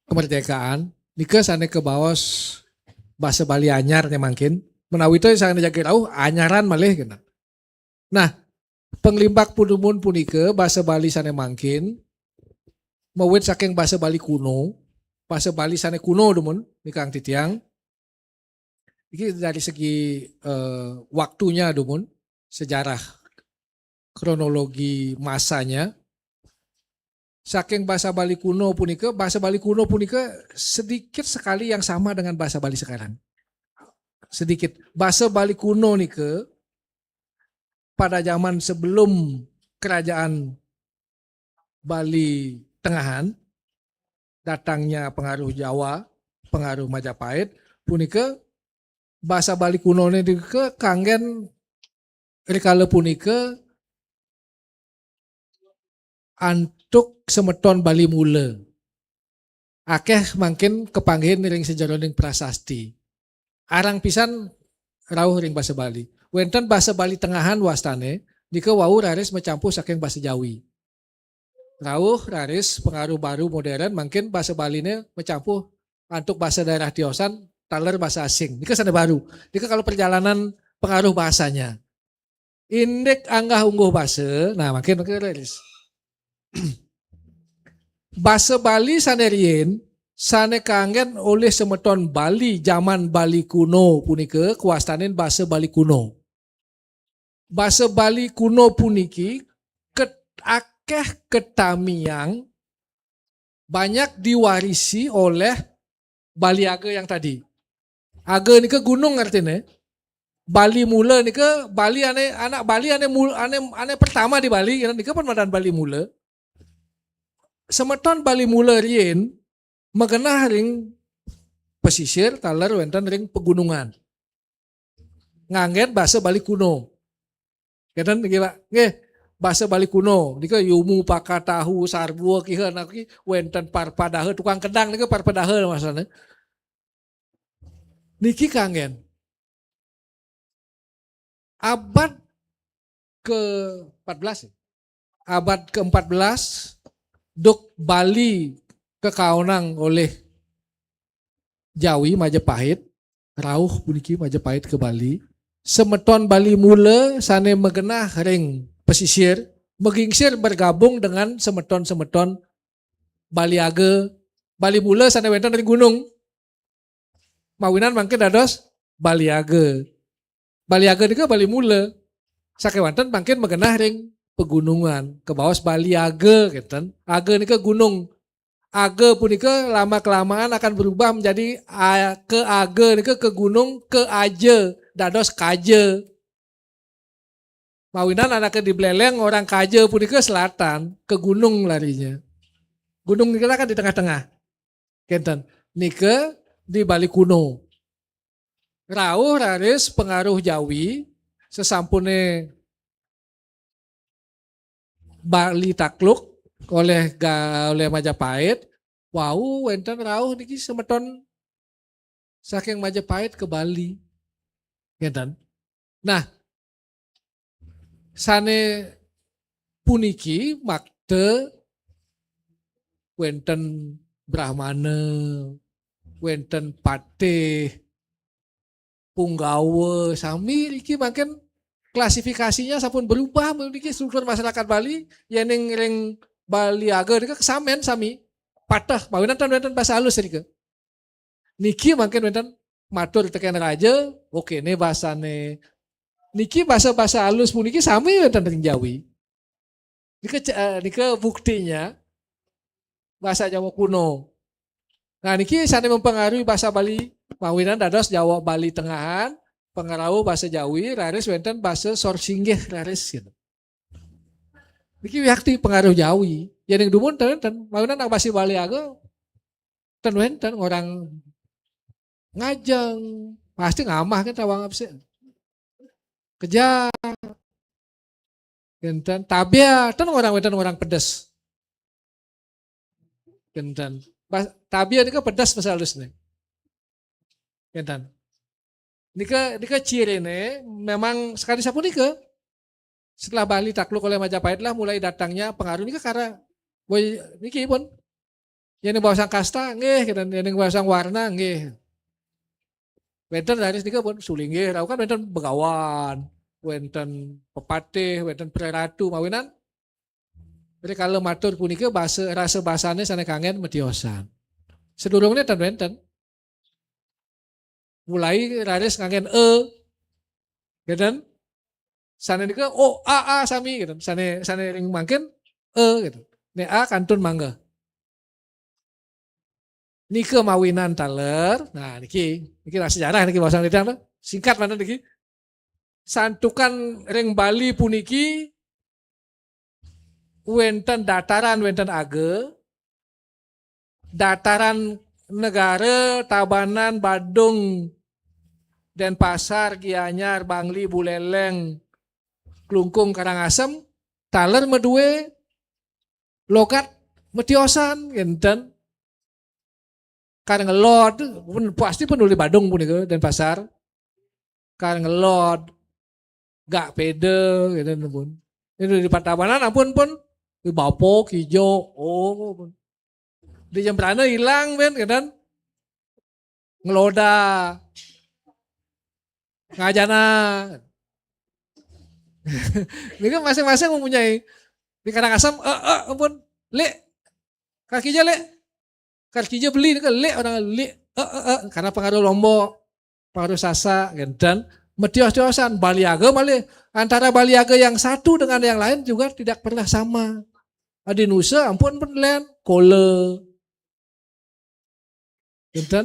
kemerdekaan, nika sane kabaos basa Bali anyar ne mangkin, menawi to sane jagi rauh anyaran malih kena. Nah, pengelimbak dumun punika basa Bali sane mangkin, mawit saking basa Bali kuno, basa Bali sane kuno dumun, nikang titiang. Iki dari segi, eh, waktunya dumun, sejarah kronologi masanya. Saking basa Bali kuno punika, basa Bali kuno punika sedikit sekali yang sama dengan basa Bali sekarang. Sedikit. Basa Bali kuno nika pada zaman sebelum kerajaan Bali Tengahan, datangnya pengaruh Jawa, pengaruh Majapahit, punika basa Bali kunone nika kanggen rikala punika antuk semeton Bali mula. Akeh mangkin kapanggihin ring sajeroning prasasti. Arang pisan rauh ring basa Bali. Wenten basa Bali Tengahan wastane, nika wau raris macampuh saking basa Jawi. Rauh raris pengaruh baru modern, mangkin basa Baline macampuh antuk basa daerah tiosan, taler basa asing. Nika sane baru. Nika kalau perjalanan pengaruh bahasanya. Indik anggah ungguh basa, nah, mangkin, mangkin raris. Basa Bali sane riin, sane kanggen olih semeton Bali jaman Bali kuno punika kawastanin basa Bali kuno. Basa Bali kuno puniki ket-, akeh katamiang, banyak diwarisi oleh Bali Aga yang tadi. Aga nika gunung artine. Bali mula nika Bali ane, anak Bali ane mul-, ane, ane pertama di Bali, nika pun madan Bali mula. Semeton Bali mula riin magenah ring pesisir taler wenten ring pegunungan. Nganggen basa Bali kuno. Kenten nggih, Pak? Nggih. Basa Bali kuno nika yumu, pakatahu, sarbua, kiha, naki, wenten parpadaha, tukang kendang nika parpadaha masane. Niki kanggen. Abad ke empat belas, ya? Abad ke empat belas, duk Bali kakaonang olih Jawi Majapahit, rauh puniki Majapahit ke Bali. Semeton Bali mula sane magenah ring pesisir, magingsir bergabung dengan semeton-semeton Bali Aga, Bali mula sane wenten ring gunung. Mawinan mangkin dados Bali Aga. Bali Aga nika Bali mula. Sakewanten mangkin magenah ring pegunungan, kabaos Bali Aga, kenten. Aga nika gunung. Aga punika lama kelamaan akan berubah menjadi a-, ke Aga nika ke gunung, ke Aja, dados Kaja. Mawinan anake di Beleleng, orang Kaja punika selatan, ke gunung larinya. Gunung nika kan di tengah-tengah. Kenten. Nika di Bali kuno. Rauh raris pengaruh Jawi, sesampune Bali takluk oleh ga-, oleh Majapahit, wau wenten rauh niki semeton saking Majapahit ke Bali. Ngenten. Nah, sane puniki makta wenten Brahmana, wenten Patih, Punggawa, sami niki mangkin klasifikasinya sampun berubah niki struktur masyarakat Bali, yening ring Bali Aga nika kesamen sami. Pateh, mawinan ten wenten basa alus nika. Niki mangkin wenten matur teken raja, oke, ne basane. Niki basa-basa alus puniki sami wenten ring Jawi. Nika, eh, nika buktinya basa Jawa kuno. Nah, niki sane mempengaruhi basa Bali, mawinan dados Jawa Bali Tengahan, pengaruh basa Jawi, raris wenten basa Sor Singgih raris gitu. Niki wiakti pengaruh Jawi. Yen ing dumun ten wenten, mawinan basa Bali Aga ten wenten orang Ngajeng, pasti ngamah kan tawang apa sih? Keja. Kenten, tabia, ten orang wenten orang pedes. Kenten. Tabia nika pedes basa alus nih. Kenten. Nika nika cirine memang sekali sapunika. Setelah Bali takluk oleh Majapahit lah mulai datangnya pengaruh nika karena boy niki pun. Yang baosang kasta nggih, kenten, yang baosang warna nggih. Wenten raris nika pun sulinggih, rauh kan wenten begawan, wenten pepatih, wenten preratu, mawinan rikala matur punika basa rasa basane sane kangen metiosan. Sedurungne ten wenten. Mulai raris ngangen e. Gitu. Sane nika o a a sami gitu. Sane sane ring mangkin e gitu. Ne a kantun mangga. Nika mawinan taler. Nah, niki niki lah sejarah niki bahasa titiang tuh. Singkat mana niki. Santukan ring Bali puniki wenten dataran wenten aga, dataran negara, Tabanan, Badung, Denpasar, Gianyar, Bangli, Buleleng, Klungkung, Karangasem, taler madue logat metiosan, ngenten. Kar ngelod, pun, pasti pun uli Badung punika, Denpasar. Kar ngelod, gak pede, gitu pun. Itu di Patabanan ampun pun, di Bapo, Kijo, oh, pun. Di Jembrana hilang, ben, gitu. Ngeloda, ngajana. Ini kan masing-masing mempunyai. Di Karangasem, eh, eh, ampun, lek, kaki aja lek, kaki aja beli, ini kan lek orang lek, eh, eh, eh, karena pengaruh Lombok, pengaruh Sasak, gitu. Dan metios-tiosan, Baliaga malah antara Baliaga yang satu dengan yang lain juga tidak pernah sama. Adi Nusa, ampun pun len, kole. Gitu.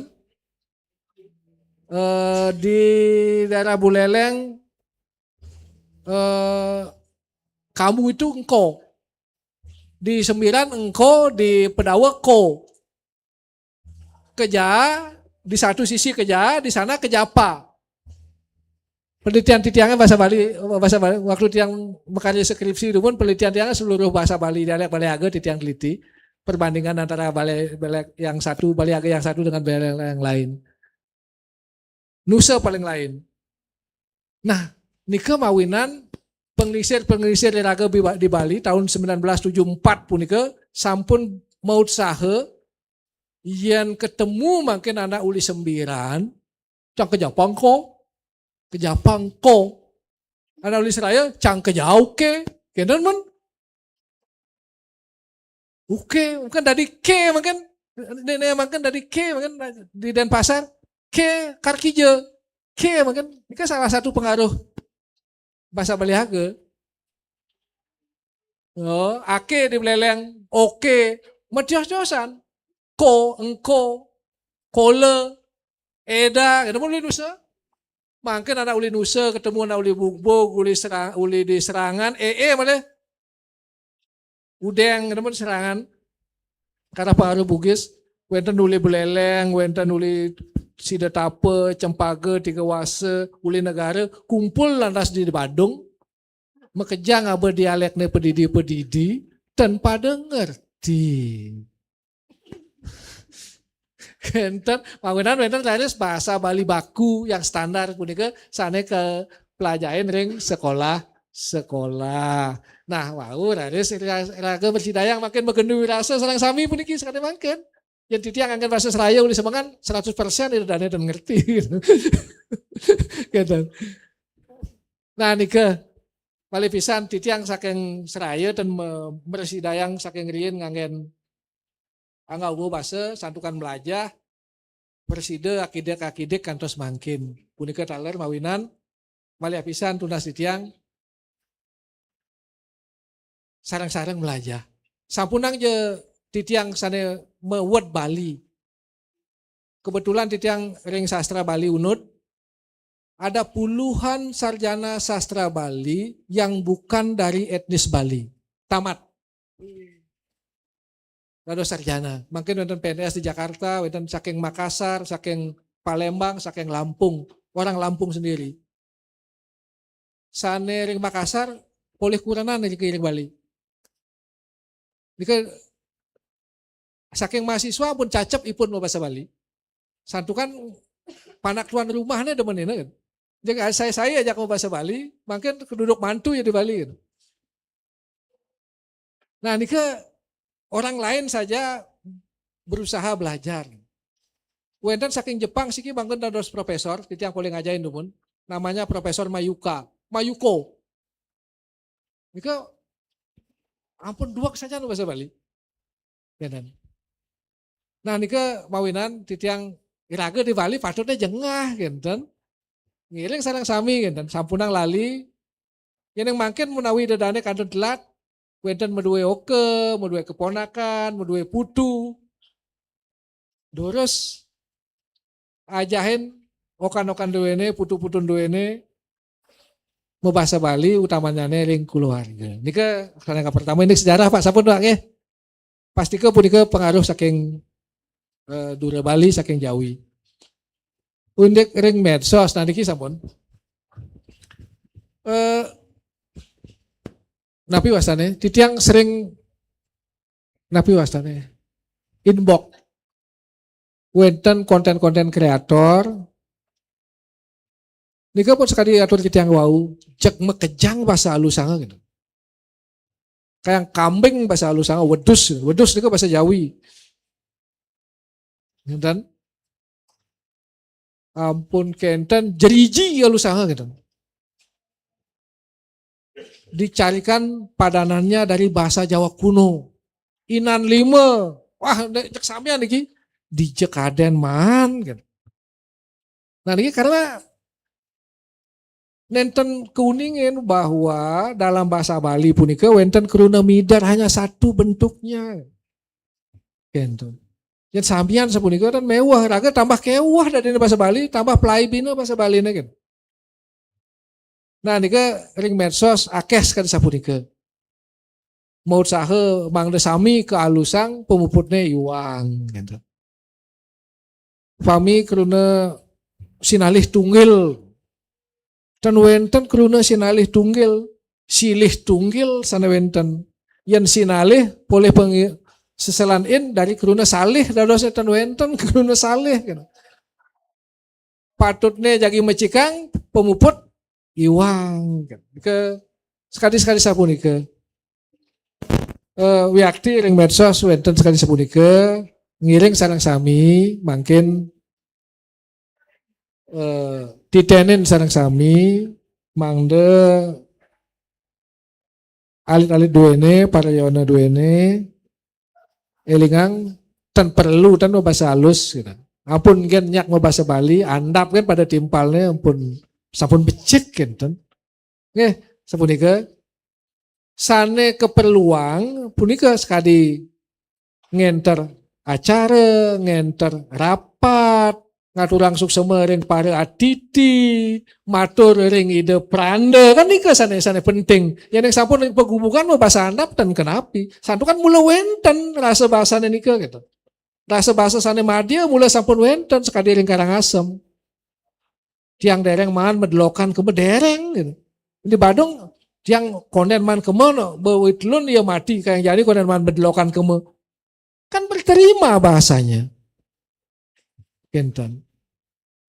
Eh, di daerah Buleleng, eh, kamu itu engko. Di Sembiran engko, di Pedawa ko. Keja, di satu sisi keja, di sana kejapa. Penelitian titiangnya bahasa Bali, bahasa Bali. Waktu tiang makarya skripsi itu pun penelitian tiangnya seluruh bahasa Bali, dialek Baliaga titiang teliti. Perbandingan antara Bali, Bali yang satu, Baliaga yang satu dengan Baliaga yang lain. Nusa paling lain. Nah, nika mawinan pengelisir-pengelisir iraga di Bali tahun sembilan belas tujuh empat punika sampun mautsaha yen ketemu mangkin anak uli Sembiran, cang kejapang ko, kejapang ko. Anak uli Seraya, cang kejauh ke, kenten men. Oke, mungkin dari ke mungkin. Ini, ini mungkin dari ke mungkin di Denpasar. Ke karkija. Ke mungkin. Ini kan salah satu pengaruh bahasa Baliaga. Oh, ake di Buleleng, oke, metios-tiosan. Ko, engko, kole, eda, ketemu uli Nusa. Mangkin anak uli Nusa ketemu anak uli Bugbog, uli Serang, uli di Serangan, eh, eh, malah Udeng, ketemu di Serangan. Karena pengaruh Bugis, wenten uli Buleleng, wenten uli Sida Tapa, Cempaka, Tiga Wasa, uli Negara, kumpul lantas di Badung, makejang aba dialeknya pedidi-pedidi, ten pada ngerti. Kenten, mawinan wenten raris bahasa Bali baku yang standar punika sane kapelajahin ring sekolah-sekolah. Nah, wau raris ira-, iraga Besi Dayang makin magendu wirasa sareng sami puniki sakadi mangkin. Yen titiang anggen bahasa Seraya uli semengan seratus persen ida dane ten ngerti. Kenten. Nah, nika Malih pisan titiang saking Seraya ten me-, mresidayang saking riin nganggen angga uba basa, santukan mlajah, prasida akidik-akidik kantos mangkin. Punika taler mawinan malih pisan tunas titiang sareng-sareng mlajah. Sampunang ja titiang sane mawed Bali. Kebetulan titiang ring sastra Bali Unud, ada puluhan sarjana sastra Bali yang bukan dari etnis Bali. Tamat. Dados sarjana. Mangkin wenten P N S di Jakarta, wenten saking Makassar, saking Palembang, saking Lampung. Orang Lampung sendiri. Sane ring Makassar, polih kurenan niki ring Bali. Nika saking mahasiswa pun cacep ipun mabasa Bali. Santukan panak tuan rumahne demenina kan. Jadi saya, saya ajak mabasa Bali, mangkin keduduk mantu ya di Bali kan. Nah, nika orang lain saja berusaha belajar. Wenten saking Jepang siki mangkin dados profesor, titiang polih ngajahin dumun. Namanya Profesor Mayuka, Mayuko. Nika ampun duweg saja nu basa Bali. Ngenten. Nah, nika mawinan titiang iraga di Bali patutnya jengah, ngenten. Ngiring sareng sami, ngenten. Sampunang lali, yen yang mangkin menawi dedane kantun telat, wenten madue oka, madue keponakan, madue putu. Durus ajahin okan-okan duene, putu-putun duene, mabasa Bali utamanyane ring keluarga. Nika sane pertama ini sejarah Pak, sampun Pak nggih. Pastika punika pengaruh saking eh, Dura Bali, saking Jawi. Undik ring medsos, nah niki sampun. Eh, napi wastane? Titiang sering napi wastane? Inbox. Wenten konten-konten kreator. Nika pun sekadi atur titiang wau, jeg makejang basa alusanga gitu. Kayang kambing basa alusanga, wedus, wedus nika basa Jawi. Ngenten. Ampun kenten jeriji alusanga gitu. Dicarikan padanannya dari bahasa Jawa kuno. Inan lima. Wah, nek cek sampean niki dija kaden maan gitu. Nah, niki karena nenten keuningin bahwa dalam bahasa Bali punika wenten kruna mider hanya satu bentuknya. Gitu. Yen sampean sapunika kan mewah, raga tambah kewah dadine basa Bali, tambah plaibina basa Baline kan. Nah, nika ring medsos akeh sekadi sapunika. Mautsaha mangda sami kaalusang pamuputne iwang gitu. Pami kruna sinalih tunggil. Ten wenten kruna sinalih tunggil, silih tunggil sane wenten. Yen sinalih polih pengi-, seselan in dari kruna salih dadosnya ten wenten kruna salih gitu. Patutne jagi mecikang pamuput iwang gitu. Ke sekadi-sekadi sapunika. Eh, wiakti ring medsos wenten sekadi sapunika ngiring sareng sami mangkin eh, titenin sareng sami mangda alit-alit duene, para yowana duene, elingang ten perlu ten mabasa alus gitu. Ampun gen nyak mabasa Bali, andap kan pada timpalne ampun sampun becik kenten. Nggih, sapunika sane keperluang punika sekadi ngenter acara, ngenter rapat, ngaturang suksema ring para atiti, matur ring Ida Pranda, kan nika sane, sane penting. Yen ring sampun ring pagubukan mah basa andap ten kenapi. Santukan mula wenten rasa basane nika gitu. Rasa basa sane madya mula sampun wenten sekadi ring Karangasem. Tiang dereng maan medelokan kema dereng gitu. Di Badung tiang konden maan kema no, bawi telun ia mati kayang jani konden maan medelokan kema. Kan berterima bahasanya. Kenten.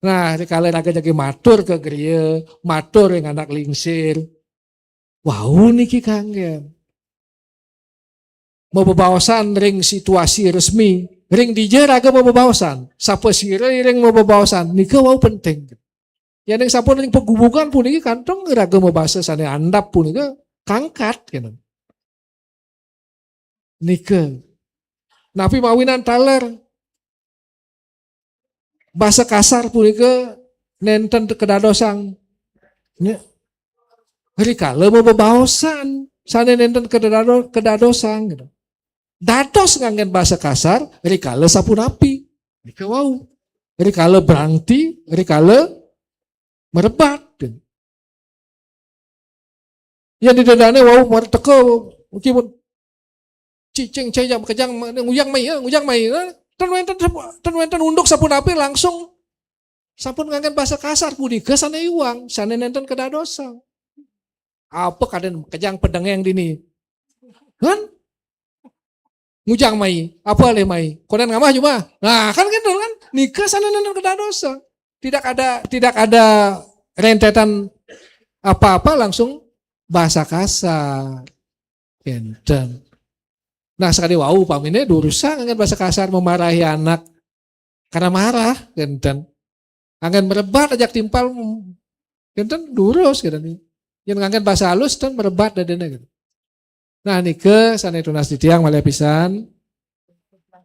Nah, rikala raga jagi matur ke griya, matur ring anak lingsir. Wau niki kanggen. Mabebaosan ring situasi resmi, ring dija raga mabebaosan, sapa sira iring mabebaosan, nika wau penting. Yén sampun ring pagubugan puniki kantun iraga mabasa sané andap punika kangkat kénten. Nika. Napi mawinan taler basa kasar punika nénten kadadosang. Nya. Rikala mabebaosan sané nénten kadado-, kadadosang gitu. Dados nganggén basa kasar rikala sapunapi? Nika wau. Rikala brangti, rikala merebat. Yén Ida Dané wau merteka, mungkin pun cicing cai jam kejang, ma-, nguyang mai, ya, nguyang mai. Nah, ten wénten, ten wénten unduk sapunapi langsung sampun nganggén basa kasar punika sané iwang, sané nénten kadadosang. Apa kadén kejang pedengeng dini? Kan? Ngujang mai, apa alih mai? Konan ngamah jumah. Nah, kan gitu kan. Nika sané nénten kadadosang. Tidak ada, tidak ada rentetan apa-apa langsung basa kasar. Kénten. Nah, sakadi wau upaminé durusang nganggén basa kasar memarahi anak karena marah, kénten. Nganggén merebat ajak timpal, kénten durus kénten. Yén nganggén basa halus ten merebat dadéné gitu. Nah, nika sané tunas titiang malih pisan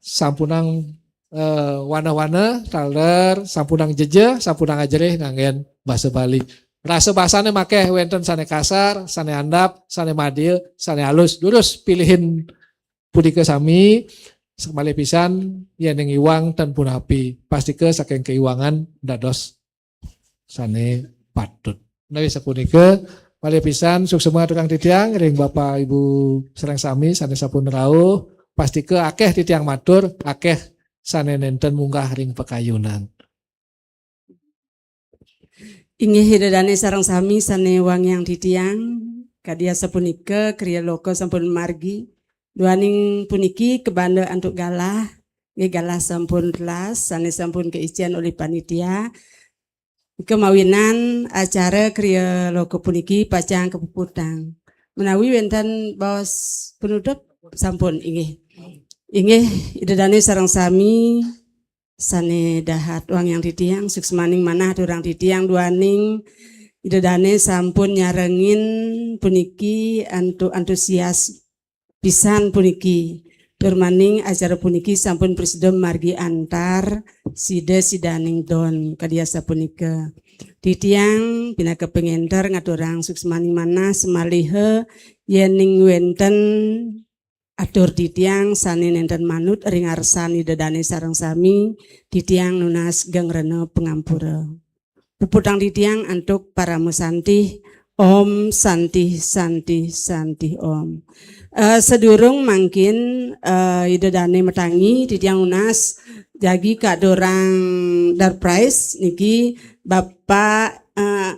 sampunang eh, wana-wana taler, sampunang jejeh, sampunang ajerih nganggén basa Bali. Rasa basané makéh wénten sané kasar, sané andap, sané madya, sané alus. Durus pilihin punika sami, malih pisan yéning iwang ten punapi. Pastika saking kaiwangan dados sané patut. Menawi sapunika, malih pisan suksma aturang titiang ring Bapak Ibu sareng sami sané sampun rauh, pastika akéh titiang matur, akéh sané nénten munggah ring pakayunan. Inggih Ida Dané sareng sami sané wangiang titiang, kadi asapunika kriya loka sampun margi. Duaning puniki kabanda antuk galah, nggih galah sampun telas, sané sampun kaicén olih panitia. Kemawinan acara kriya loka puniki pacang kapuputang. Menawi wénten baos penutup, sampun inggih. Inggih, Ida Dané sareng sami sané dahat wangiang titiang, suksmaning manah aturang titiang duaning Ida Dané sampun nyarengin puniki antuk antusias pisan puniki. Tur maning acara puniki sampun prasida margi antar sida sidaning don kadi asapunika. Titiang pinaka pangénter ngaturang suksmaning manah samaliha yéning wénten atur titiang sané nénten manut ring arsan Ida Dané sareng sami, titiang nunas geng rena pangampura. Puputang titiang antuk parama santih. Om Santih, Santih, Santih Om. Eh, sadurung mangkin, eh, Ida Dané matangi, titiang nunas jagi katurang door prize niki Bapak, eh,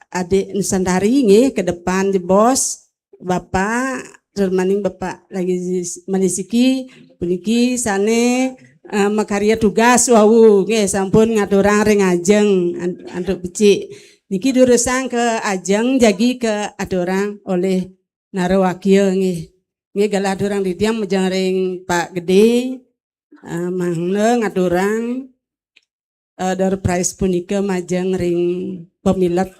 Adik Nusantari nggih ke depan jebos. Bapak, tur maning Bapak lagi manisiki puniki sané eh, makarya tugas wau nggih sampun ngaturang ring ajeng an- antuk becik. Niki durusang ke ajeng jagi ke aturang olih narawakya nggih. Nggih galah aturang titiang majeng ring Pak Gedé, eh, mangda ngaturang eh, door prize punika majeng ring pamilet.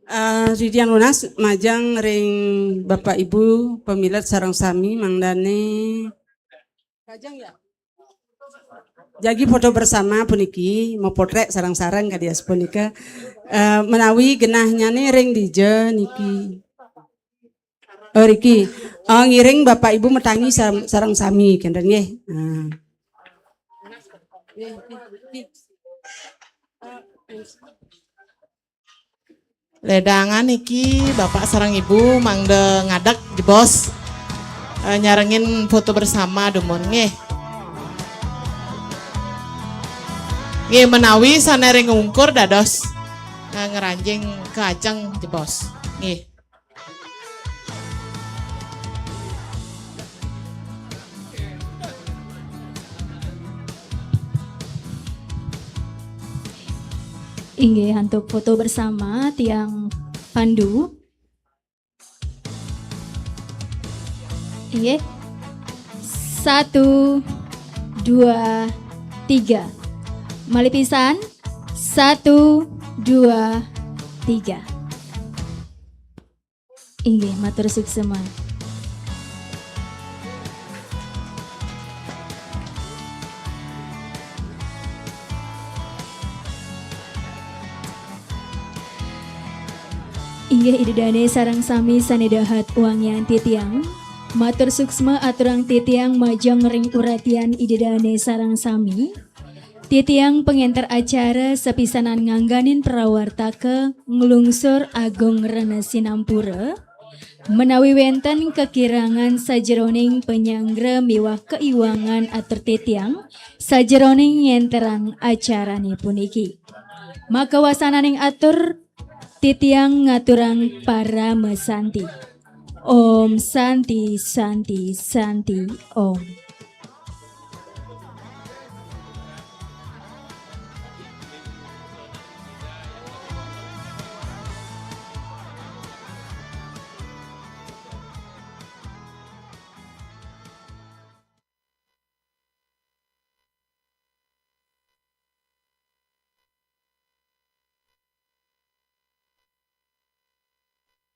Eh, titiang nunas majeng ring Bapak Ibu pamilet sareng sami mangdané. Kajeng ya. Jagi foto bersama puniki, mapotrek sareng-sareng kadi asapunika. Eh, menawi genahnyané ring dija niki. Oh, riki. Oh, ngiring Bapak Ibu matangi sareng, sareng sami kénten nggih. Nah. Ledangan niki Bapak sareng Ibu mangda ngadeg jebos, eh, nyarengin foto bersama dumun nggih. Nggih, menawi sane ring ungkur dados, eh, ngranjing ka ajeng jebos. Nggih. Inggih, antuk foto bersama tiang Pandu. Inggih. Satu, dua, tiga. Malih pisan. Satu, dua, tiga. Inggih, matur suksema. Inggih, Ida Dane sareng sami sane dahat wangian titiang. Matur suksma aturang titiang majeng ring uratian Ida Dane sareng sami. Titiang pangenter acara sapisanan ngangganin prawartaka nglungsur agung rena sinampura. Menawi wenten kakirangan sajeroning panyanggra miwah kaiwangan atur titiang sajeroning ngenterang acarane puniki. Makawasananing atur titiang ngaturang parama santi. Om Santi, Santi, Santi, Om.